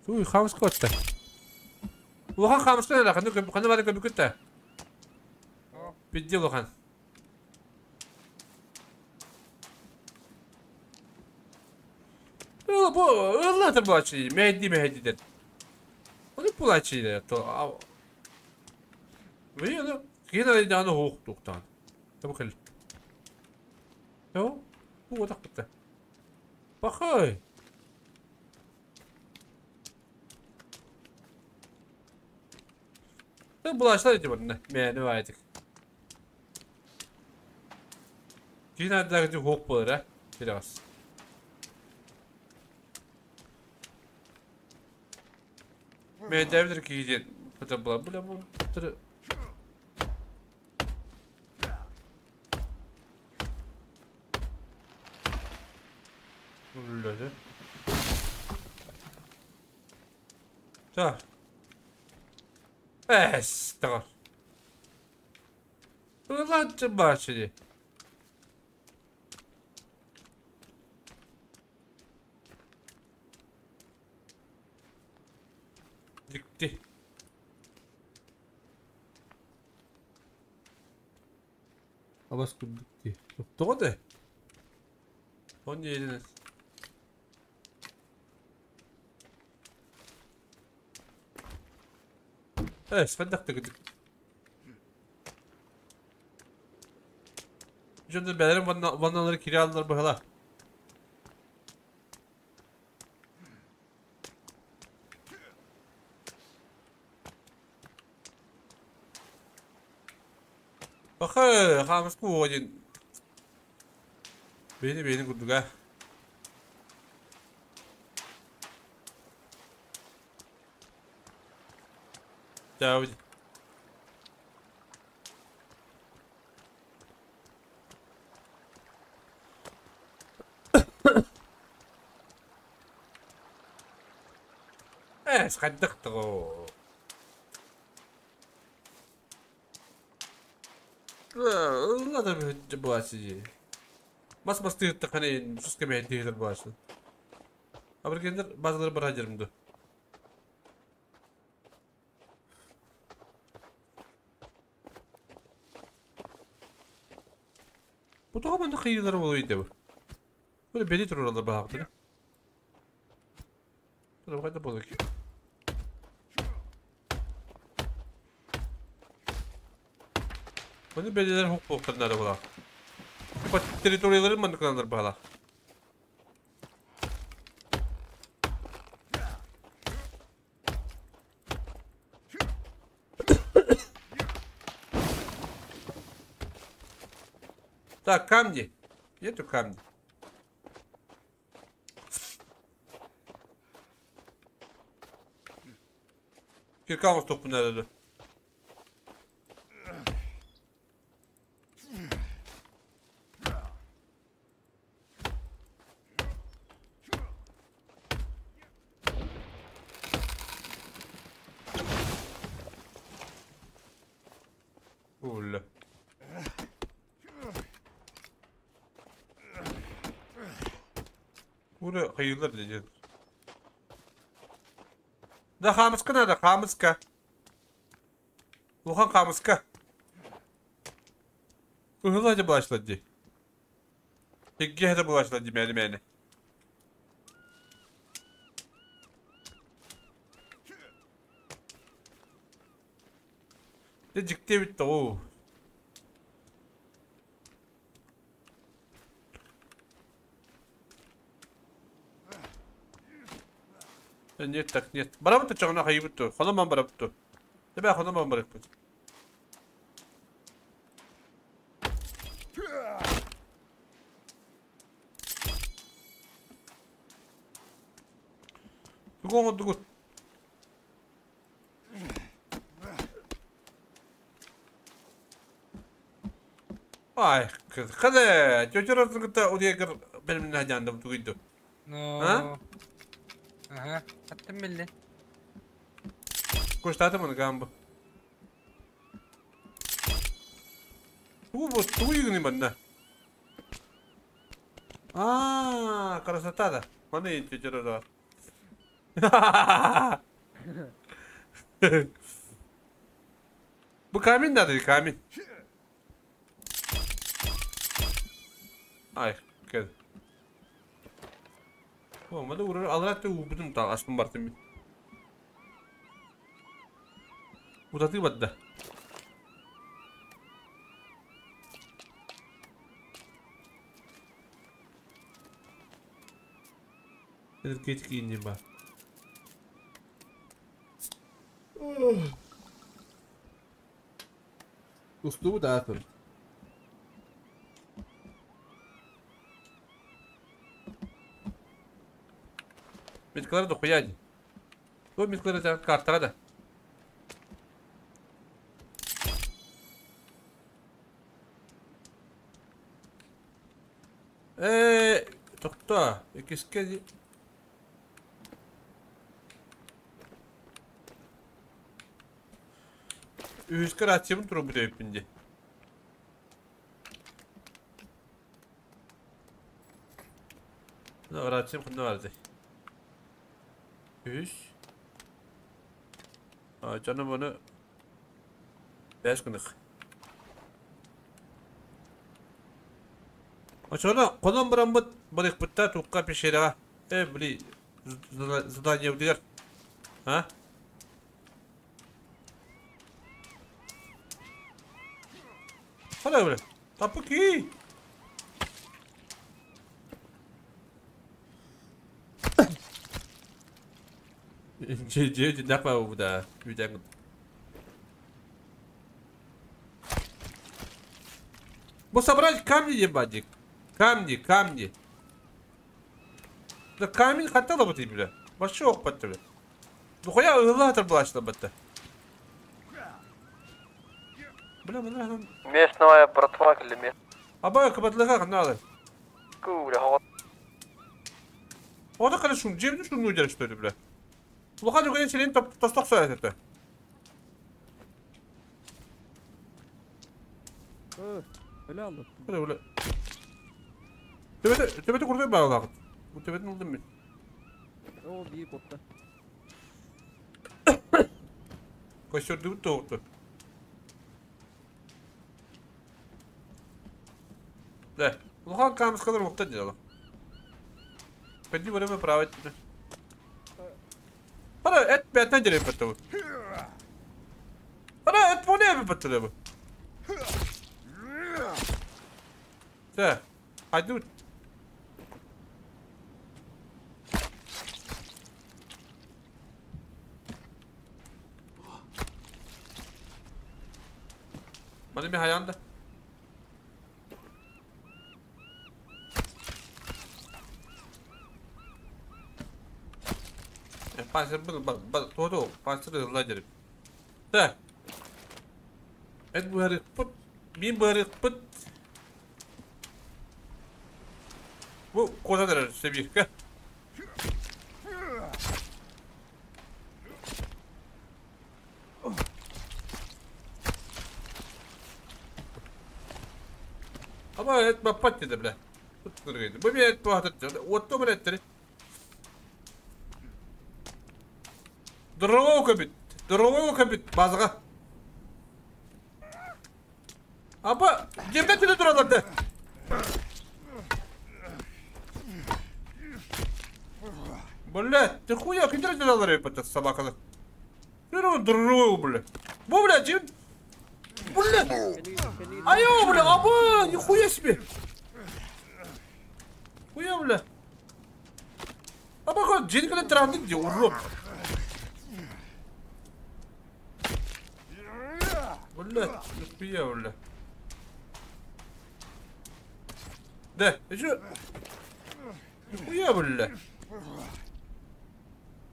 Уй, хамска отта. Улахан хамска надо, ханны ханны бары көбүкүтэ. Бидди улахан. Бу ыллатыр булачы, мәйди мәйди дед. Оны булачы да то. Вы ну, кина да аны хук туктан. Табы кел. Йо, бу отак битте. Бахай. Булачлар ити bunlar. Мәне вайтык. Кина да хук болар, а? Biraz. Мәйдәбидер кииден. Бата була була бу. Тыры. Үлләде. Так. Эс, тагар. Ыланчы бачыди. Дикти. Абас күрдүк Тоҕо да? Он диэдинэс. Эс, фандактыгыдык. Дьоннор бэлэрин ванналары кире аллар быһала. Баха, хаамыска уоҕа диэн бэйэни бэйэни курдуга. Чаабыт. Ээ, хайдах тоҕо? Ылла да буолааччы. Бас бастыыттаххына сус кэбиһэн тиһитэр буолааччы. Абрикендер базалары бара дьэрим ду. Бу тоҕо манна кыйыылара буолуой дии бу? Бу били тураллар баһаахтара. Тура хайда буолуой? Bunu belirler hukuklarına була. Территорияларын манныкалар баала. Так, камни. Нету камни. Кирка оҥостуохпун наада. Уля. Уля хайыылар диэн. Да хаамыска наада, хаамыска. Улахан хаамыска. Ыһыла дьэ былаачылар дии. Икки да былаачылар дии мээнэ мээнэ. Дьэ дьикти эбит тоҕу. Нет так нет. Барабыт чоҕуна хайыбыт ту. Хономан барабыт ту. Тэбэ хономан барыппыт. Тугу оҥордугут? Ай, хада, чочоротун кытта удиэгэр бэлэмнээх дьаандам тугуйду. Ну. Ага, аттым билли. Куштаатым оны гамбы. Тугу бу, тугу югуни манна? А, красота да. Маны чочорото. Бу камень надо, камень. Ай, кэл. О, маны урар алрат уубутун та аспын бартым мин. Утатыы барда. Энергетик ииннин баар. Устубут аатын. Меткалары дохуя дии. Бу меткалары картаҕа да. Ээ, тохтоо, иккискэ дии. Үһүскэ рациябын туруорбут эбиппин дии. Рациям ханна баар этэй? Үһүс. Дьоно маны бэс гынык. Очоно хонон бараммыт барыахпытта туохха пещераҕа э били заданиебытыгар а Хана бile тапыки Дьэ дьэ дьэ да үүтэн. Бу собрать камни диэн баар дии. Камни, камни. Да камень хантан ылабытый бля? Вообще охпат бля. Нухуя ыһылла сытар былаачыларбатта. Бля, мына Местная братва или местная? Аба кыбатлыга ханна Бля, вот. Ода кара шум, жебни шумну дер что ли, бля. Улахан үгэнин сирин тостох сөйөтө. Öyle aldım. Бля, бля. Төбөтө, төбөтө курдук баалаах. Бу төбөтүн ылдым мин. О, bir koptu. Көстөрдүбүт тоҕутту. Да. Улахан камыскалар уктан дела. Пойди время править. Ара, эт бэтен дереп баттыбы. Ара, эт бу не баттылы бу. Да. Пойду. Маны ми хаянда. Панцир был, то панцир лагерь. Так. Это бары пут, мин бары пут. Бу коза себирка. Ama et bappat dedi bile. Bu bir et bu Otto bile ettiri. Дрового кабит. Дрового кабит. Базға. Апа, жерде түлі тұраларды. Бля, ты хуя, кидер тұралар епті собаканы. Дрового, бля. Бу, бля, жем... Бля. Айо, бля, аба, нихуя себе. Хуя, бля. Аба, жер тұралды, где урод. Бля, нихуя, бля. Да, еще. Нихуя, бля.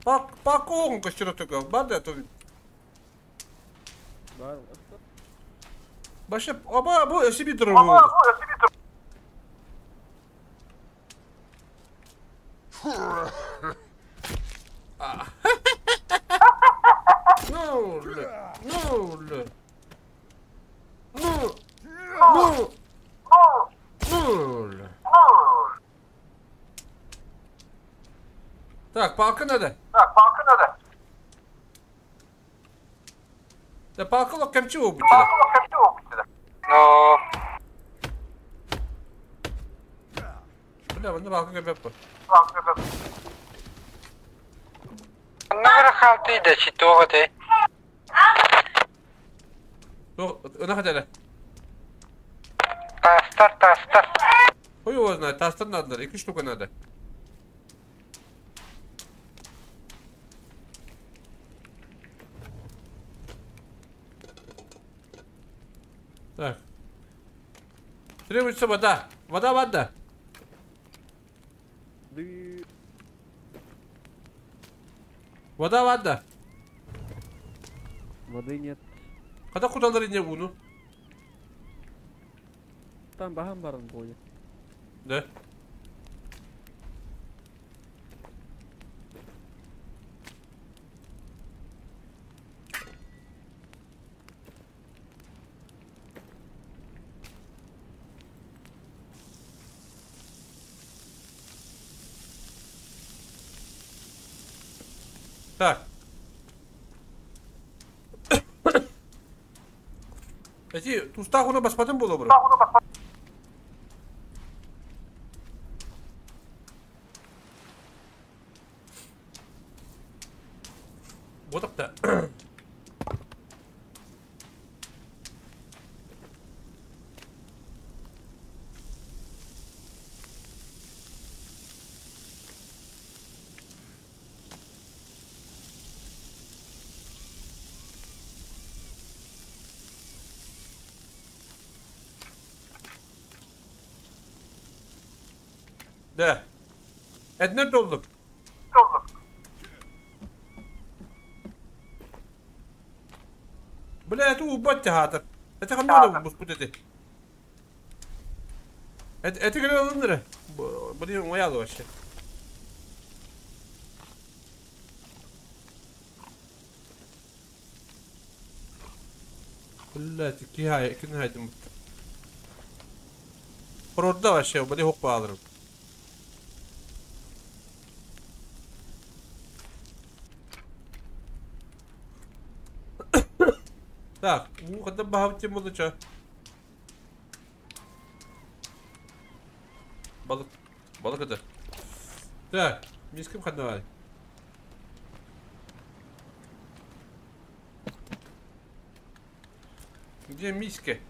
Пак, пакон, костеротыка, бада, то. Баша, аба, бу, себе дорогу. Ну, бля, ну, бля. Ну, ну, ну, бля. Так, палка надо. Так, палка надо. Да палка локком чего будет? Но... Бля, вон палка кепеппа. Онногор халты да читого ты. На хотели. Тастар, тастар. Хуй его знает, тастар надо, и штука надо. Так. Требуется вода. Вода, вода. Вода, вода. Воды нет. Когда куда не буду? Там бахам баран будет. Да. Так. Эти тустахуна баспатын было бро. Вот так-то. Да. Этинэн толлум. Бля, это убать театр. Это ханна буспут эти. Это это говорил Блин, моя вообще. Блядь, кихай, кинхайдым. Продда вообще, блин, хук алырым. Так, у хата бахав тем болуча. Balık. Balık adı. Так, миским хаднавай. Где миски?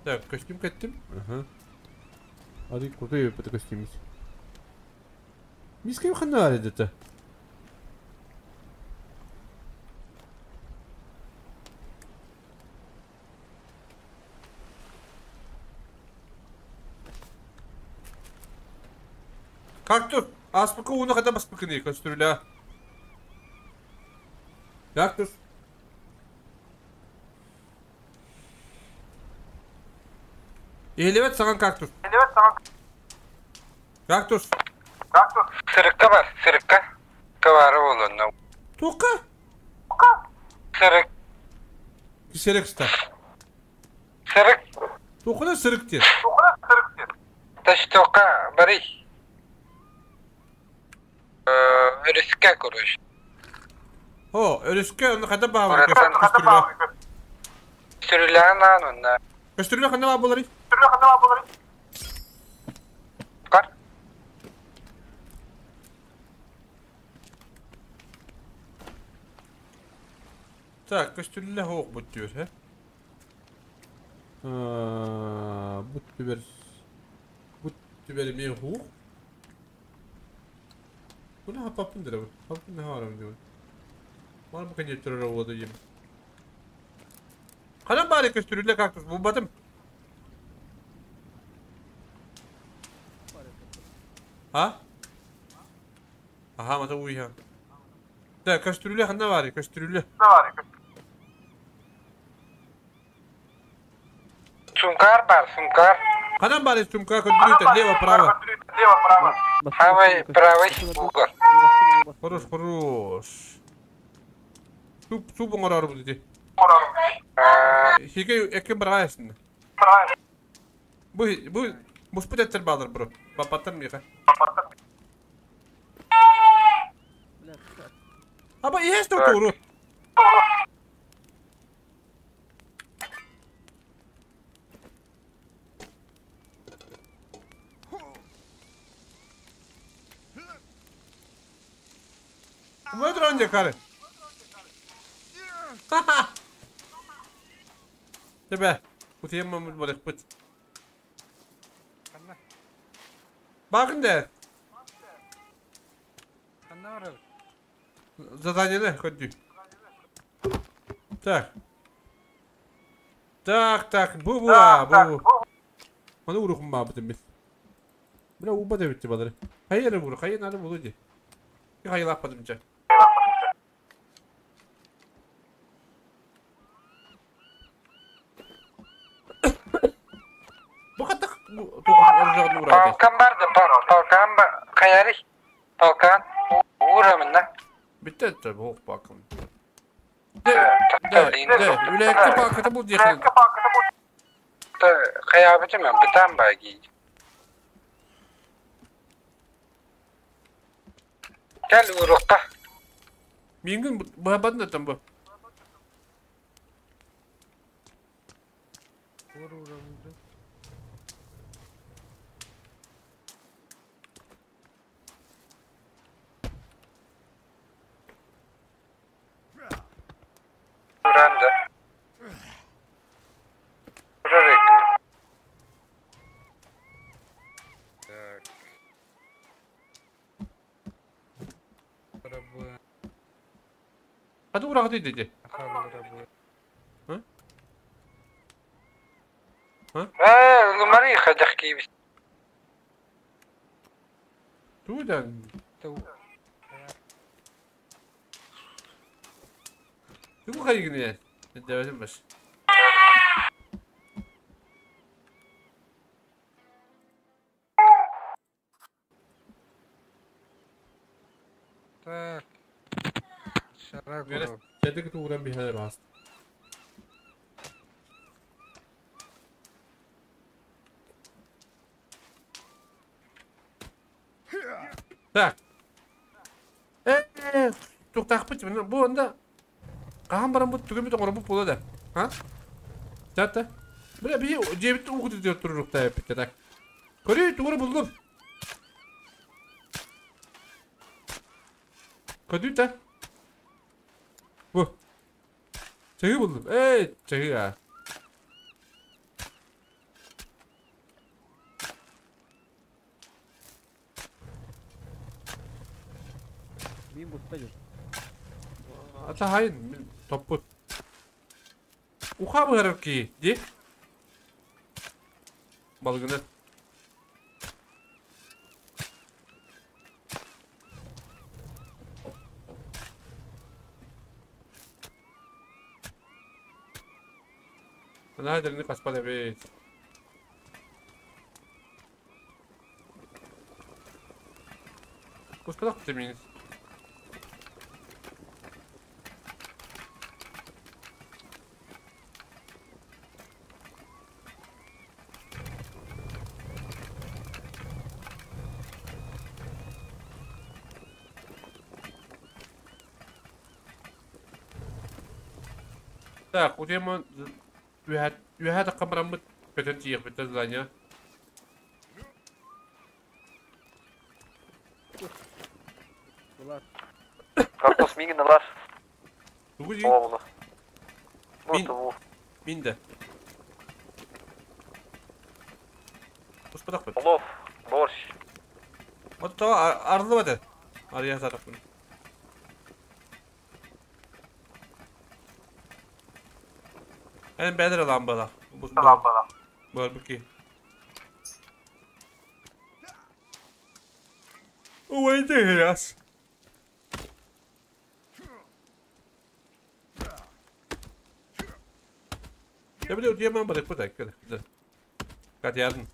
Так, костюм кеттим. Ага. Hadi крутой это костюм. Миским хаднавай это. Кактус. Аспыка уну хата баспыкыны кастрюля. Кактус. Елевет саған кактус. Кактус. Сырыкка бар, сырыкка. Товары болуна. Тоқа. Сырык, Кисерек ста. сырык. Тоқына сырык тер. Таштока барый. Өрүскә короче. О, өрүскә оны хата баҕа Ораттан кастрюля. Сүрүлән анна. Кастрюля хана болар. Кар. Так, кастрюля хоқ бут diyor, he? Бут түбер. Бут түбер мен хоқ. Bunu hapapın dire bu. Hapapın ne haram diyor. Var mı kanyetler oldu yem. Kalan bari кастрюля кактус bu batım. Ha? Aha mata uyuyor. Да, кастрюля хана var кастрюля. Сумкар бар, сумкар. Канан bari сумка кастрюля лево право. Правый, правый угол. Хорош, хорош. Суп, суп оңорор бу диди. Хиге экен барайсың. Бу бу муспут эттер балыр бро. Бапаттар миха. Аба есть doğru. Мөдір önce karı. Тебе, утиеммамыт балыкпыт. Bakın de. Задание не ходи. Так. Так, так, бу бу бу. Маны урухум ба битим бит. Бля уба да битти бадыр. Хайыр бур, хайыр нары булу ди. Хайыр лападым жа. Бу каттык тоқун оржогун урады. Полкан барды, полкан ба, каяры. Полкан. Урамында. Битти это бу бакым. De, de, de, үлекте пакыты бул дихин. Каябытым, битам баги. Кел урукка. Мингин бабадын там бу. Уранда. Урарык. Так. Хаты ураҕыт диди. Ээ, хайдах киибит. Тугудан? Тугу хайгын Дэвэтин бас. Так. Шара Кәдік тугуран биһәләр бас. Так. Туктахпыт бу онда Кахан баран бу түгөмүт оҥоробут буола да. А? Чата. Бля, би жебит угут диyor турурукта эппитте так. Көрүй тугура булдум. Көдүй та. Бу. Чаһы булдум. Эй, чаһы а. Мин бутта жүр. Ата хайын топпут. Уха быһарар ки, ди. Балыгını. Ана дерни каспа эбит. Куспадак демин. Так, утема үһәт камерамыт бөтен тиек бөтен здание. Булар. Картос мигин алар. Тугу Оğlu. Мин- Bu bu. Мин де. Куспадак бит. Плов, борщ. Вот то арылы бат. Ария сарак. Эн бәдер ламбала. Ламбала. Бар бики. Ой, дегряс. Я буду диаман бар куда куда. Катярн.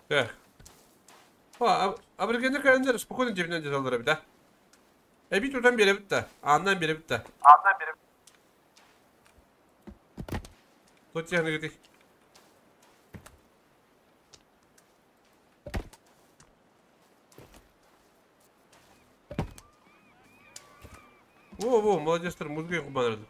Так. А, аборигенер календарь спокойно дебинен дезалдыра бит, а? Э, бит удан бере бит Андан бере бит Андан бере. Тут я не Во, во, молодец, музыка кубанырды.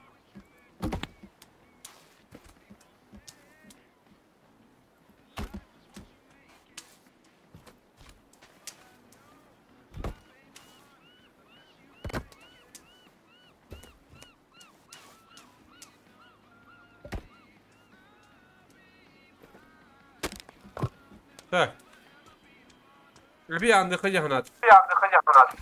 Так. Bir anda kıyahınat. Bir anda kıyahınat.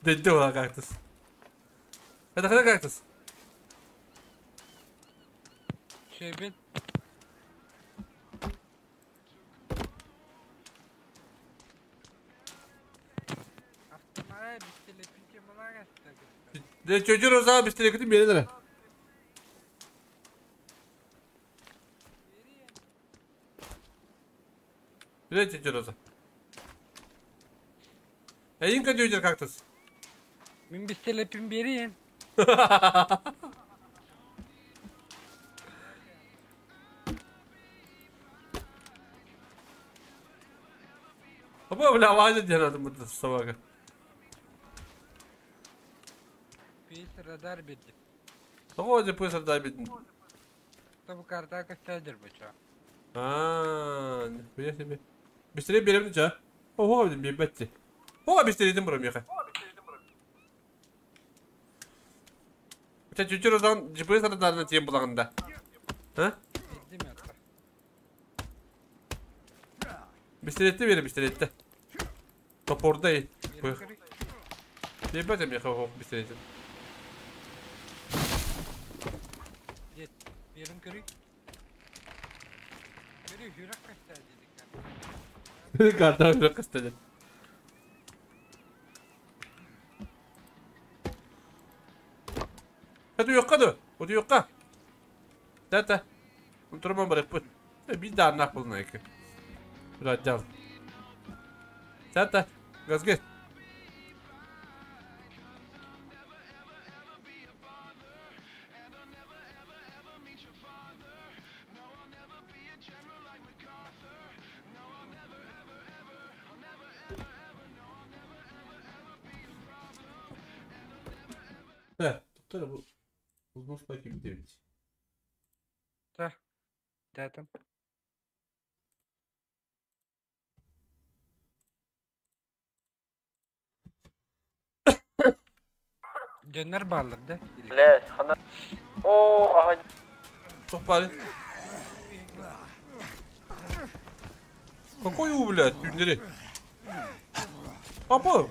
Dedi ola kaktüs. Hadi hadi kaktüs. Şey De çocuğun o zaman biz direkt bir yere. Bir çocuğun o zaman. Эйин кадюдер кактус. Мин пистолетин берейин. Апа, бля, лазит где надо будет собака. GPS радар бирдим. Тоҕо GPS радар бирдин? Тобу карта көстөөдөр буча. А, нихуя себе. Быстрее берем ча. Ого, бибетти. Ого, быстрее идем бромеха. Хотя чуть-чуть раздан GPS радарына тем булагында. А? Бирдим ата. Быстрее бери, быстрее. Топорда и. Бибетти меха, ого, быстрее. Дед, берин көрүй. Көрүй, жүрек кастаа дедик. Карта жүрек кастаа дедик. Hadi yokka da. Hadi yokka. Tata. Unutturmam bırak bu. Bir daha nak bulun ayı. Biraz can. Tata. Gaz gel. He, tutar bu. Uzun bakayım demiş. Да. Да там. Döner bağladı. Блядь, хана. О, ага. Çok bari. Какой у, блядь, тюндери? Папа.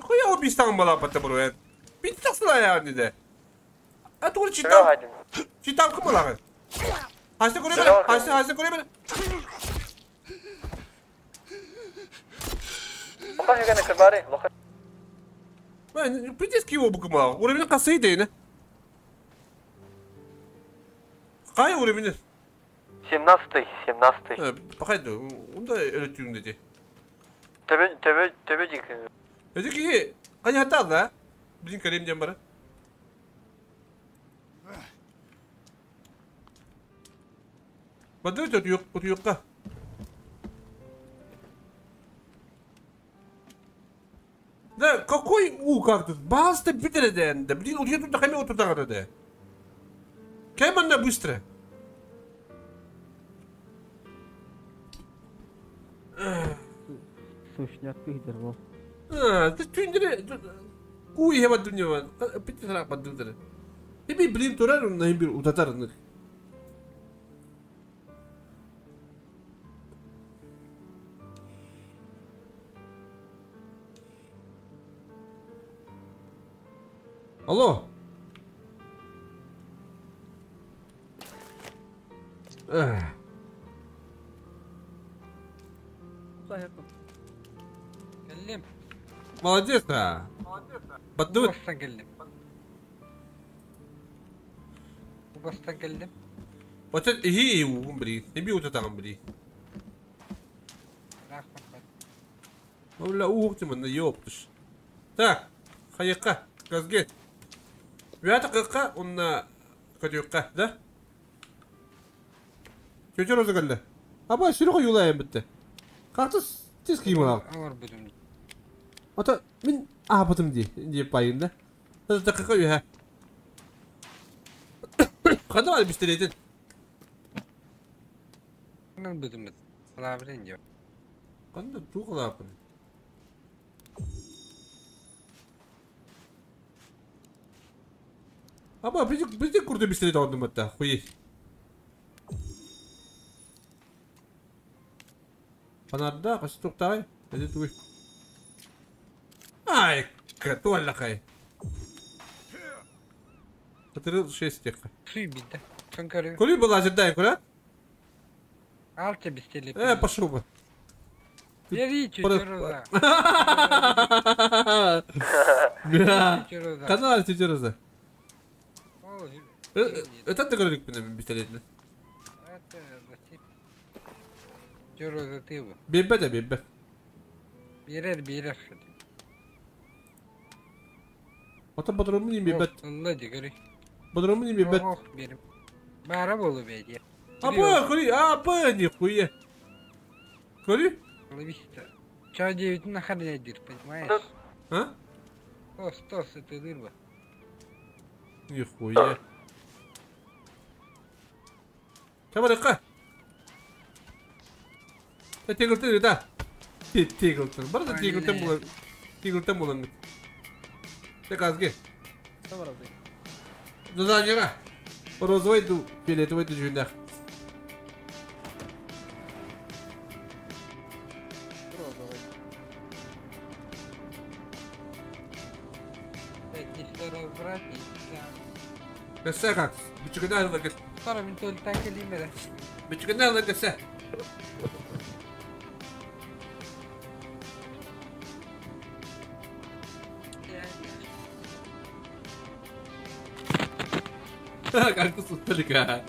Хуя убийстан была по табуру, Бит тахсыла я не А тур читал. Читал кым булагы? Хасты көрө бер, хасты, хасты көрө бер. Лоха жегене кырбары, лоха. Мен пиздец киво букма. Уровень касы дейне. Кай уровень? 17-й, 17-й. Пахайды, унда өлөтүң деди. Төбө, төбө, төбө дик. Эди ки, кай хата да? Блин, карим дем бара. Бадыр yok, yok. Да, какой у как тут? Баста битереден. Да, блин, вот я тут на вот туда да. Кем она быстро? Сушняк кыйдыр А, ты түндере куй хева дүнье бит сарак баддыр. Хеби блин турар на бир утатар. Алло. Келлим. Молодец, а. Баддыр. Бастан келдим. Бастан келдим. Вот это и умри. Не вот это умри. Бля, ух ты, man, ёптыш. Так, хайка, газге. Вята кыкка, онна көтүкка, да? Көтөр өзі келді. Аба, сүрі қой бітті. Қартыс тез киім алақ. Ауыр бүдім. Ата, мен апытым де, деп байын да. Таққа үйә. Қанда бар бістеретін? Мен бүдім. Лабрин деп. Қанда туғылапын? Аба, бізде күрді бістерет алдым атта, хуй. Панарда, қасы тоқтағай, әде туй. Ай, туаллақай. Кытырыл шесть тек. Суй битті. Сон көрі. Көли была жердай, көрі? Алты бістелеп. Пошел бы. Бери чучуруза. Канал чучуруза. Это ты говоришь, пистолет? Это Чуруза ты его. Бибе да бибе. Берер, берер. Ата патроны не бибе. Алла дегери. Патроны не бибе. Ох, берем. Бара болу бейде. Апа, кури, апа, нихуя. Кури? Ловиста. Ча девятин охраняет, понимаешь? А? О, что с этой рыба? Нихуя. Чабарыкка. Тегілтен да. Тегілтен. Бар да тегілтен була. Тегілтен булан. Те казге. Задание. Розовый ду, фиолетовый ду жүндах. Розовый. Кессе как? Бичугана лагет. Бичугана лагет. Как-то суталика.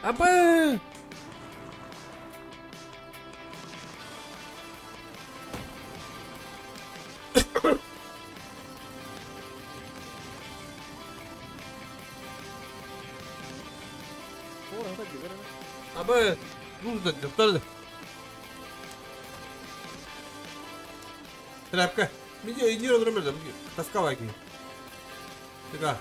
Абы! Абы! Тряпка. Меня и не разрумели, таскала ги. Така.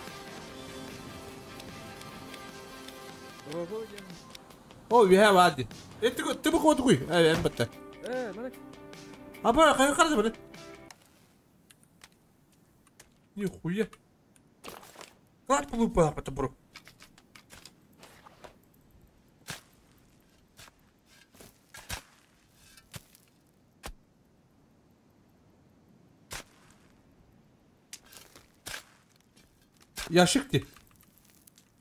О, we have adi. Ты бы ход такой. Эй, эмбетте. Аба, кай карады бля. Нихуя. Как полупа, это бро. Ящик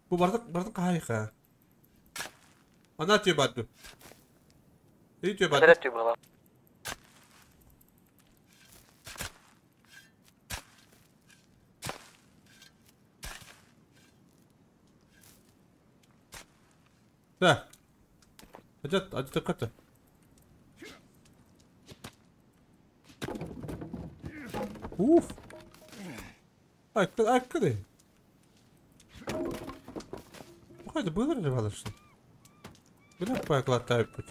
Bu bardak harika. Ana tüy baddu. İyi tüy baddu. Evet tüy bala. Da. Hadi hadi dikkat et. Uf. Akkı. Это было рвало что? Бля, поглотаю путь.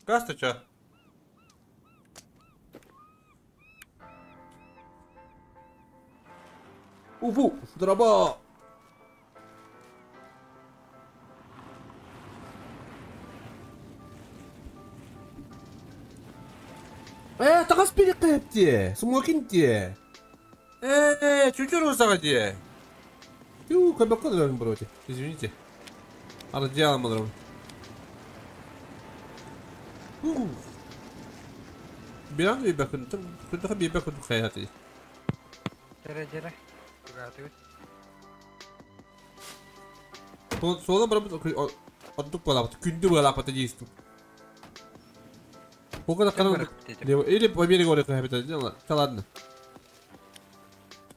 Газ ты чё? Уфу, дроба! Тағас бері қайыпте, смокинте. Чуть-чуть розағаде. Ю, кабакка да броте. Извините. Ардиалам алырым. Биран бибәкүн, күндә бибәкүн хаяты. Дәрәҗәле. Солан барып отдук балап, күндү балап ата дейстим. Или по берегу дело. Да ладно.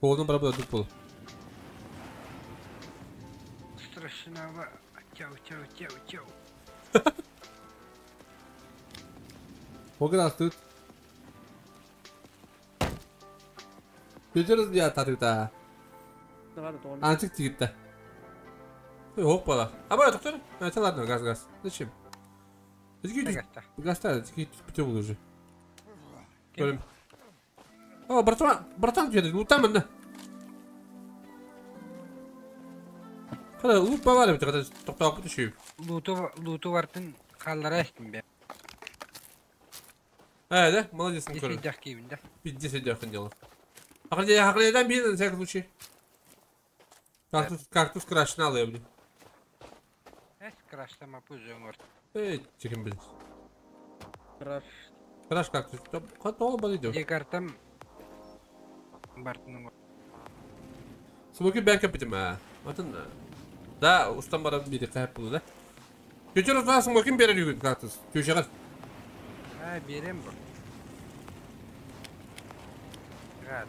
Полным правда тут пол. Страшного. Чау, чау, чау, чау. Сколько тут? Көтеріз я татыта. Антик тигитте. Опа. А бай, доктор? Это ладно, газ, газ. Зачем? Газ, путем уже. О, братан, братан где-то, ну там она. Когда луп повалим, когда тоқтауып түсіп. Луту вартын қалдырайсың бе. А, да? Молодец, Николай. 10 да. 50 дяхин дело. Охраняй, бил, на всякий случай. Кактус, кактус крашнал, я, блин. Эс крашлама пузо морт. Эй, тихим, блин. Краш. Краш кактус. Хотол подойдет. Где картам? Бартын. Смоки бәк кепетим, а. Атын. Да, устан барам бири кайып булды, да? Көчөр устан смокин берер югүн кактус. Көчөгөр. А, берем бу. Рад.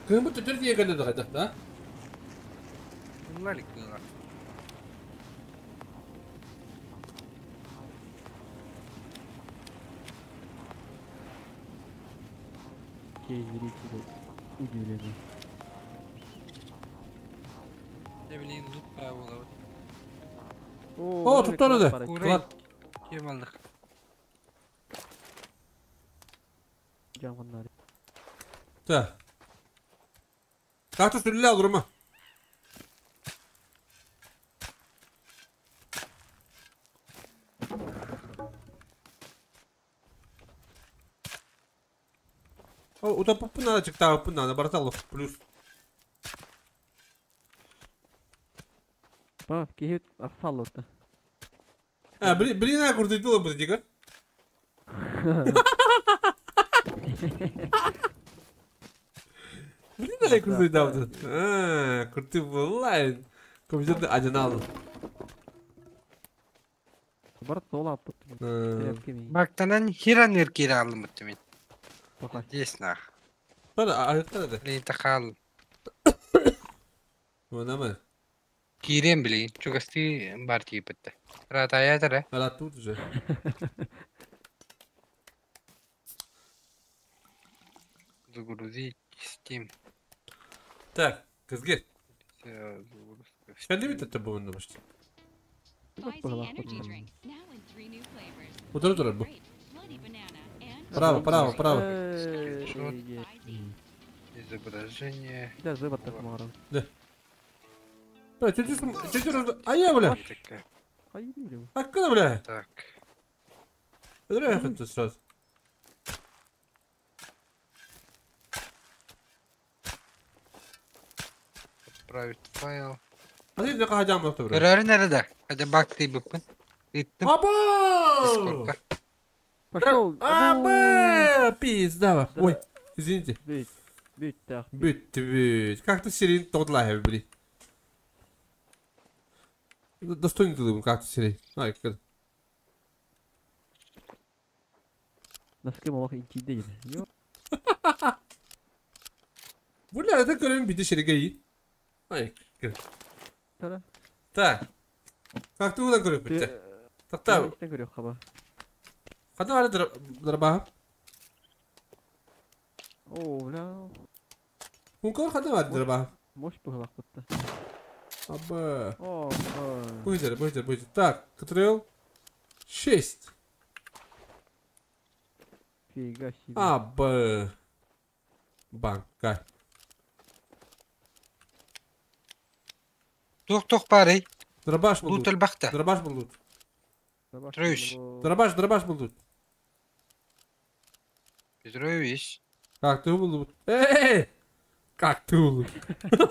Кым бу төтөр дигән дә кайда, да? Булар кыла. Все зрители удивлены. Не блин, лут павла. О, тут тоже да. Курай. Кем алдык? Жаманнар. Так. Как-то стрелял, Рома. О, утопу надо, чектау надо, браталов, плюс. Па, кихит арсаллыты. А, блин, блин, а курты было бы, дига. Блин, а курты дал. А, курты была. Компьютер один ал. Барт сола аппыт. Бактанан хиран эркире алдым бутты мен. Здесь нах. Бара, а это да. Блин, тахал. Вон Кирем, блин, чугасты бар типа-то. Ратая тара. А тут же. Загрузить Steam. Так, кызгер. Sen de mi bu başta? Otur otur bu. Право, право, право. Изображение. Да, зыбат так мара. Да. Бля, чуть-чуть раз... А я, бля. А куда, бля? Так. Бля, я сразу. Отправить файл. А ты для кого джамбл то, бля? Görür nerede? Hadi bak diye bakın. Gittim. Або! Пошел. Або! Пизда. Ой, извините. Бить. Бить, так. Бить, бить. Как ты сирен тодлай, блин. Достойный ты, как ты сирен. Ай, как. Носки молох идти değil. Бля, это көрем биде шереге. Ай, Так. Как ты удан көрөп битте? Так, так. Көрөп хаба. Када бар драба? О, бля. Мункор када бар драба? Мощь пыглак битте. Аба. О, Будет, будет, будет. Так, Ctrl 6. Фига себе. Аба. Банка. Тух-тух парей. Дробаш был тут. Лут Дробаш был тут. Петрович. Дробаш, дробаш был тут. Петрович. Как ты был тут? Эй! Как ты был тут?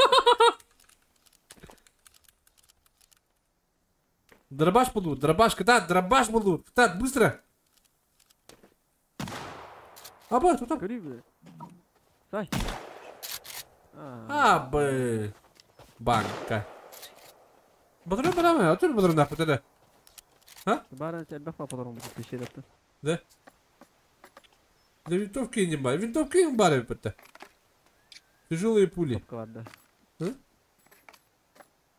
Дробаш был тут. Дробаш, да, дробаш был тут. Так, быстро. Аба, тут там. Сай. Абы. Банка. Батыры барамы? Атыр батыры нахуй тогда. А? Бара тебя патрон будет Да? Да винтовки не бар. Винтовки не бары это. Тяжелые пули. Да. А?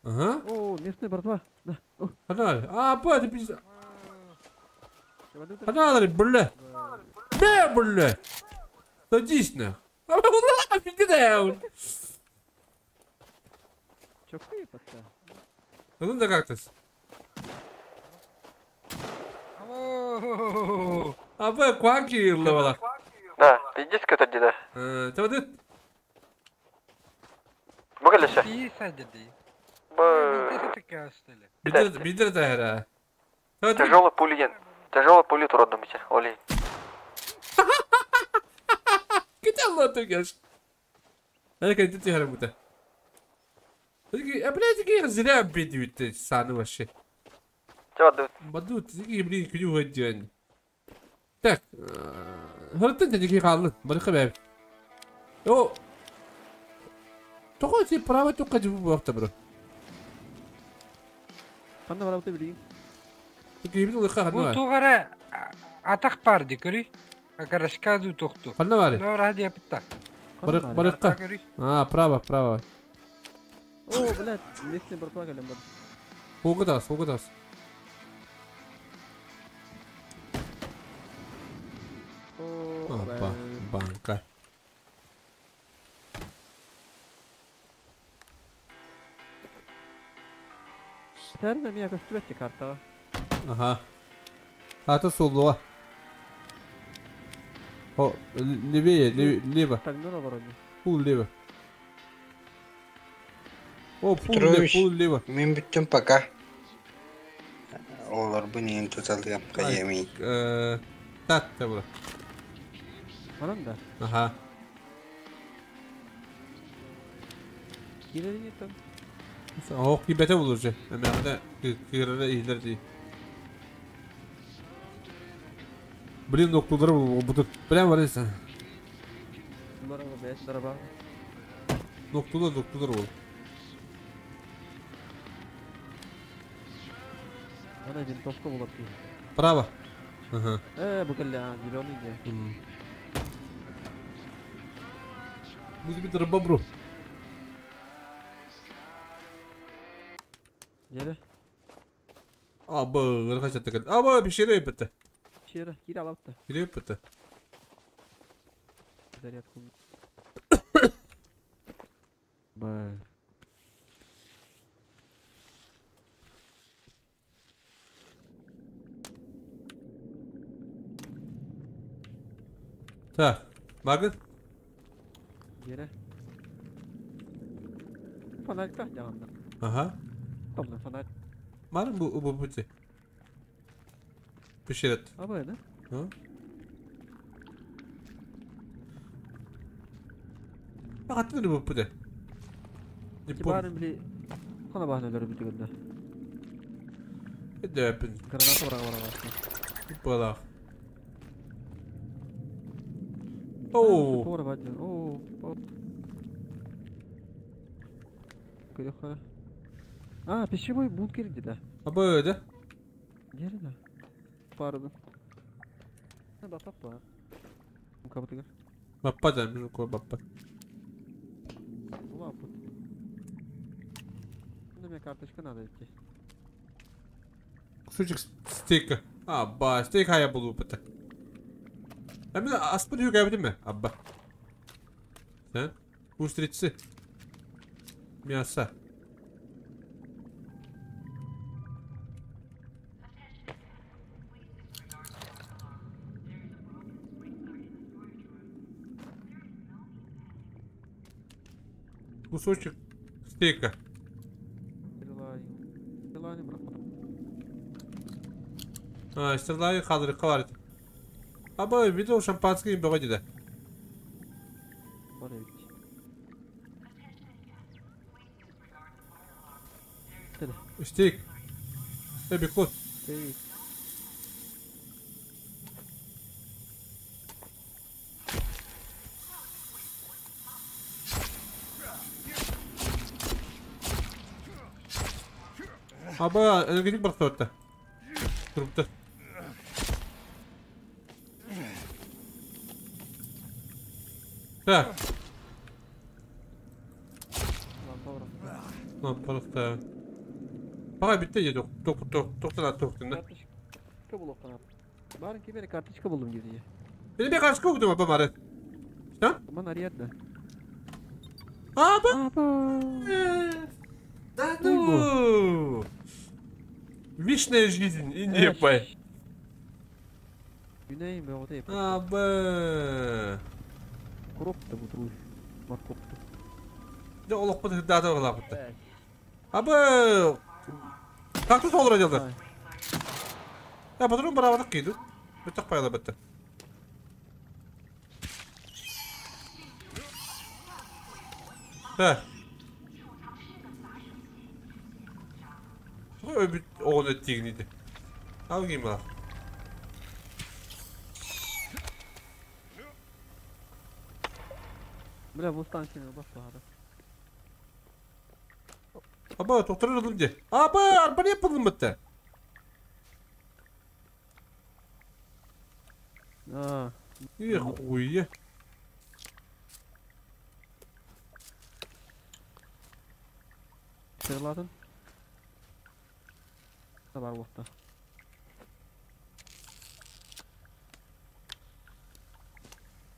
Ага. О, местная братва. Да. А, ба, ты пиздец. Погнали, бля. Бля, бля. Садись на. Офигенно. Чё хуй-то? Ну да как-то. А вы кваки ловила. Да, пиздец это деда. Ты вот это. Быгылыша. Тяжелый пули. Тяжелый пули трудно быть, Олей. Куда лоту геш? Я как ты работа. А блядь, какие зря бедют саны вообще. Бадут, такие, блин, клювы день. Так, Хартын такие халны, бархабе. О, только тебе право только тебе бухта, бро. Ханна барабы блин. Такие блин, лыха ханна. Бу тугара атак бар дикори. Акарашка ду тохту. Ханна бари. Но ради апта. Барыкка. А, право, право. О, блядь, местный братва голем бар. Сколько сколько даст? Опа, банка. Сэрин эмиэ көстүбэт картаҕа. Ага. Ата суллуга. О, левее, лево. Таҥнан олорон. Пул лево. О, пул лево, Петрович, пул лево. Мин бүттүм пока. Оҕолорбун иһин туталыам хайыамый. Татта була. Манан да. Ага. Киирэрин там. Ох, кибете булur же. Эмэҕинэ кыырара иһилэр дии. Блин, доктулары булбутут. Прям барыйсан. Bunlar бэс дараба. Доктулар, доктулар бол. Ана винтовка булар ки. Право. Ага. Бу кэллэ, зеленый де. Будет бит бобру. Дьэрэ. Абы, ырхача текел. Абы, пещера битте. Пещера, киир алапта. Кире битте. Зарядку. Б. Так, Магын? Дьэрэ. Фонарь та дьаҕанна. Ага. Томна фонарь. Марын бу бу бу. Пещерет. Абы, да? А? Атын бу бу. Не помню. Тибарын били хана баһына өлөрү бүтүгүндэ. Это Граната бара бара бара. Была. Оу. Тора бадья. Оу. Көрөхө. А, пищевой бункер где-то. Абы, да? Где да? Пару. Да, папа. Кабытыгар. Баппа да, между кой баппа. Лапут. Ну, мне карточка надо идти. Кусочек стейка. Аба, стейк хая буду быта. Эми аспын юг әбдім Абба. Sen? Устрицы. Мясо. Кусочек стейка. А, стрела кадры калар. Аба, видео шампанский бөгөдү да. Стейк. Бекот. Стейк. Аба, энергетик бар тотта. Трупта. Так. Лампа просто. Пора битте же ток ток токтан токтан. Карточка булып Барын кибер карточка булдым гиде. Бени бер карточка булдым апа мары. Что? Ман Ариадна. Аба. Аба. Да ну. Вечная жизнь и не пай. Аба. Кропты бутруй. Морковку. Да олох бу дата олох бу. Аба. Кактус олор делді. Я патрон барабадык кийду. Бүттек пайла бітті. Так. Ой, оғын өттегін еді. Ал кейм бала. Бля, bu станцияны баспады. Аба, тоқтырыр ұдым де. Аба, арбалет бұлым бітті. А. Эх, хуя. Сырладым. Бар уақта.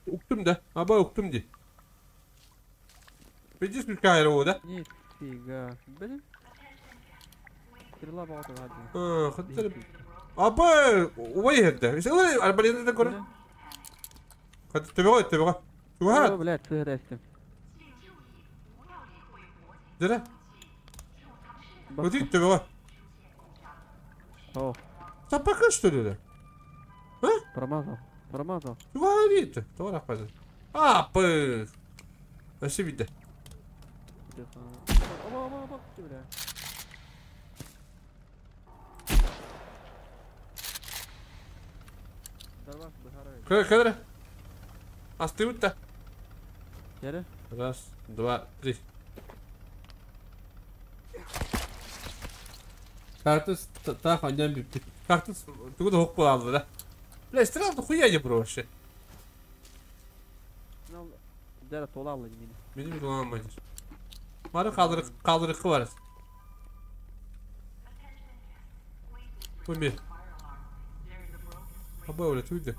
Уктум да. Аба, уктум де. Видишь, какая да? Нифига. Блин. Стрела бағыты ғады. Хаттар. Апа, ой херде. Исәле арбалетны көрө. Хат төбөгө, төбөгө. Туха. Блядь, сыгырастым. Дere. Өтү төбөгө. О. Сапака что ли? А? Промазал. Промазал. Туха дейді. Тура қойды. Апы. Вообще видно. Оба, оба, оба, бля. Кадр. Астыбыт-то. Раз, два, три. Кактус так андан бипти. Кактус тугу да хоп алды да. Бля, стрел хуя не бро вообще. Дәрі тола алды мені. Мені bir dolanmaydır. Mara kaldırık var. Bu bir. Аба öyle tüydü.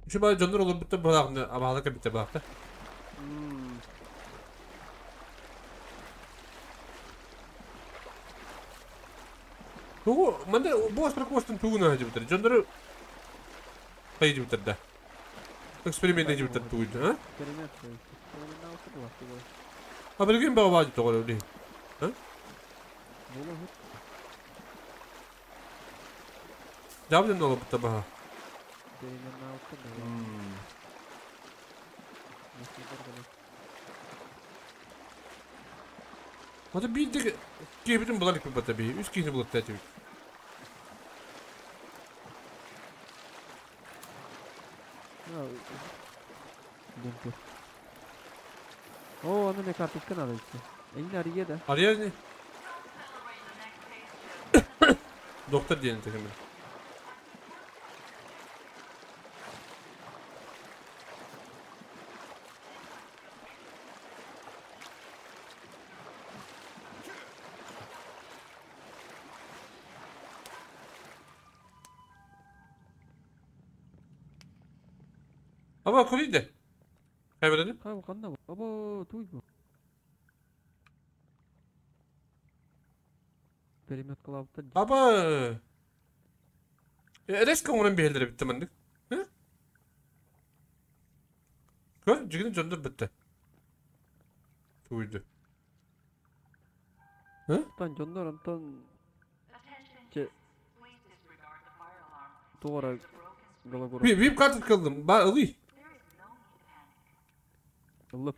Şu bana canlar olur bitti bu ağını ama bitti bu hafta. Bu mende bu astra тугуна хажы битер. Жондар хайжы битер да. Эксперимент хажы битер тугуйду, а? Эксперимент. А билген бага бажы тогор öyle. А? Жабден олуп битер бага. Hadi bir de gebidin bular bir bata bir. Üç kişi bular tabii. О, она мне карточка надо идти. Они ария, да? Ария не? Доктор diyelim takımı. Ama koyayım Kaybedelim. Kaybo kanna bu. Abo tuy bu. Перемет кылабыта. Аба. Резко onun bir elleri bitti mandık. Hı? Kör, ciginin candır bitti. Tuydu. Hı? Tan canlar antan. Че. Doğru. Bir kart kıldım. Ba alayım. Allah.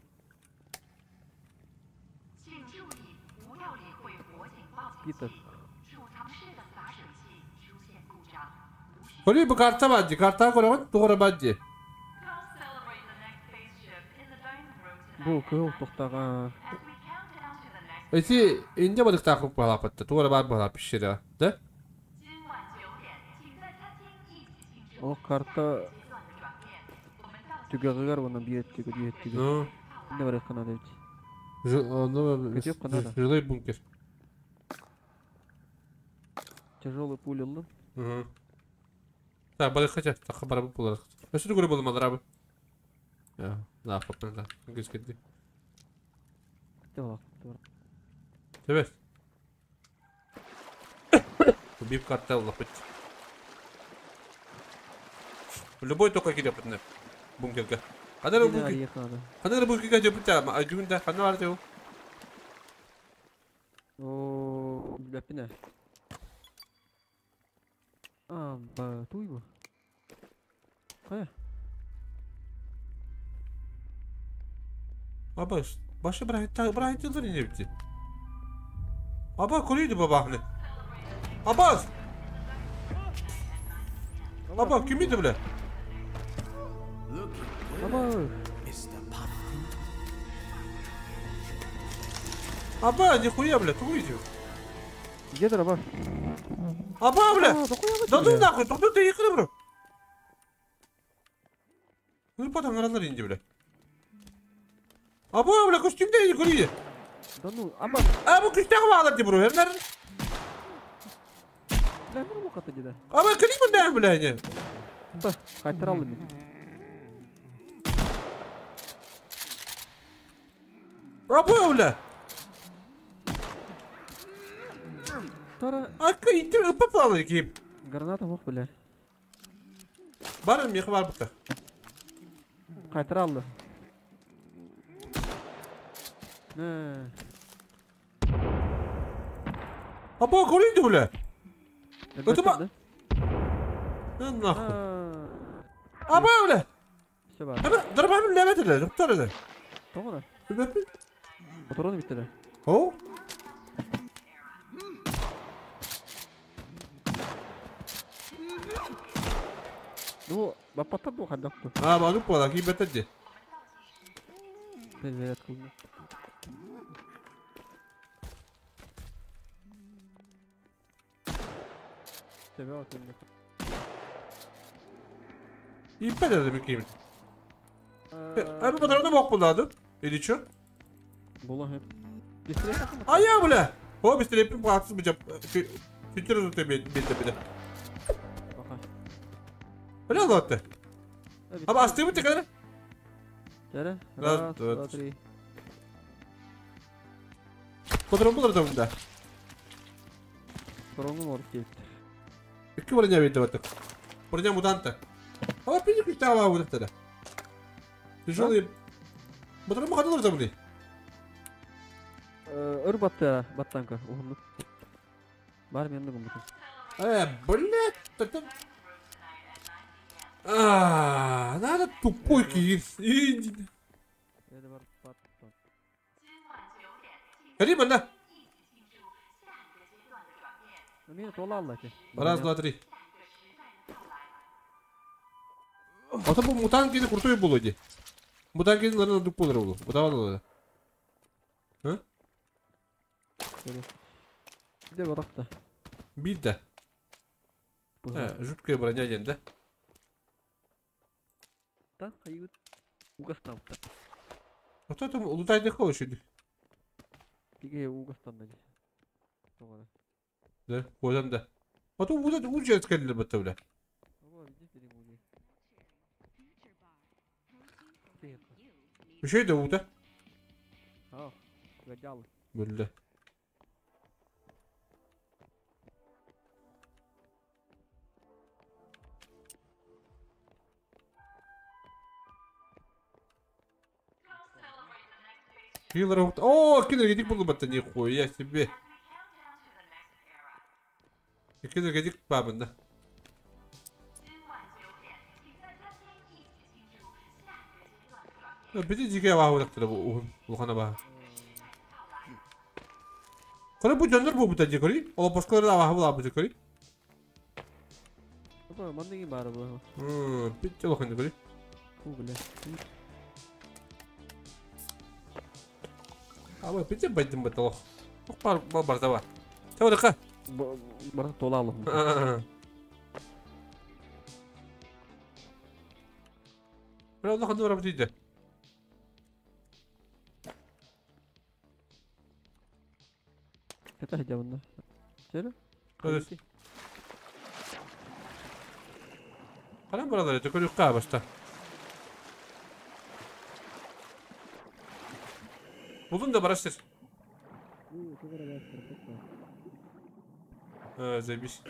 Peter. Koruyor bu karta bence. Karta koruyor. Doğru bence. Bu kıl tohtağa. Eti ince balık takıp balapattı. Doğru var bala pişire. De? O karta Tügağıgar ondan bir etti, bir etti. Ne var kanada hiç? Жилой бункер. Тяжелый пуля aldım. Hı. Так, balık kaçar. Takı bara bu bular. Nasıl grubu buldum abi? Ya, ne yapalım da. Göz gitti. Tamam, doğru. Evet. Bu bir kartta Allah bitti. Любой только кире пытны. Бункерге. Kadar bunker. Kadar bunkerge cöpütte ama acımda kanı var diyor. O, bilapine. А, ба, туй bu. Kaya. Aba, başı bırak yıldır yine bitti. Aba koruydu baba hani. Abbas. Aba kim idi bile? Aba. Aba ne koyuyor bile? Tuğuyor. Getir aba. Aba bile. Dadın da koy. Doktor da yıkılır bro. Ne patan aralar indi bile. Aba bile kostüm de yıkılıyor. Да ну, ама. А bu küçük bağlar diye bro. Her Ne bu katı gider. Ama klima ne bile ne? Kaytar aldım. Rabu öyle. Tara. Akka itti ıpıp alır ki. Granata mok bile. Barım yakı var burada. Kaytar aldı. Ne? Abo koruydu bile. Ötüme. Ne nakı? Abo öyle. Hemen dırmamın ne bedeli? Doktor öyle. Tamam. Motorunu bitti. Oh. Ну, бапата bu kadar. Ha, bak bu kadar ki beterdi. Evet, kıldı. İyi ben dedim ki. Abi motorunu bok bulladım. Ediço. Bulla hep. Aya bile. O bir hep rahatsız mı cep? Tütürüz öte bir de. Öyle oldu. Ama astığımı tekrar. Раз, два, три. Patron bulur da bunda. Patronun orada gitti. İki buraya bir de battık. Buraya mutanta. Ama bir iki tane var burada da. Тяжелый. Patron bu kadar olur da bunu. Ör battı ya, battanka. Uhunluk. Var mı yanında bunu? Блядь, это... А, надо тупой киев. Рима, да. Раз, два, три. А то мутант где крутой был, иди. Мутант где, наверное, дуп был. Вот А? Где вот Бить, да. Жуткая броня, день, да? Да, угостал-то. А кто там лутать не хочет? Да, вот да. А то вот это лучше сказали бы бля. Еще это ута? А, Бля. Киллер. О, киллер был бы нихуя себе. Киллер годик бабын, да. Бити дикая ваху так улхана баха. Коли бу жоннор бу бута дикори, ола пошколар да ваху була бу дикори. Опа, манныги бар бу. Бит улхан дикори. Фу, бля. Ама бите байдым баталох. Бар бар бар. Таврыка. Бар толалы. Бля, улхан дура битиде. Это где он? Чего? Қалам баралар, это көріп баста. Бұлын да барасыз. Заебись.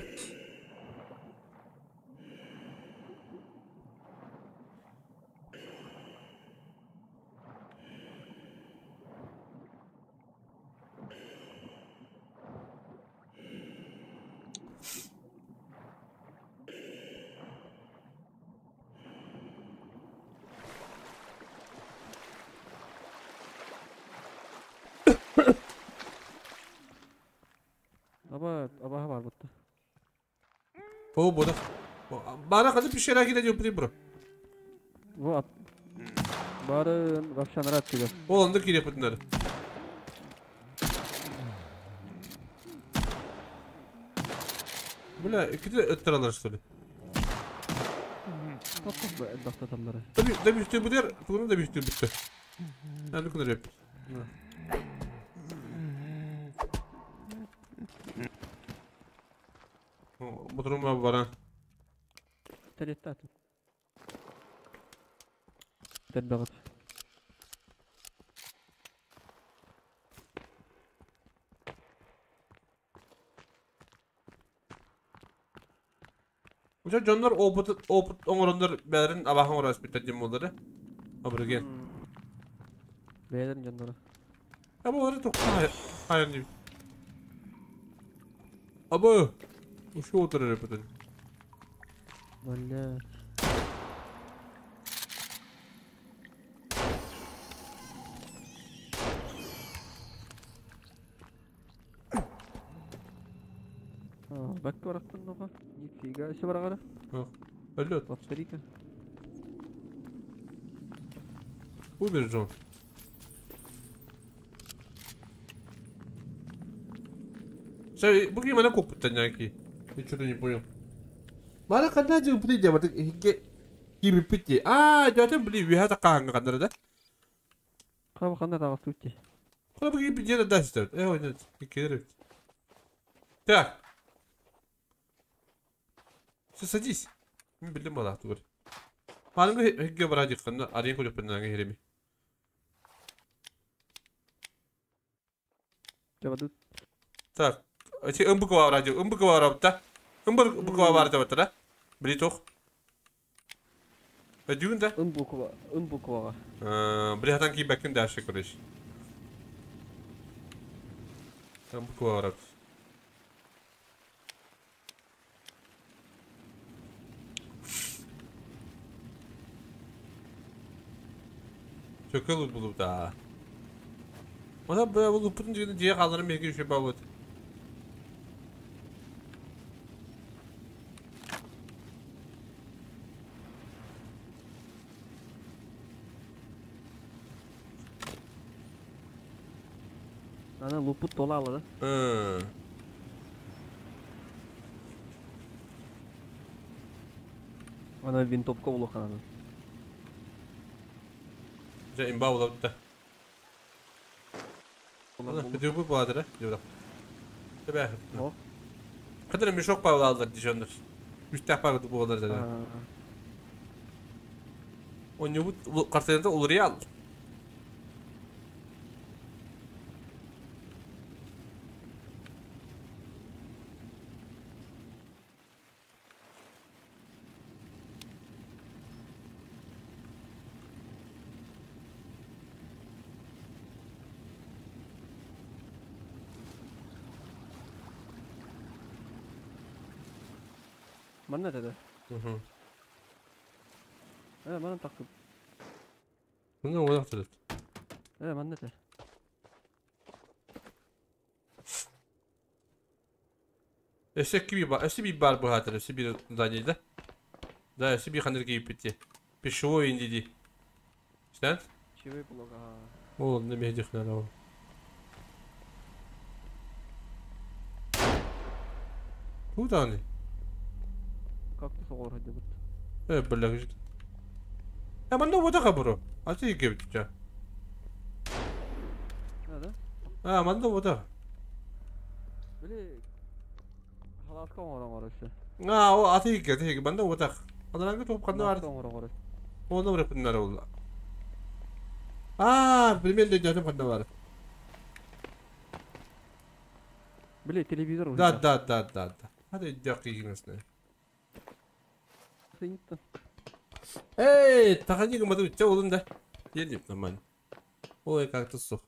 О, буду. Бара хады пещера киде деп бро. Вот. Бары вообще нарад киде. Ол онда кире бутындар. Бля, киде өттіралар что ли? Да бüşтü бұдер, тугуну да бüşтü бүтті. Әні күнір еп. Мотурум баран. Пистолеттаатым. Тэрбэҕит. Уже дьоннор опыт опыт оҥороннор бэйэлэрин абааһы оҥоро испиттэр диэн буоллар. Абырыгын. Бэйэлэрин дьонноро. Абы тухха хайан дип. Абы ушел отырар эпитин. Бля. Бэккэ барахтан ноға. Нифига себе барагара. Өлөт. Повтори-ка. Умер Джон. Все, бу ким ана коппуттан яки. Я что-то не понял. Мана ханна жыл бути дебаты хикке кими пити. А, жатын били вихата каанга кандара да. Хаба ханна тагыс тути. Куда бу кими жена дастер. Э, ойнат. Иккелер. Так. Все, садись. Мен билдим бала тугур. Манга хикке бара дикканда арин кулуп нанга хереми. Жабадут. Так. Эти ымбык бар радио, ымбык бар да. Ымбык бар да да. Били тох. Өдүгүн да. Ым буква, ым буквага. Били хатан ки бәккин дальше короче. Ымбык бар. Чөкөл булып да. Ona bu lupun diye kalırım belki şey babut. Ана лупут тола алады. Ана винтовка улахан. Же имба булып да. Ана bu badara diyor. Tabii. О. Kadar мешок павлалдар дижондар. Müstah bu kadar da. Онньубут картинада улуриал. Манна dedi. Hı. Э, манна тақып. Bunu oynatırız. Э, манна dedi. Өссө киби бар, өссө би бар bu hatır, өссө bir здание да. Өссө би ханыр киби битти. Пищевой инди. Sen? Чивей блок, ага. Ол не медихнер ол. Куда они? Как ты соғыр хадыбыт? Э, бля. Я манда вода хабро. А ты кебит ча. Да? А, манда вода. Били халатка оңорон орысы. А, о, а ты кебит, манда вода. Аданга топ канда бар. Оңорон орысы. Оны бір пыннар ол. А, примерно жадым канда бар. Били телевизор. Да. Hadi дякую. Сынытты. Эй, тахани гымады үтче олун да. Еліп нормально. Ой, как-то сух.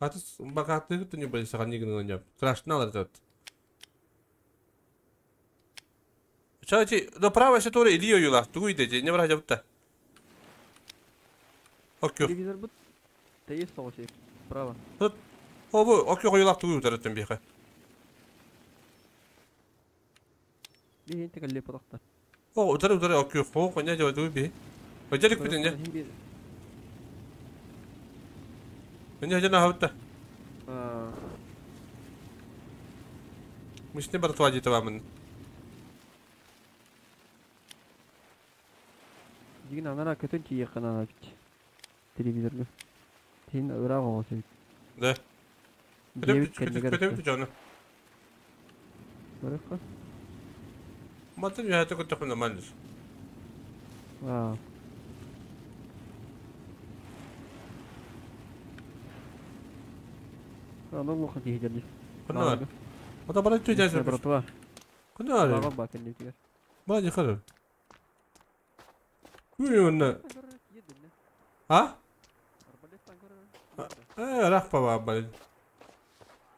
Аты бакаты күтүнү били сахани гынан жап. Крашны алар жат. Чачи, до права се торе илио юла. Тугу идеже, не бара жапта. Окей. Телевизор бут. Тейс соғысы. Право. Обу, окей коюлак тугу үтөрөттөн бияка. Би хинте калле потақта. О, утары утары окей, хо, коня жабы тугу би. Өжелик бүтүн же. Коня жана хавта. Мышны бар туа жете бамын. Дигин анара көтөн тие кана бит. Телевизорга. Тин ыраак оғысы. Да. Көтөбүт дьону. Барыха. Матын үһәтэ көтөхүн нормально. Аа. Аны лоха киһи Кына. Ата бара түҗәсе. Братва. Кына. Баба бакын дитигер. Баҗы хырыр. Күйөнне. А? Э, рах баба бали.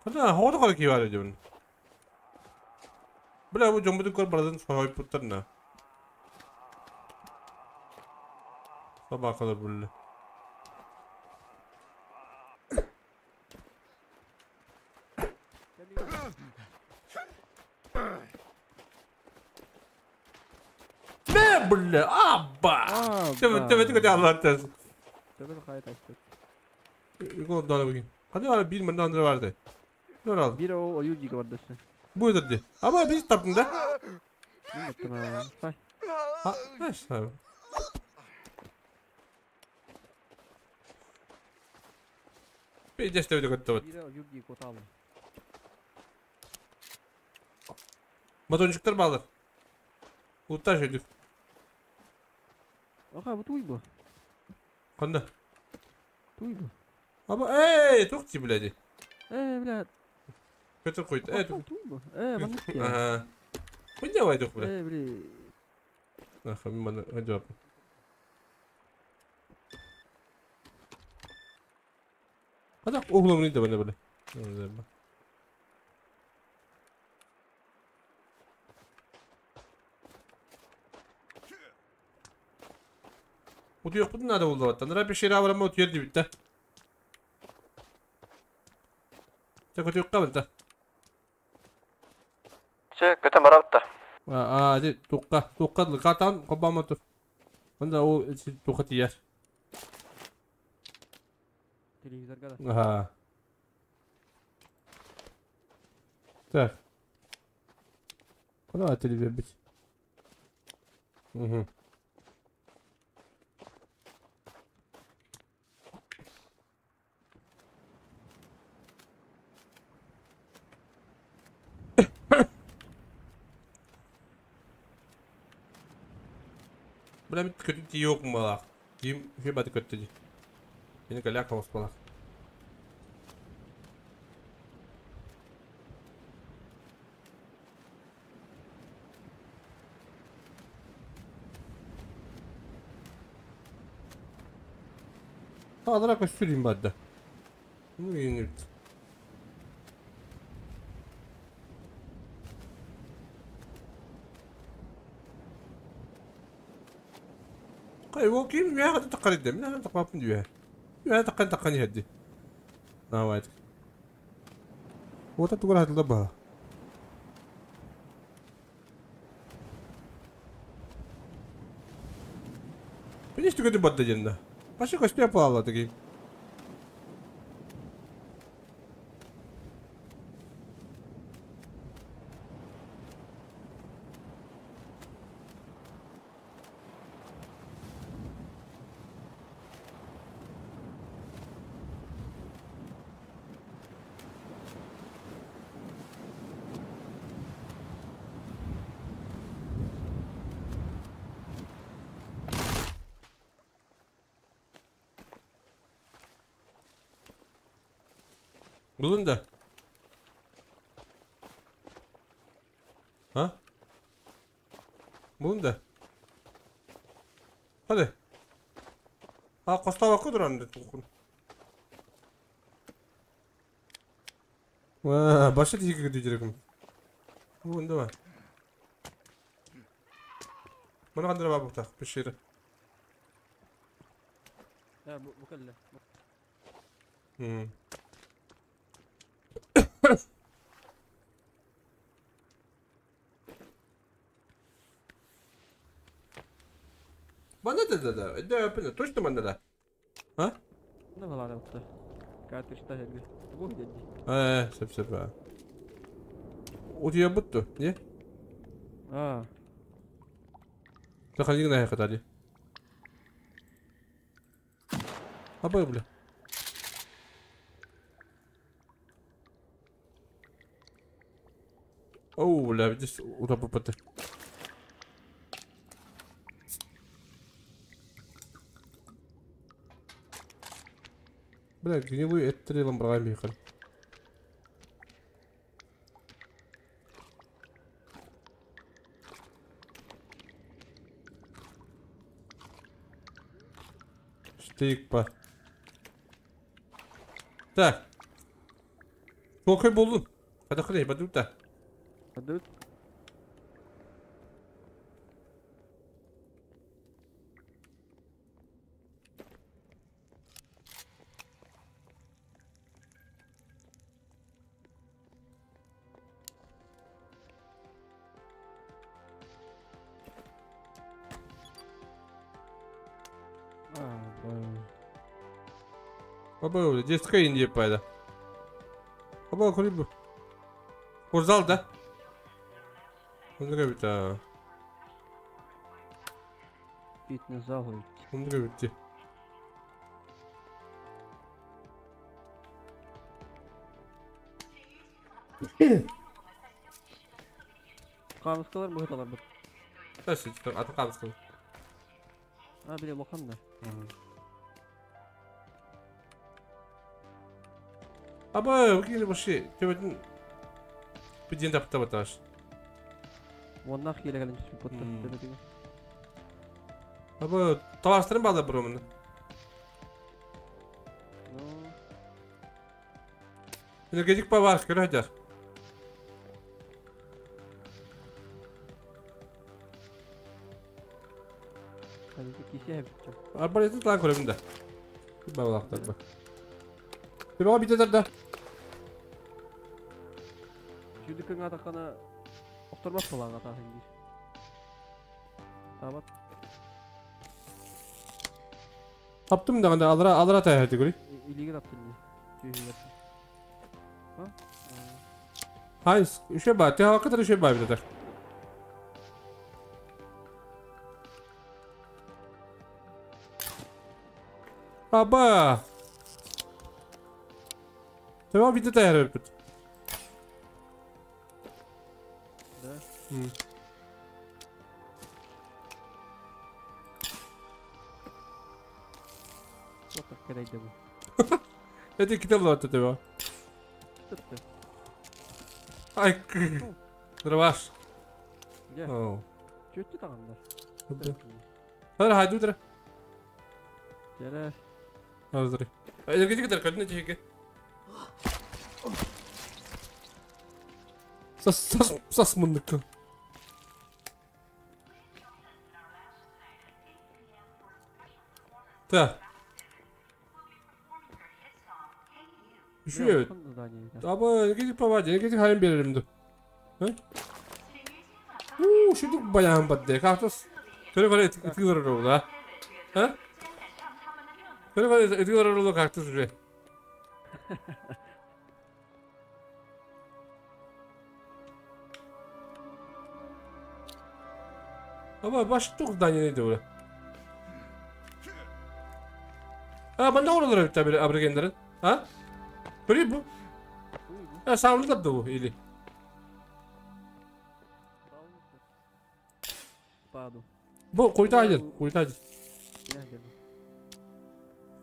Кына хода кара кибар дибин. Бля, бу жомбуду көр барадан сой путтарна. Саба кадar булле. Ne bulle? Abba! Tövbe tövbe tövbe Allah tersin. Tövbe kayıt açtık. Yukarı dana bakayım. Hadi var bir menden andra vardı. Dur al. Bir o oyun gibi vardı. Bu dedi. Ama biz taptın da. Ha. Ha, neyse. Bir de işte öyle Bir oyun gibi kotalım. Batoncuklar bağlar. Ulutlar şöyle. Аха, bu туй bu. Канда? Туй bu. Аба, эй, тохти, блядь. Э, блядь. Көтөр койду. Э, туй bu. Э, маннык. Ага. Кунда вайдук, бля. Э, бля. Аха, мен мана жауап. Хада оглум не да бля. Утуйохпутун наада буллабаттан. Ра бешер аврама утуйер дибитте. Те көтүөкка билта. Че, көтөн барабытта. Аа, ди тукка, тукка катан кобама тур. Онда ол тукка тияр. Телевизорга да. Ага. Так. Куда телевизор бит? Угу. Бля, kötü yok mu bala? Kim şey batı kötü. Yine kalak havas bala. Alarak süreyim badda. Bunu yenirdi. طيب وكيف يا غادي تقري من انا تقرا نديها يا تقن تقني هدي نا وايد وتتقول هاد اللبها ليش تقعد بدا جنة ماشي كشتي بالله تجي Bulun da. Ha? Bulun da. Hadi. Ha, kostava kuduran da tukun. Ва, башы тиги көтү Bulun da var. Bunu kandıra bak tak, bir şey. Ha, bu bu kadar. Bana da da da da точно bana da. Ha? Ne var lan? Kartuşta helbi. Bu dedi. Sep sep. O diye buttu. Niye? Ha. خلينا هيك عليه. أبا بلا. Оу, бля, видишь, утопы. Бля, гнилую это ламбрами ехали. Штык по. Так. Сколько булду? Подохли, подут-то. Подут. Баба, детская Индия пайда. Баба, курибу. Курзал, да? Онда бит. Фитнес-зал ведь. Онда бит. Камыскалар быһыталар бит. Тәсі, аты камыскалар. А, биле лохан да. Аба, кили баши, төбөтүн биден тапта баташ. Оннах киле кэлэн түспүт ботта төбөтүгэр. Аба, таварстарын бала буромуна. Ну, Энергетик па бар, көрө хадar. хәзер кисә бит. Арбалетин тан көрөмүн да. Бабалактар ба. Төбөҕө битетер да. Жүдүкүн атакана охтормас болан атаһын дир. Табат. Таптым да анда алра алра таяты көрүй. Илиге таптым ди. Түйүгөр. Ха? Хайс, үшө ба, те хакытыр үшө ба битетер. Аба. Төбөҕө битет таяр бит. Да. Вот так кәрәйдә бу. Эти китап латты төбөҕө. Tuttu. Ай, дроваш. Дьэ, Оу. чүттү таганда. Хадыр хайду дра. Дьэрэ, Хадыр. Энергетик дыр көлүнө жеге. Сас сас сас мындык. Та. Үшө. здание да. Аба энергетик пабады, энергетик хайын береримди. Ха? У, шүдүк баян бадды. Кактыс. Төрө көрө итигер да. Ха? Төрө көрө итигер ролу кактыс уже. Аба баш тук здание не диyor. Ha ben de oralara bitti abrigenlerin. Ha? Görüyor bu. Ha sağlı da bu ili. Паду. Bu koyda hayır, koyda hayır. Я geldim.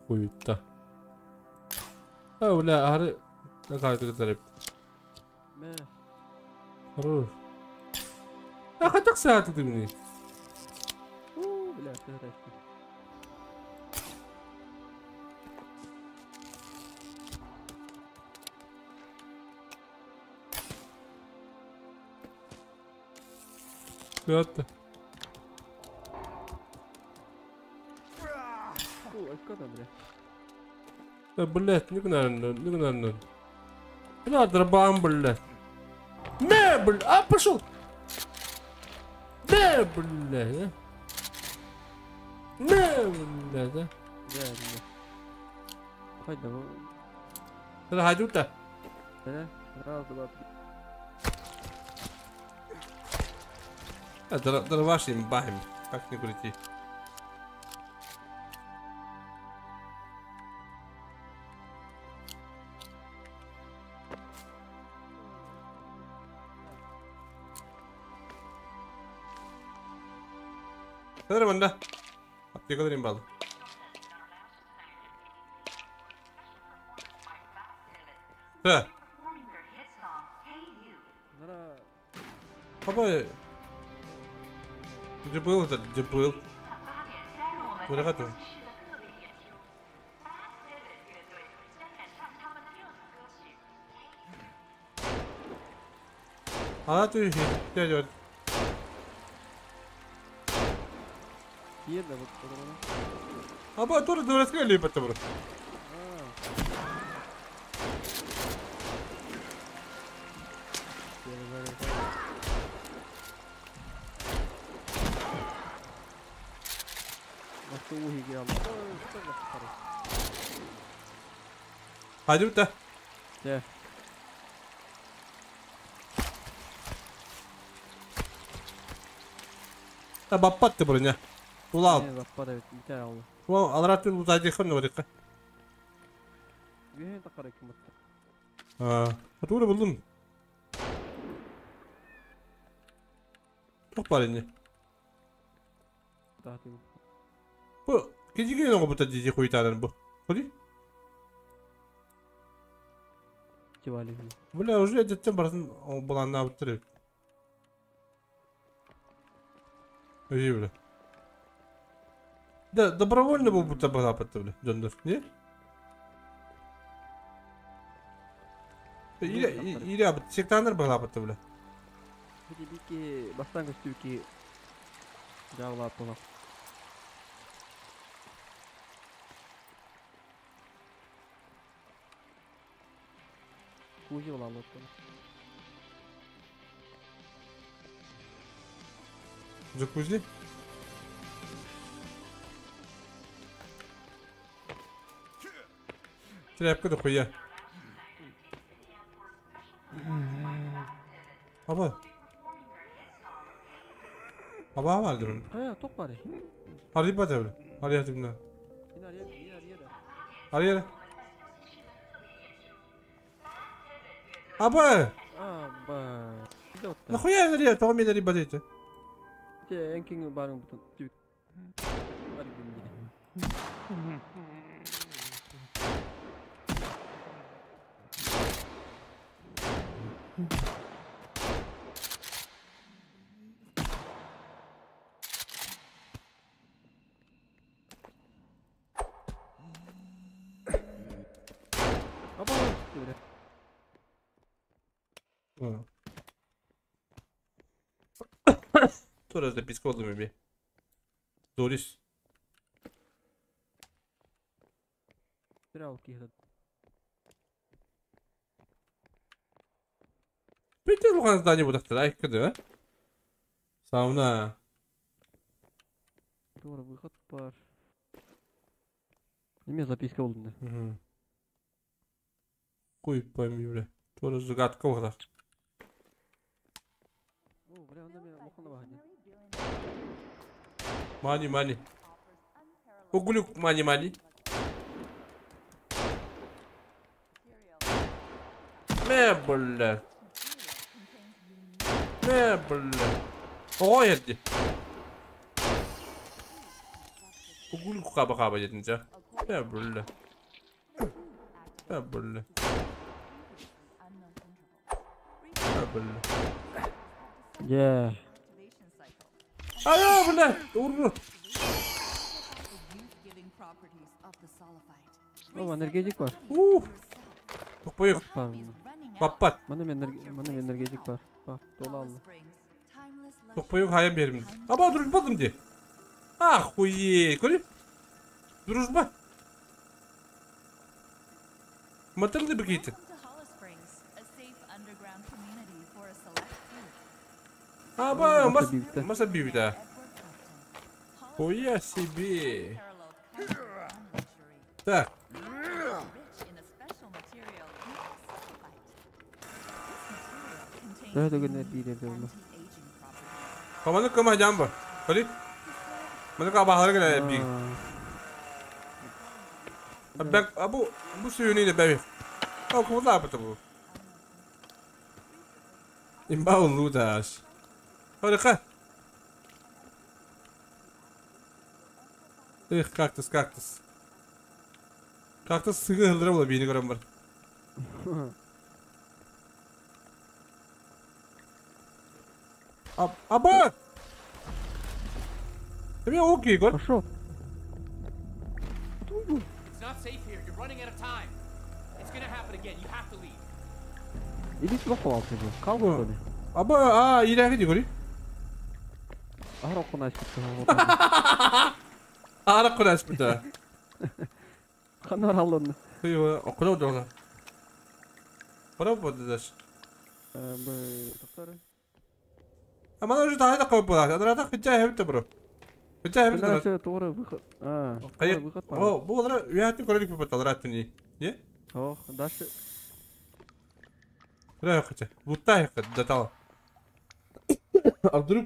Koyda. Ha öyle arı ne kaydı tarif. Мә, Arı. Ha kaç saat dedi bunu? у, бля, тыгырашты. Hatta. У, айкада, бля. Блять, не гнарно, не гнарно. Бля, дробам, блядь. Не, блядь, а пошел. Не, блядь, а. Не, блядь, а. Дьэ, бля. Хайда бу. Это хайдута. Дьэ, раз, два, три. Дроваш им бахим, как ни крути. Тары манда. Аптекалар им балы. Да. Папа, где был этот, где был? Куда ты? А ты дядя. Аба тоже дурацкая липа бро. Hadi da. Gel. Баппат броня. Улал. Баппат evet, bir tane oldu. О, алратын узадихан орика. Gühe takar kim battı. А, тура булдум. Тоқ бар эне. Бу кежиге оңго бута жижи хуйтанын бу. Ходи? Бля, уже деттен барсын буланна буттыр. Өй бля. Да, добровольно был будто бы запад, бля, Джондер, не? Или абы сектанер был запад, бля. Бики бастан көстүки жабылап була. Кужи була лотты. Джакузи? Тряпка да хуя. Аба. Аба vardır. He, top var. Arayıp da öyle. Arayıp da. Arayıp. Аба. Аба. Нахуя я тоҕо мен арыйбат эти? Энкиң барың бутун. Тура записка болдум эми. Дорис. Бите луган здание будахтар, айкыды, а? Сауна. Тура выход бар. Неме записка болдум да. Хуй пойми, бля. Тура загадка була. Мани, мани. Углюк, мани, мани. Мэ, бля. Мэ, бля. Ой, эти. Углюк хаба-хаба дединче. Мэ, бля. Мэ, бля. Мэ, бля. Yeah. Ая, бля, урну. О, энергетик бар. Ух. Тохпойук. Баппат. Мана мен энергетик бар. Бак, дола алды. Тохпойук хайым берим. Аба, дружба дым де. Охуеть, көрі? Дружба. Мотелді бір кейті. Аба, маса бибита. Хуя себе. Так. Команды кама жамба. Ходи. Маны ка бахар гена би. Абак абу бу сүйүнү не бэби. О, куда бу? Имба улудаш. Ходи ка. Эх, кактус, кактус. Кактус сыгы ылдыра була биини көрөн бар. Аба! Эми окей, көр. Пошел. It's not safe here. You're running out of time. It's gonna happen again. You have to leave. Иди сюда, палался же. Калгу, что ли? Аба, а, ирәге ди көрі. Ара кунаш битте. Ара кунаш битте. Ханар алынды. Хыйва, окуна дога. Бара болды даш. Б, тоқтар. Ама уже тахайда қойып болады. Адрата хиджа хебте бро. Хиджа хебте. Все, тура выход. А, выход. О, бу олар уятын көрөлүк бу алар аттыни. Не? Ох, дальше. Куда хотя? Лутай датал. А вдруг?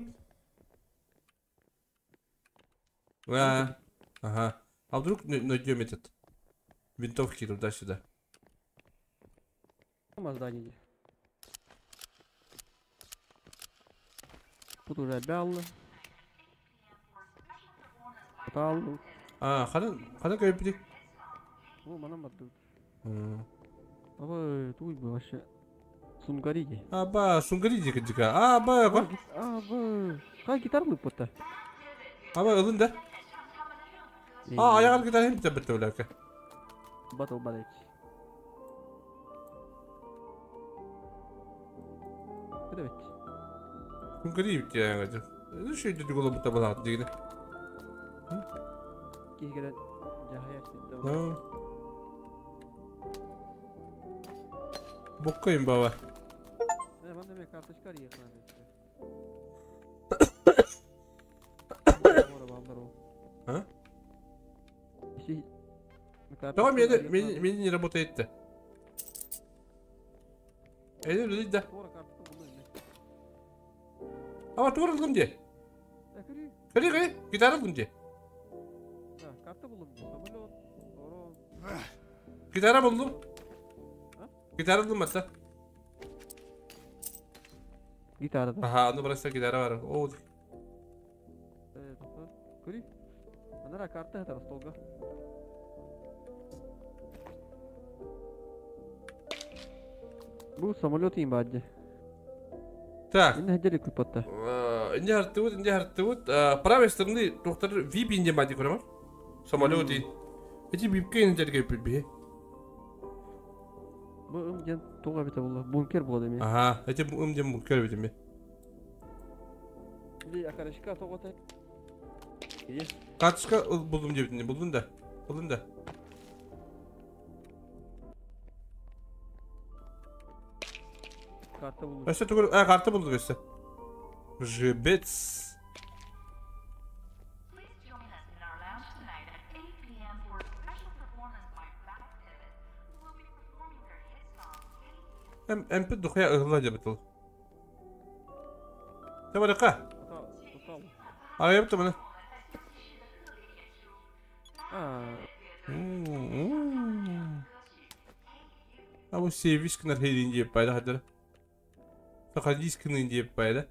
А, ага. А вдруг найдем этот винтовки туда-сюда. Здание. Тут уже обяло. Потал. А, ханан, ханан кайпи. О, манам барды. Аба, туй бы вообще. Сунгариди. Аба, сунгариди кадика. Аба, ба. Аба. Кай гитар лыппыта. Аба, ылын да. А, аяғар гитар хем битте билерке. Батыл балет. Evet. Сунгари битте аяғар. Şu dedi gola битте бала дигене. Кигерен жахая ситте. Боккайым баба. Мен деме карточка ехна. А? Давай мне мне не работает-то. Эли да. Ама тур ылдым де. Кери кери, гитара ылдым де. Карта булдым. Самолет. Гитара булдым. Гитара булдым hatta. Гитара да. Ага, ну просто гитара бар. О. Кери. Анара карта это столга. Бу самолет им бадди. Так. Инне хәдәли күпатта. Инде хартыбыт, инде хартыбыт. Правой стороны доктор VIP инде бадди көрәм. Самолет и. Эти випке инде дәргә би. Бу ымден туга бит булла. Бункер булды ме. Ага, эти ымден бункер бит ме. Ди акарышка тогота. Карточка булдым дип булдым да. Булдым да. Карта булды. Өсө түгел, а карта булды өсө. Жебец. Эм МП духя ыгла деп битл. Табарка. А я бит мына. А. А бу сервис кынар хейдин деп пайда хадыр. Сахадис кынын деп пайда.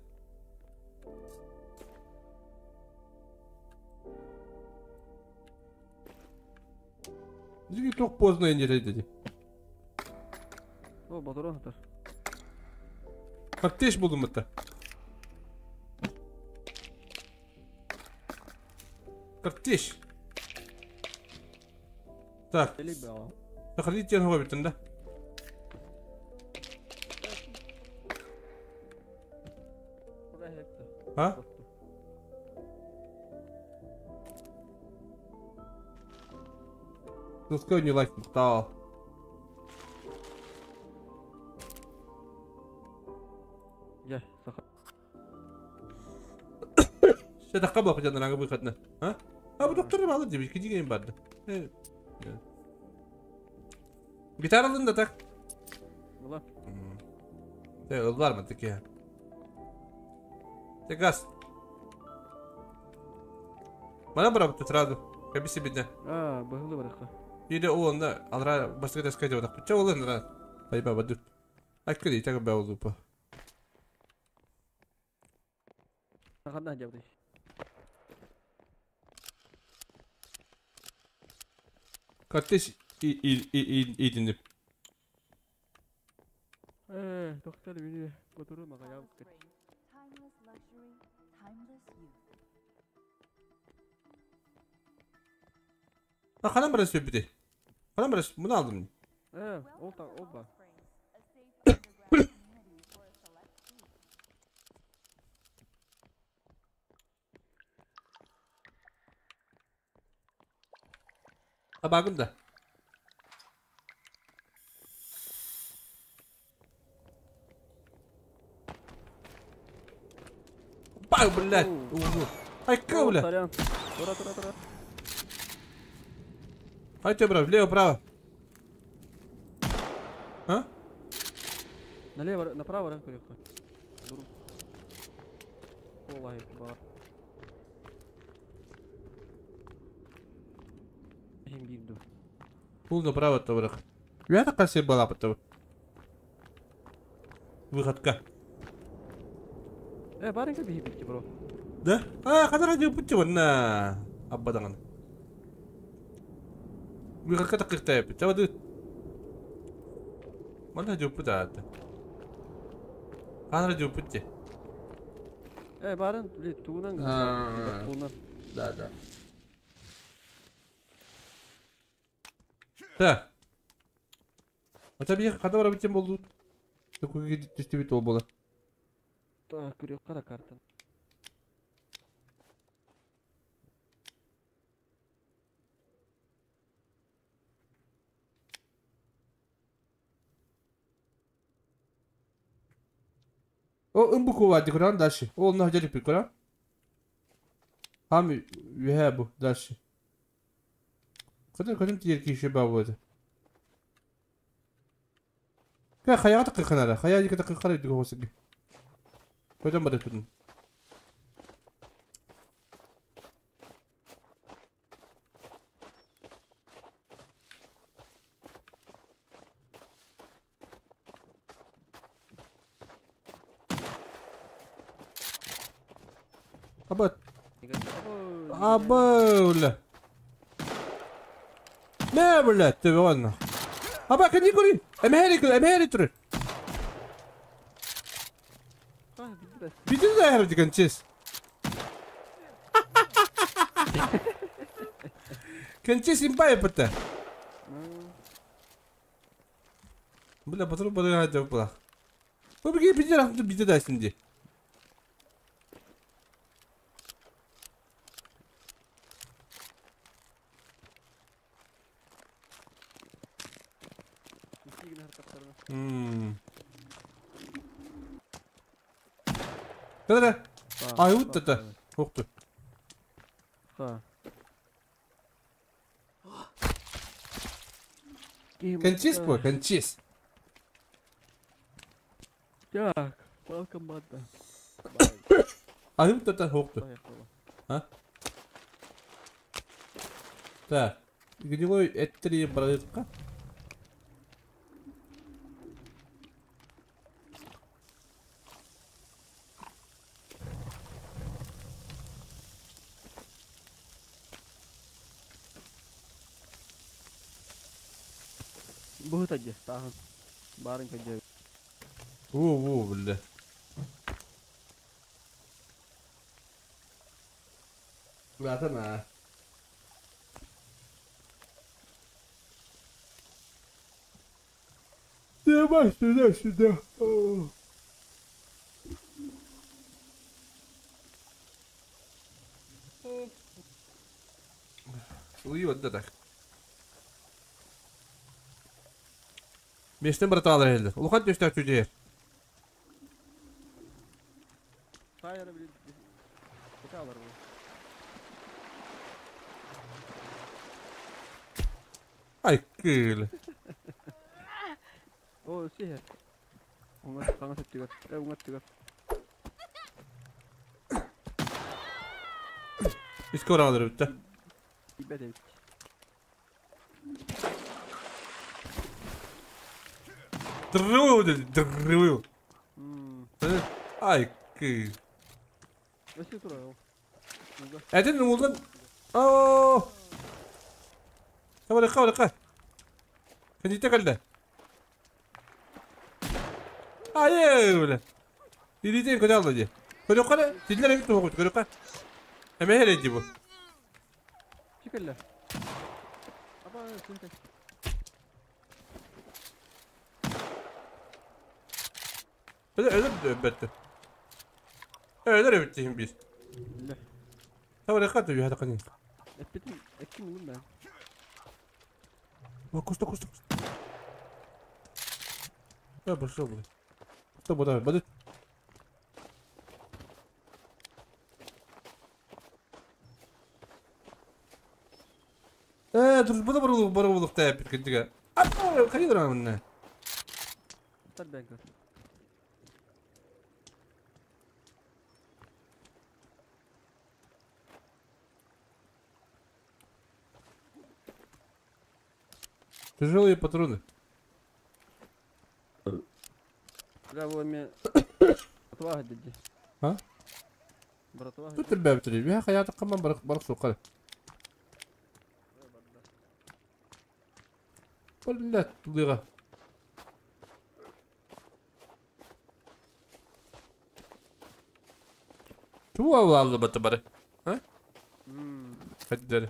Бизге ток поздно инде деди. О, батырон атар. Картеш булдым битте. Картеш. Так. Сахадис тен хова биттим да. А? Let's go new life style. Я, саха. Что قبل хотя на выход на. А? А доктор мало деп, кидеген барды. Гитара алын да так. Була. Те, ыллар mı тики? Те газ. Мана барап сразу. Кабиси бидне. А, быгылы баракка. Или онда алра баска таскать вот так. Чо олын ра. Пайба баду. Аккри так бау лупа. Ханна жабды. Картес иитиннип. Э, доктор били котуру магаял. Ha ханан баран сөппүтүй? Ханан баран муну алдым. Э, ол та ол ба. Табагын да. Бау, блядь! Ай, бля! Тура, тура, тура. Ай, ты, брат, влево, право. А? Налево, направо, ран көрөккө. Дуру. Олай, бар. Хем бирду. Пул направо, табырак. Я такая себе была потом. Выходка. Э, барынка бихи битти, бро. Да? А, кадar радио путти ванна. Аббадаган. Выходка таких тайп. Чавады. Мана радио путат. Кадar радио путти. Э, барын, блин, туунан. Туунан. Да, да. Так. А тебе кадar битем болду. Такой түстүбүт ол бола. Так, көрөккө да карта. О, ымбуку вади куран дальше. О, на где пикура. Хам юхабу дальше. Кадыр кадым тиер киши бабы. Ка хаят кыханара, хаят кыханара кыханара дигосыги. Пойдем бады тут. Аба. Аба, бля. Не, бля, ты вон. Аба, кани кури. Америка, Америка. Видел да я кончес. Кончес импай пата. Бля, патрон подагай да была. Побеги, беди, беди, да, синди. Кадра. Ай, вот это. Ух ты. Кончис, по, кончис. Так, welcome банда. Ай, вот это, ух ты. А? Так, гнилой это братка. बहुत अच्छा ताहन बारन का जय वो бля. Ладно. Давай сюда, сюда. Уйот, да так. Местен браталар элді. Улухан төстәк түдер. Ай, кыл. О, сихер. Уңа қаңа сөттігер. Уңа түгер. Искор алыр бітті. Ибәд эбит. Дрывыл dedi, дрывыл. Ай, кы. Өсі тұра ол. Әдін улдан. О! Барыха, барыха. Кандите кэллэ. Айы, бля. Илиитин көтө алла дии. Көрүөххэ эрэ, тиллэр эбит туһугут, көрүөххэ. Эмэһэ эрэ дии бу. Чикэллэ. Аба, синтэ. Өлөр, өлөр бөттө. Өлөр эбит дии биир. Биллэ. Табарыха да үһэ тақын. Эппитим, экким улум бэн. Куста, куста, куста. Э, пошел, блядь. Что, давай, бады. Э, дружбада барылық, барылық та әппит кентіге. Апа, қайда тұрамын? Тар бэн көр. Тяжелые патроны. Бля, бу эми братва диди. А? Братва. Тут الباب تري بها خياتك كمان برق برق سوق ولا تضيغه شو والله بتبره ها خدر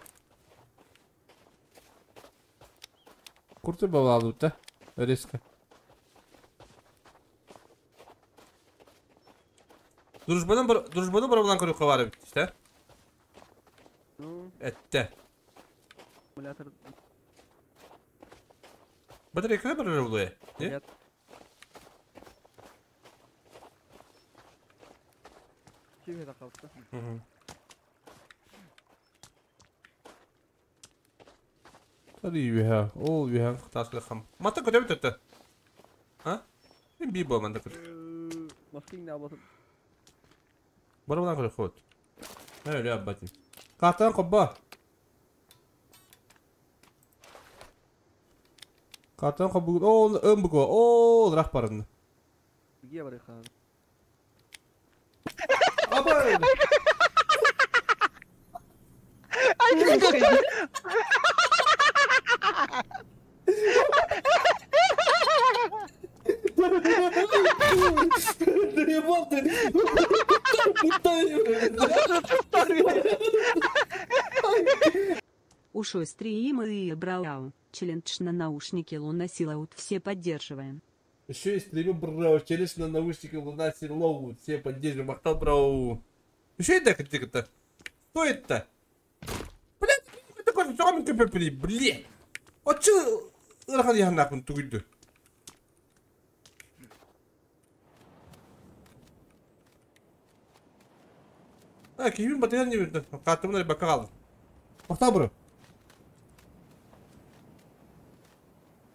كرت بوالوتا ريسك Дружбадан бір дружбаны бір булан көрүп кабары бит işte. Ну, Этте. аккумулятор. Батарейка бір булуя. Не? Нет. Чиге да калды. Hadi yuha. Ол yuha тасылы хам. Мата көтө бит А? Мен би бо манда көтө. Маскин не албасын. Бар булан көрүп хот. Öyle abbatım. Картан кобба. Картан коббу. Ол өмбү Ол рах барын. Биге бар хазыр. Аба. Доебал ты! Ушой стримы и брау. Челлендж на наушники Луна Силаут все поддерживаем. Еще есть стримы брау, челлендж на наушники Луна Силаут все поддерживаем. Махтал брау. Еще это как-то. Что это? Блядь, это такой самый капель, блядь. Вот че, рахан я нахуй тугуйду. А, кимин батыран не бит. Катымны бака алды. Махтал бро.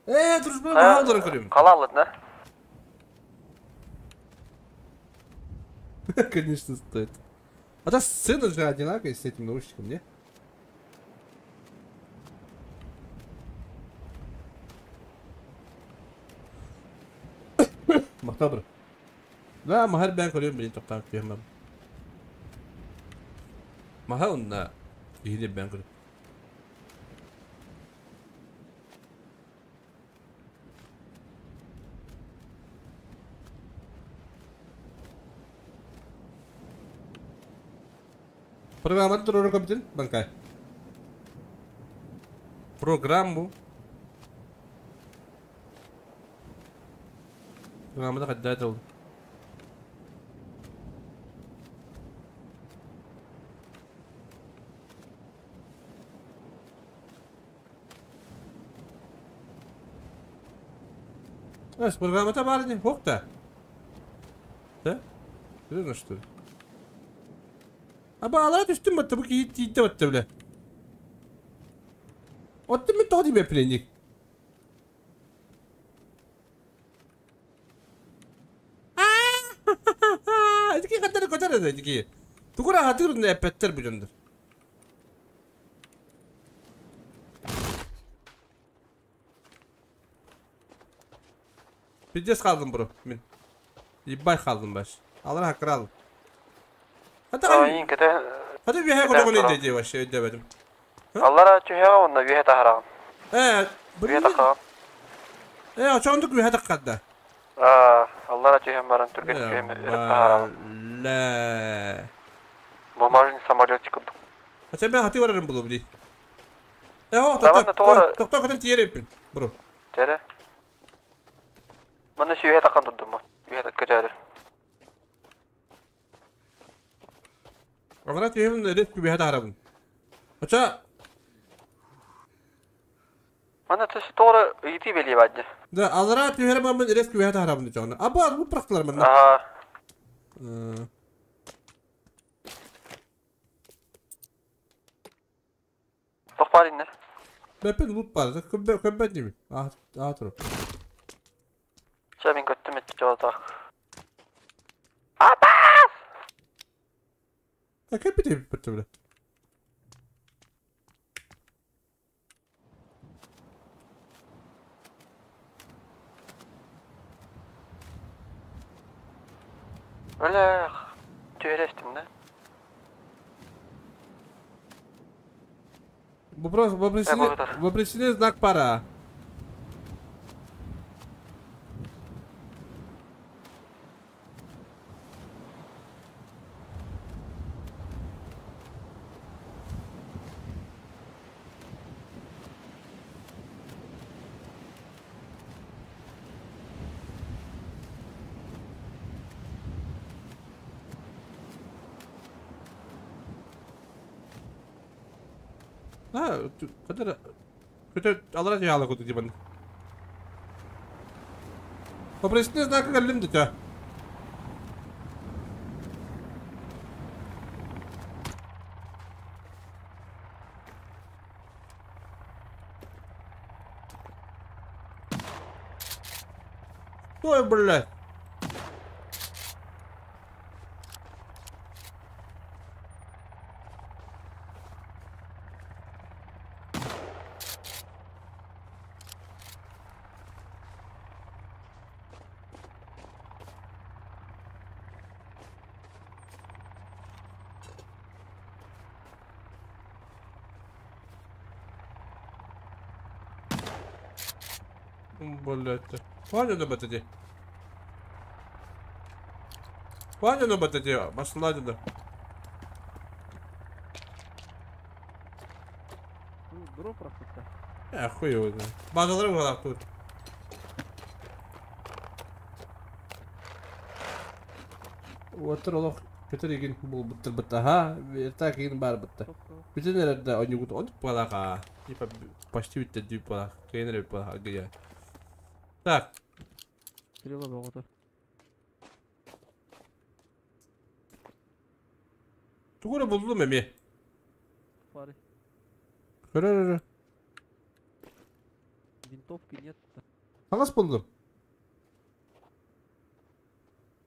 Э, дружба, баһалдырын көрөм. Кала алды, да? Конечно, стоит. А та сцена же одинаковая с этим наушником, не? Махтабр. Да, махар бен көрөм, блин, токтап түйөм. Маха онна иһине бен көрөм. Программа турору компьютер банкай. Программу. Программада кадда ол. Эс, программата бар не? Хокта. Да? Серьезно, что ли? Аба алара түстүм батты, бу кийит тиитте батты, бля. Оттым мен тоғды бе пленник. Эдики каттары көтөр эдики. Тугура хатырын эппеттер бу жондар. Пиздец қалдым бро, мен. Ебай қалдым баш. Алар хакыр алдым. Aa, кете. Hadi bir her Кете kodu ne dedi вообще ödemedim. Аллара түһә онна бие тахарагын. Үйэ таххаҕын. Очондук үһэ таххарда. Аллара түһэн баран түргэн түһэн өрө таһаарабын. Лэ. Бумажный самолетик курдук. Хотя мен хаты барарым булу били. Э, тоқта, тоқта көтөн тиер эппин. Бро. Тере. Маны сүйэ таққан турдум. Үйэ көтөрү. Ағара тиһэбин рет күбэһэ таһарабын. Оча. Мана төсө тоҕо ыйытыы бэлиэ баадьы. Да, алара түһэрэ барбын рет күбэһэ таһарабын дичоҕна. Аба, бу практылар манна. Аха. Туох баар иннэ? Бэппин лут баар, көббөт дими. Аа тур. Чэ, мин көттүм иччи Апас! Кэппит битте биле. Өлө, түһэрестим да. Вопрос, вопросительный знак пара. Kadar kötü алара жаала куту дибан. Вопросительный знак кэллим дитя. Стой, блядь. Блять. Понял бы ты. Понял бы ты, пошла туда. Дроп просто. Я хуй его знает. Базалары в тут. Отыр олох көтөр егин бул буттыр бытта ха, так егин бар бытта. Бүтүн эрерде ойнугут он балака. Типа почти битте дүйп балак. Кенер балак где. Так. Стрела боғыты. Тугура булдум эми. Фары. Көрөр. Винтовки нет. Хагас булдум.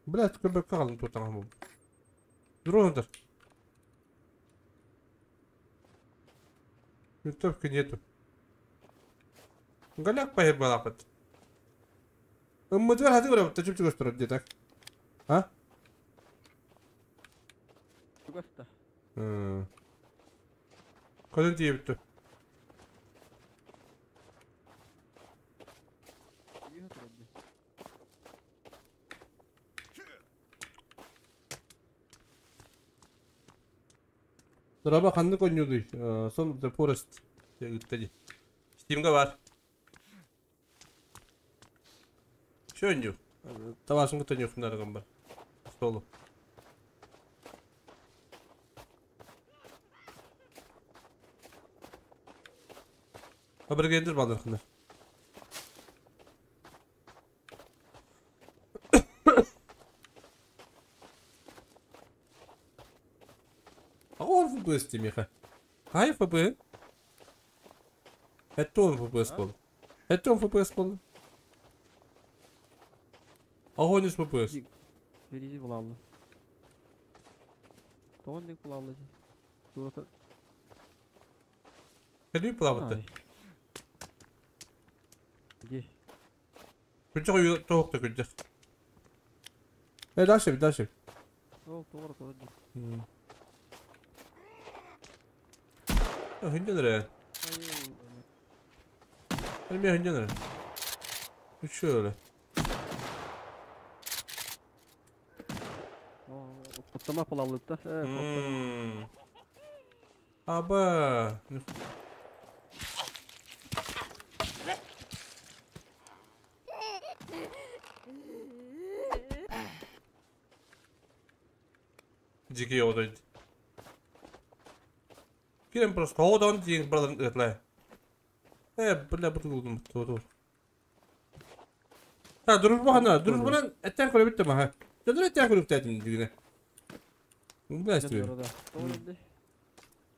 Блядь, көбөккө калдым туртаган бу. Дрондар. Винтовки нету. Голяк поебал апат. Мытвер хаты көрө, чүп чүп көстөрөт де так. А? Чугаста. Кодон тиебитти. Драба ханнык ойнуду. Сон The Forest ыттади. Steam'га бар. Что ойню? Табасын күтөн юхнарыгым бар. Столу. Абергендер балдырхындар. А он FPS Миха. Қай FPS? Это он FPS был. Это он FPS был. Огонь из FPS. Впереди булаллы. Тоғын булаллы. Турата. Кәлі плаваты. Где? Күнчі тоғықты күнчі. Дальше, дальше. Ол тоғыр тоғыр. Хинделер. Эмиэ өндөн эрэ. Үчү öyle. Куттама кулаллытта. Аба. Дикий одойд. Кирем просто хоодон диэн бараларын ыатлай. Э, бля, бутулдум тур. Та дружба дружбанан эттен көрөбүт маха. Дөрү эттен көрөбүт дигине. Бля, исти.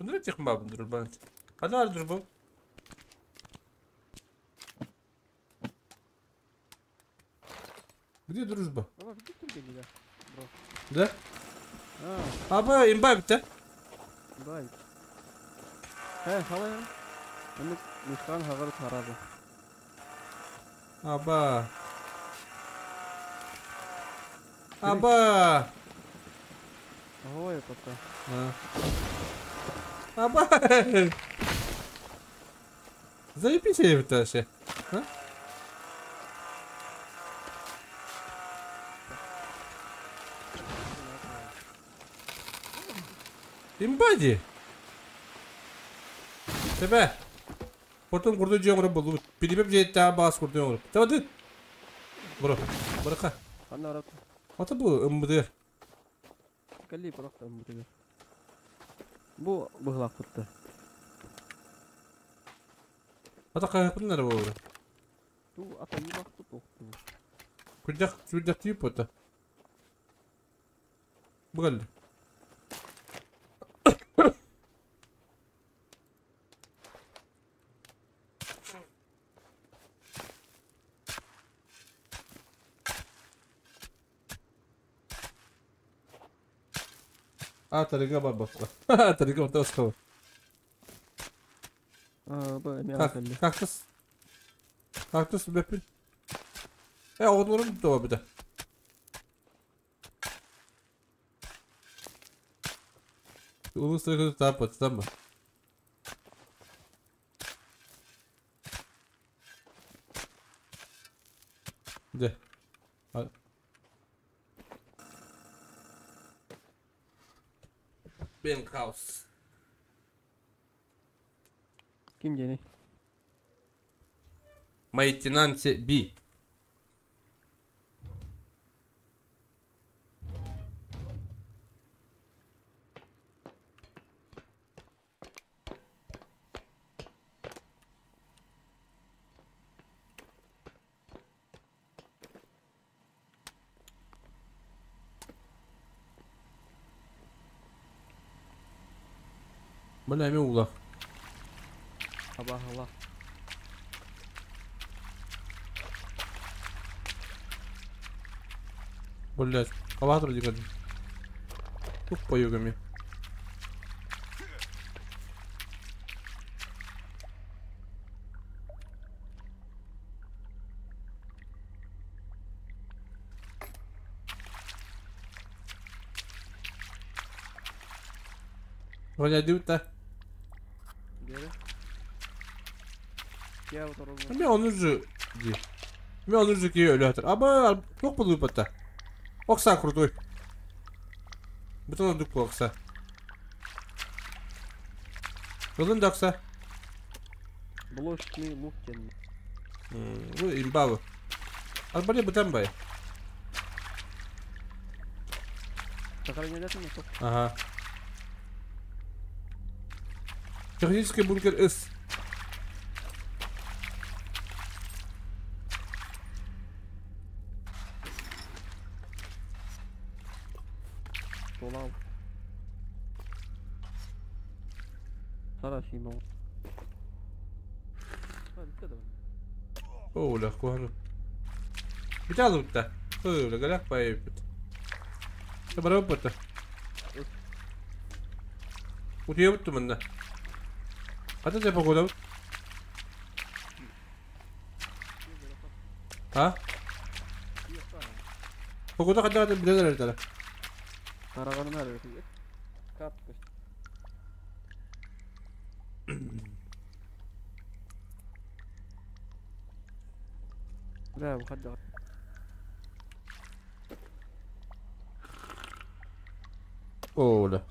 Дөрү тех баб дружбан. Када дружба? Где дружба? Да? Аба, имба битте. Бай. Хэ, халай. Мин мышкан хагар харабы. Аба. Аба. Ой, пока. Аба. Заебись я это вообще. А? Имбади. Тебе. Потом курду жеңірі болу. Пилипеп жетті бас курду жеңірі. Табады. Бро, брака. Ана рат. Ата бу МБД. Кали просто МБД. Бу быглак tuttu. Ата кайпын бу. Ту ата юлак tuttu. Күдәк, күдәк тип ота. Бугал. А, тарика бар басқа. Тарика бар басқа. А, бу эме алды. Кактус. Кактус бепин. Э, оғдырым да бida. Улус тарика тапа, тама. Де. Бенхаус. Ким дени? Майтинанте Би. Бля, эме улах. Аба, алла. Блять, калатр деген. Тух поюгами. Ваня, дюта. Мен onu ди. Мен onu ки өлөтөр. Аба, ток болуп атта. Окса крутой. Бутон дук окса. Кылын дакса. Блошный лук тен. Бу имбабы. Арбале бутан бай. Ага. Технический бункер С. Оля, куану. Биталутта. Оля, галак пайпит. Табарапта. Утиябыттым мында. Ката жапа кодабыт? А? Погода ката ката билер эртара. Караганын ары. Кат. Бля, выходи. Оля.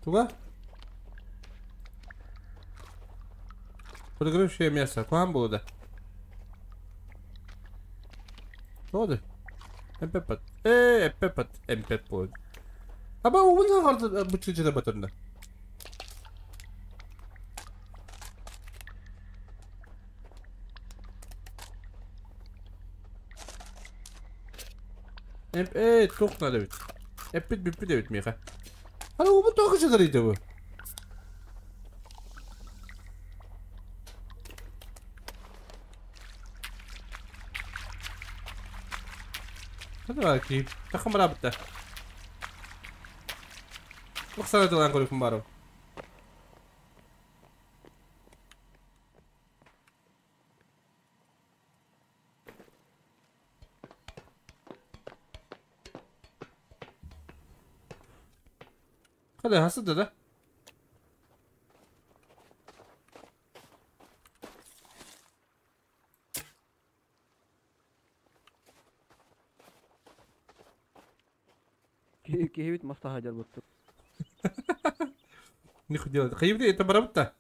Туга? Подогревшее мясо. К вам было, да? Что МП-5. МП-5. МП-5. Аба уна гарды бутчы батырны. Эм тух надо ведь. Эппит биппит эбит миха. Ана убу тоғы жыдар иде бу. Hadi bakayım. Takım bıra bitti. Bak sana dolan koyup barım. Hadi hasıl da. Киһибит мастаха жарбытты. Нихуй делать. Хайбди это барабытта.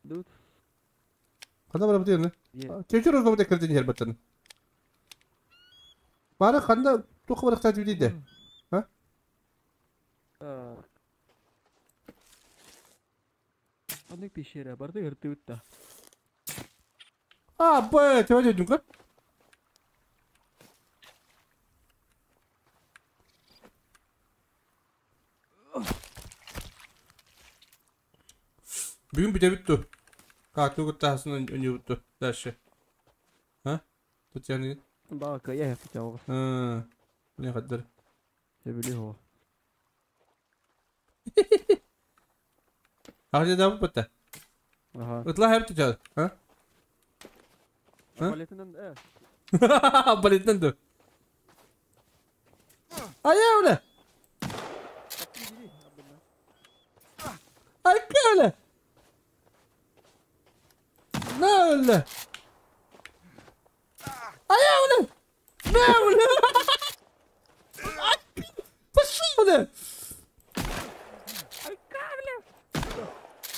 Дут. Кана барабыт не? Чечер озда бут кирдин хербеттен. Бары канда тух баракта диде. Ха? Аннык пещера барды ыртыбытта. А, б, ты вадим как? Бүгін біте бітті. Как ты тасын өне бітті. Дальше. А? Тут я не... Бака, я хотел. А, не хотел. Я его. А где да бітті? Ага. Ытла хэп ты а? Балетинен, Балетинен ду. А я бля. Ай, бля. На, бля. Ай, бля. На, бля. Пошел, бля.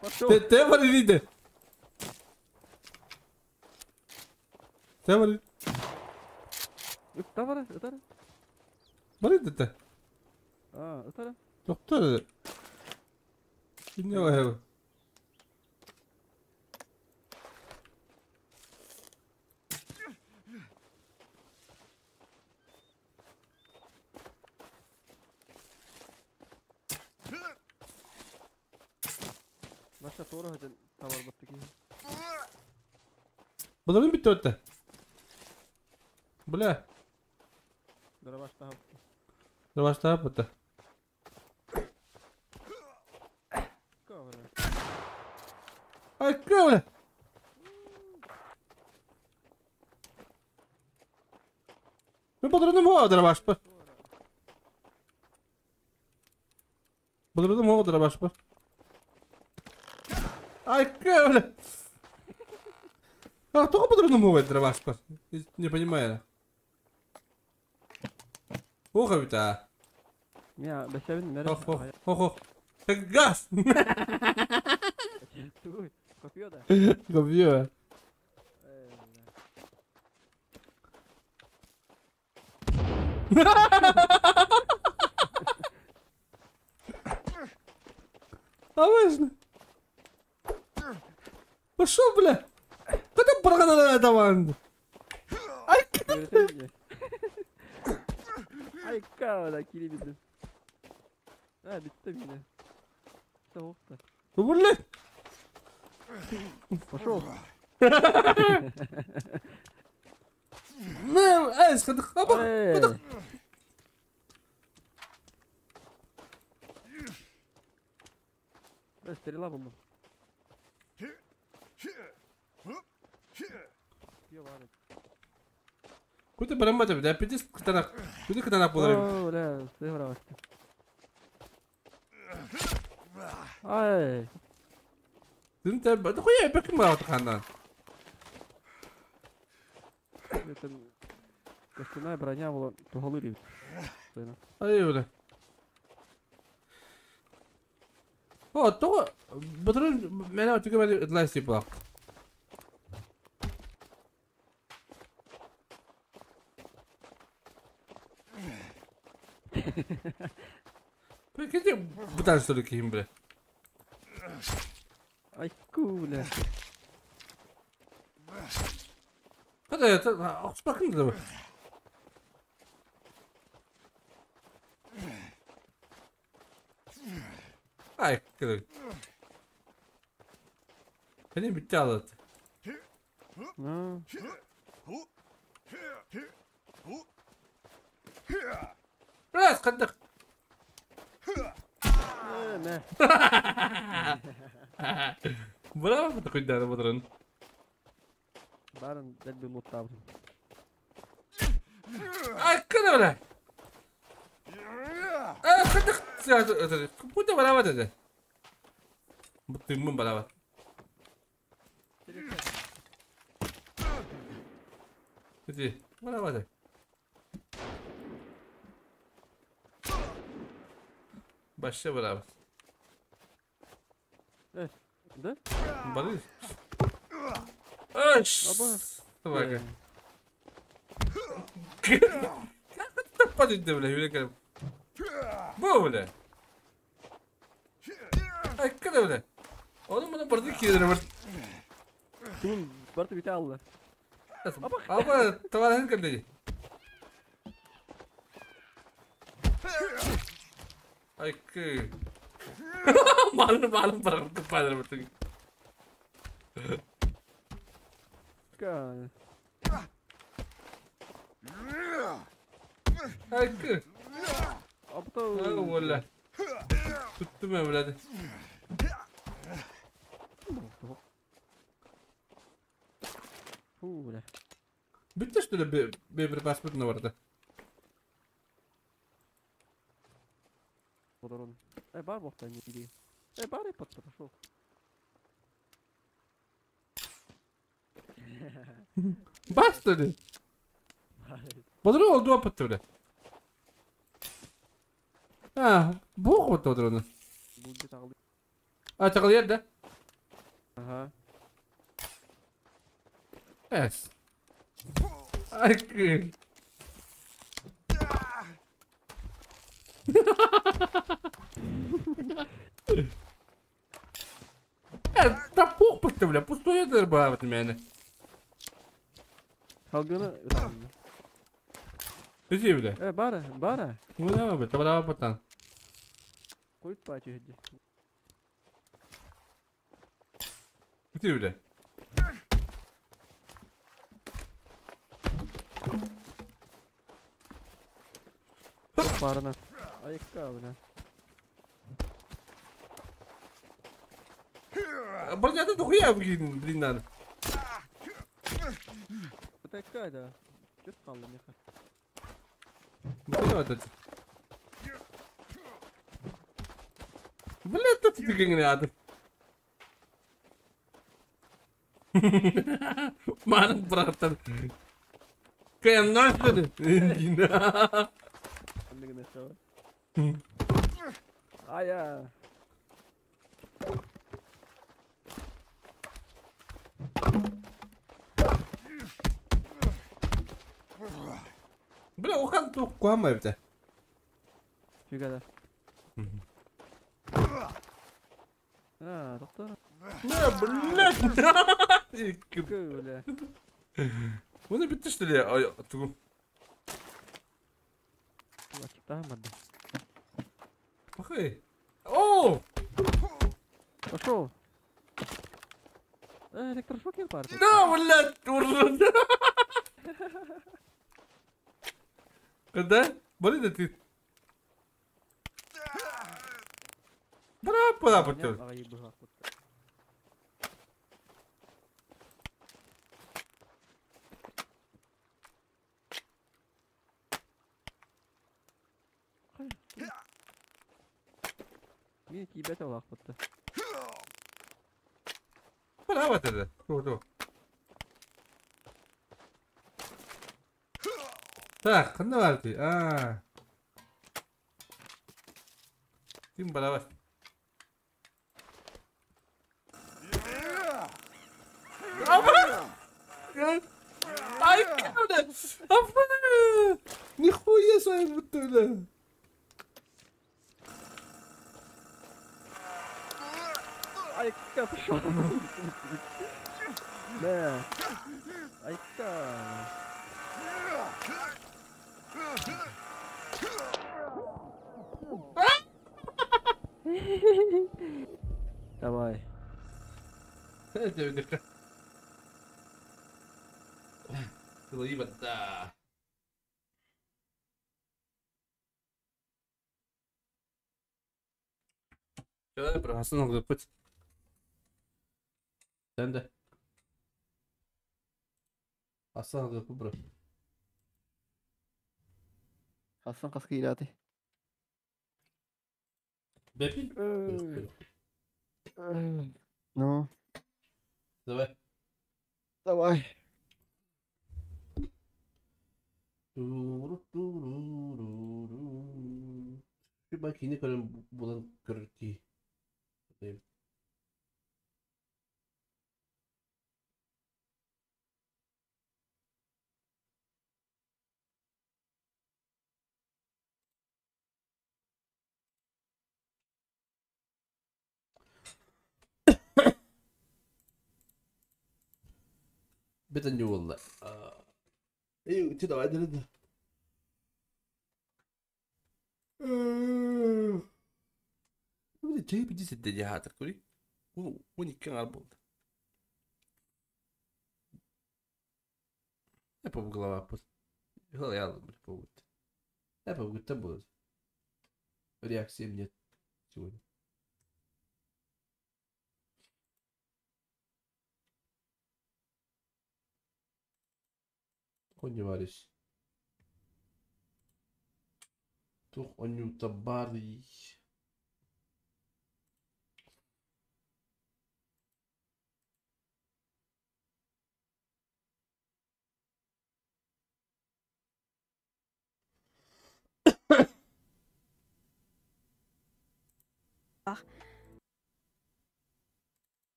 Пошел. Ты вали, Ты вали. Тавара, тавара. Барыды ты. А, тавара. Доктор. Не var. Başta doğru hadi tavar battık. Bulalım bitti ötte. Бля. Дробаш тахап. Дробаш тахап bitti. Ay kavra. Ben badırdım o дробаш bu. Badırdım o дробаш bu. Ай, бля. А, только по-другому бывает дробаш, Не понимаю. Ох, это. Я, бесевин, Ох, ох, ох, ох. Газ! Копье, да? Копье. А важно. Пошел, бля! Куда баргана даван? Ай, Ай, кава, кири А, битте мені. Soğukta. Бля! Пошел. Не, эй, сходи, хаба. Да, стрела была. Куда барамата, бля, пидис кытанак. Куда кытанак булар? О, бля, сыграл. Ай. Ты тебя, хуя я бэкмал хана. Это костяная броня была тугалыри. Ай, бля. О, то, батрон, меня вот говорили, дласти была. Прикиньте, бутан что ли ким, бля. Ай, куля. Hadi это, охспакын да. Ай, кыры. Beni bitti aldı. Biraz kadık. Ne? Bravo da bodrun. Барın del bir mutlu abim. Ay kırı öyle. Ay kadık. Bu da beraber dedi. Bu tümün beraber. Hadi beraber dedi. Başla beraber. Evet. Да? Борис. Ай, собака. Как это падает, бля, бля, Бу, бля. Ай, когда, бля? Oğlum bana bardı ki lira var. Kimin bardı bir tane aldı. Ama tavaran kaldı. Ay ki. Malum malum bırakıp padre bardı. Ka. Ay ki. Aptal. Valla. Tuttum evladı. Бля. Bitti что ли боеприпас на ворота? Патрон. Эй, бар бог не иди. Эй, бар и под пошел. Бар что ли? Патрон oldu опыт бля. А, бог вот патрона. А, тағыл да? Ага. Эс. Ай, кы. Да похуй ты, бля, пустой это бабат меня. Халгана. Иди, бля. Бара, бара. Ну давай, бля, давай, пацан. Кой пачу иди. Иди, бля. Парна. Айка, бля. Броня, ты дохуя, блин, блин, надо. Такая, да. Чё стало, меха? Ну, этот. Бля, тут ты не надо. Ман, братан. Кем нахуй? Ая. Бля, ухан тух куама это. Фига да. А, доктор. На, блядь. Бля. Вот это что ли? Ай, ту. Пахай. О! Пошел. Электрошокер пар. Да, блядь, урод. Когда? Болит да ты? Бра, пора потёр. Мин тиийбэт олохпут. Браво тогда. Ту, Так, ханна баар Аа. Ким барабат? Ай, бля! Нихуя себе, будто, бля! Ай, пошел. Бля. Айка. Давай. Да. Sen de. Aslan kapı bro. Aslan kaskı ileride. Бепи? Ну. Давай. Давай. Bir bak yine karın bulan görür ki. Бетен والله. ايوه كده بعدين جايب دي الدنيا هذا كوري وين كان عربون Я по голова пот. Я по Я по будет. Реакции нет сегодня. Конневарись. Тух онюта барый.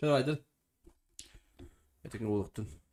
Günaydın. Etekin oğluktun.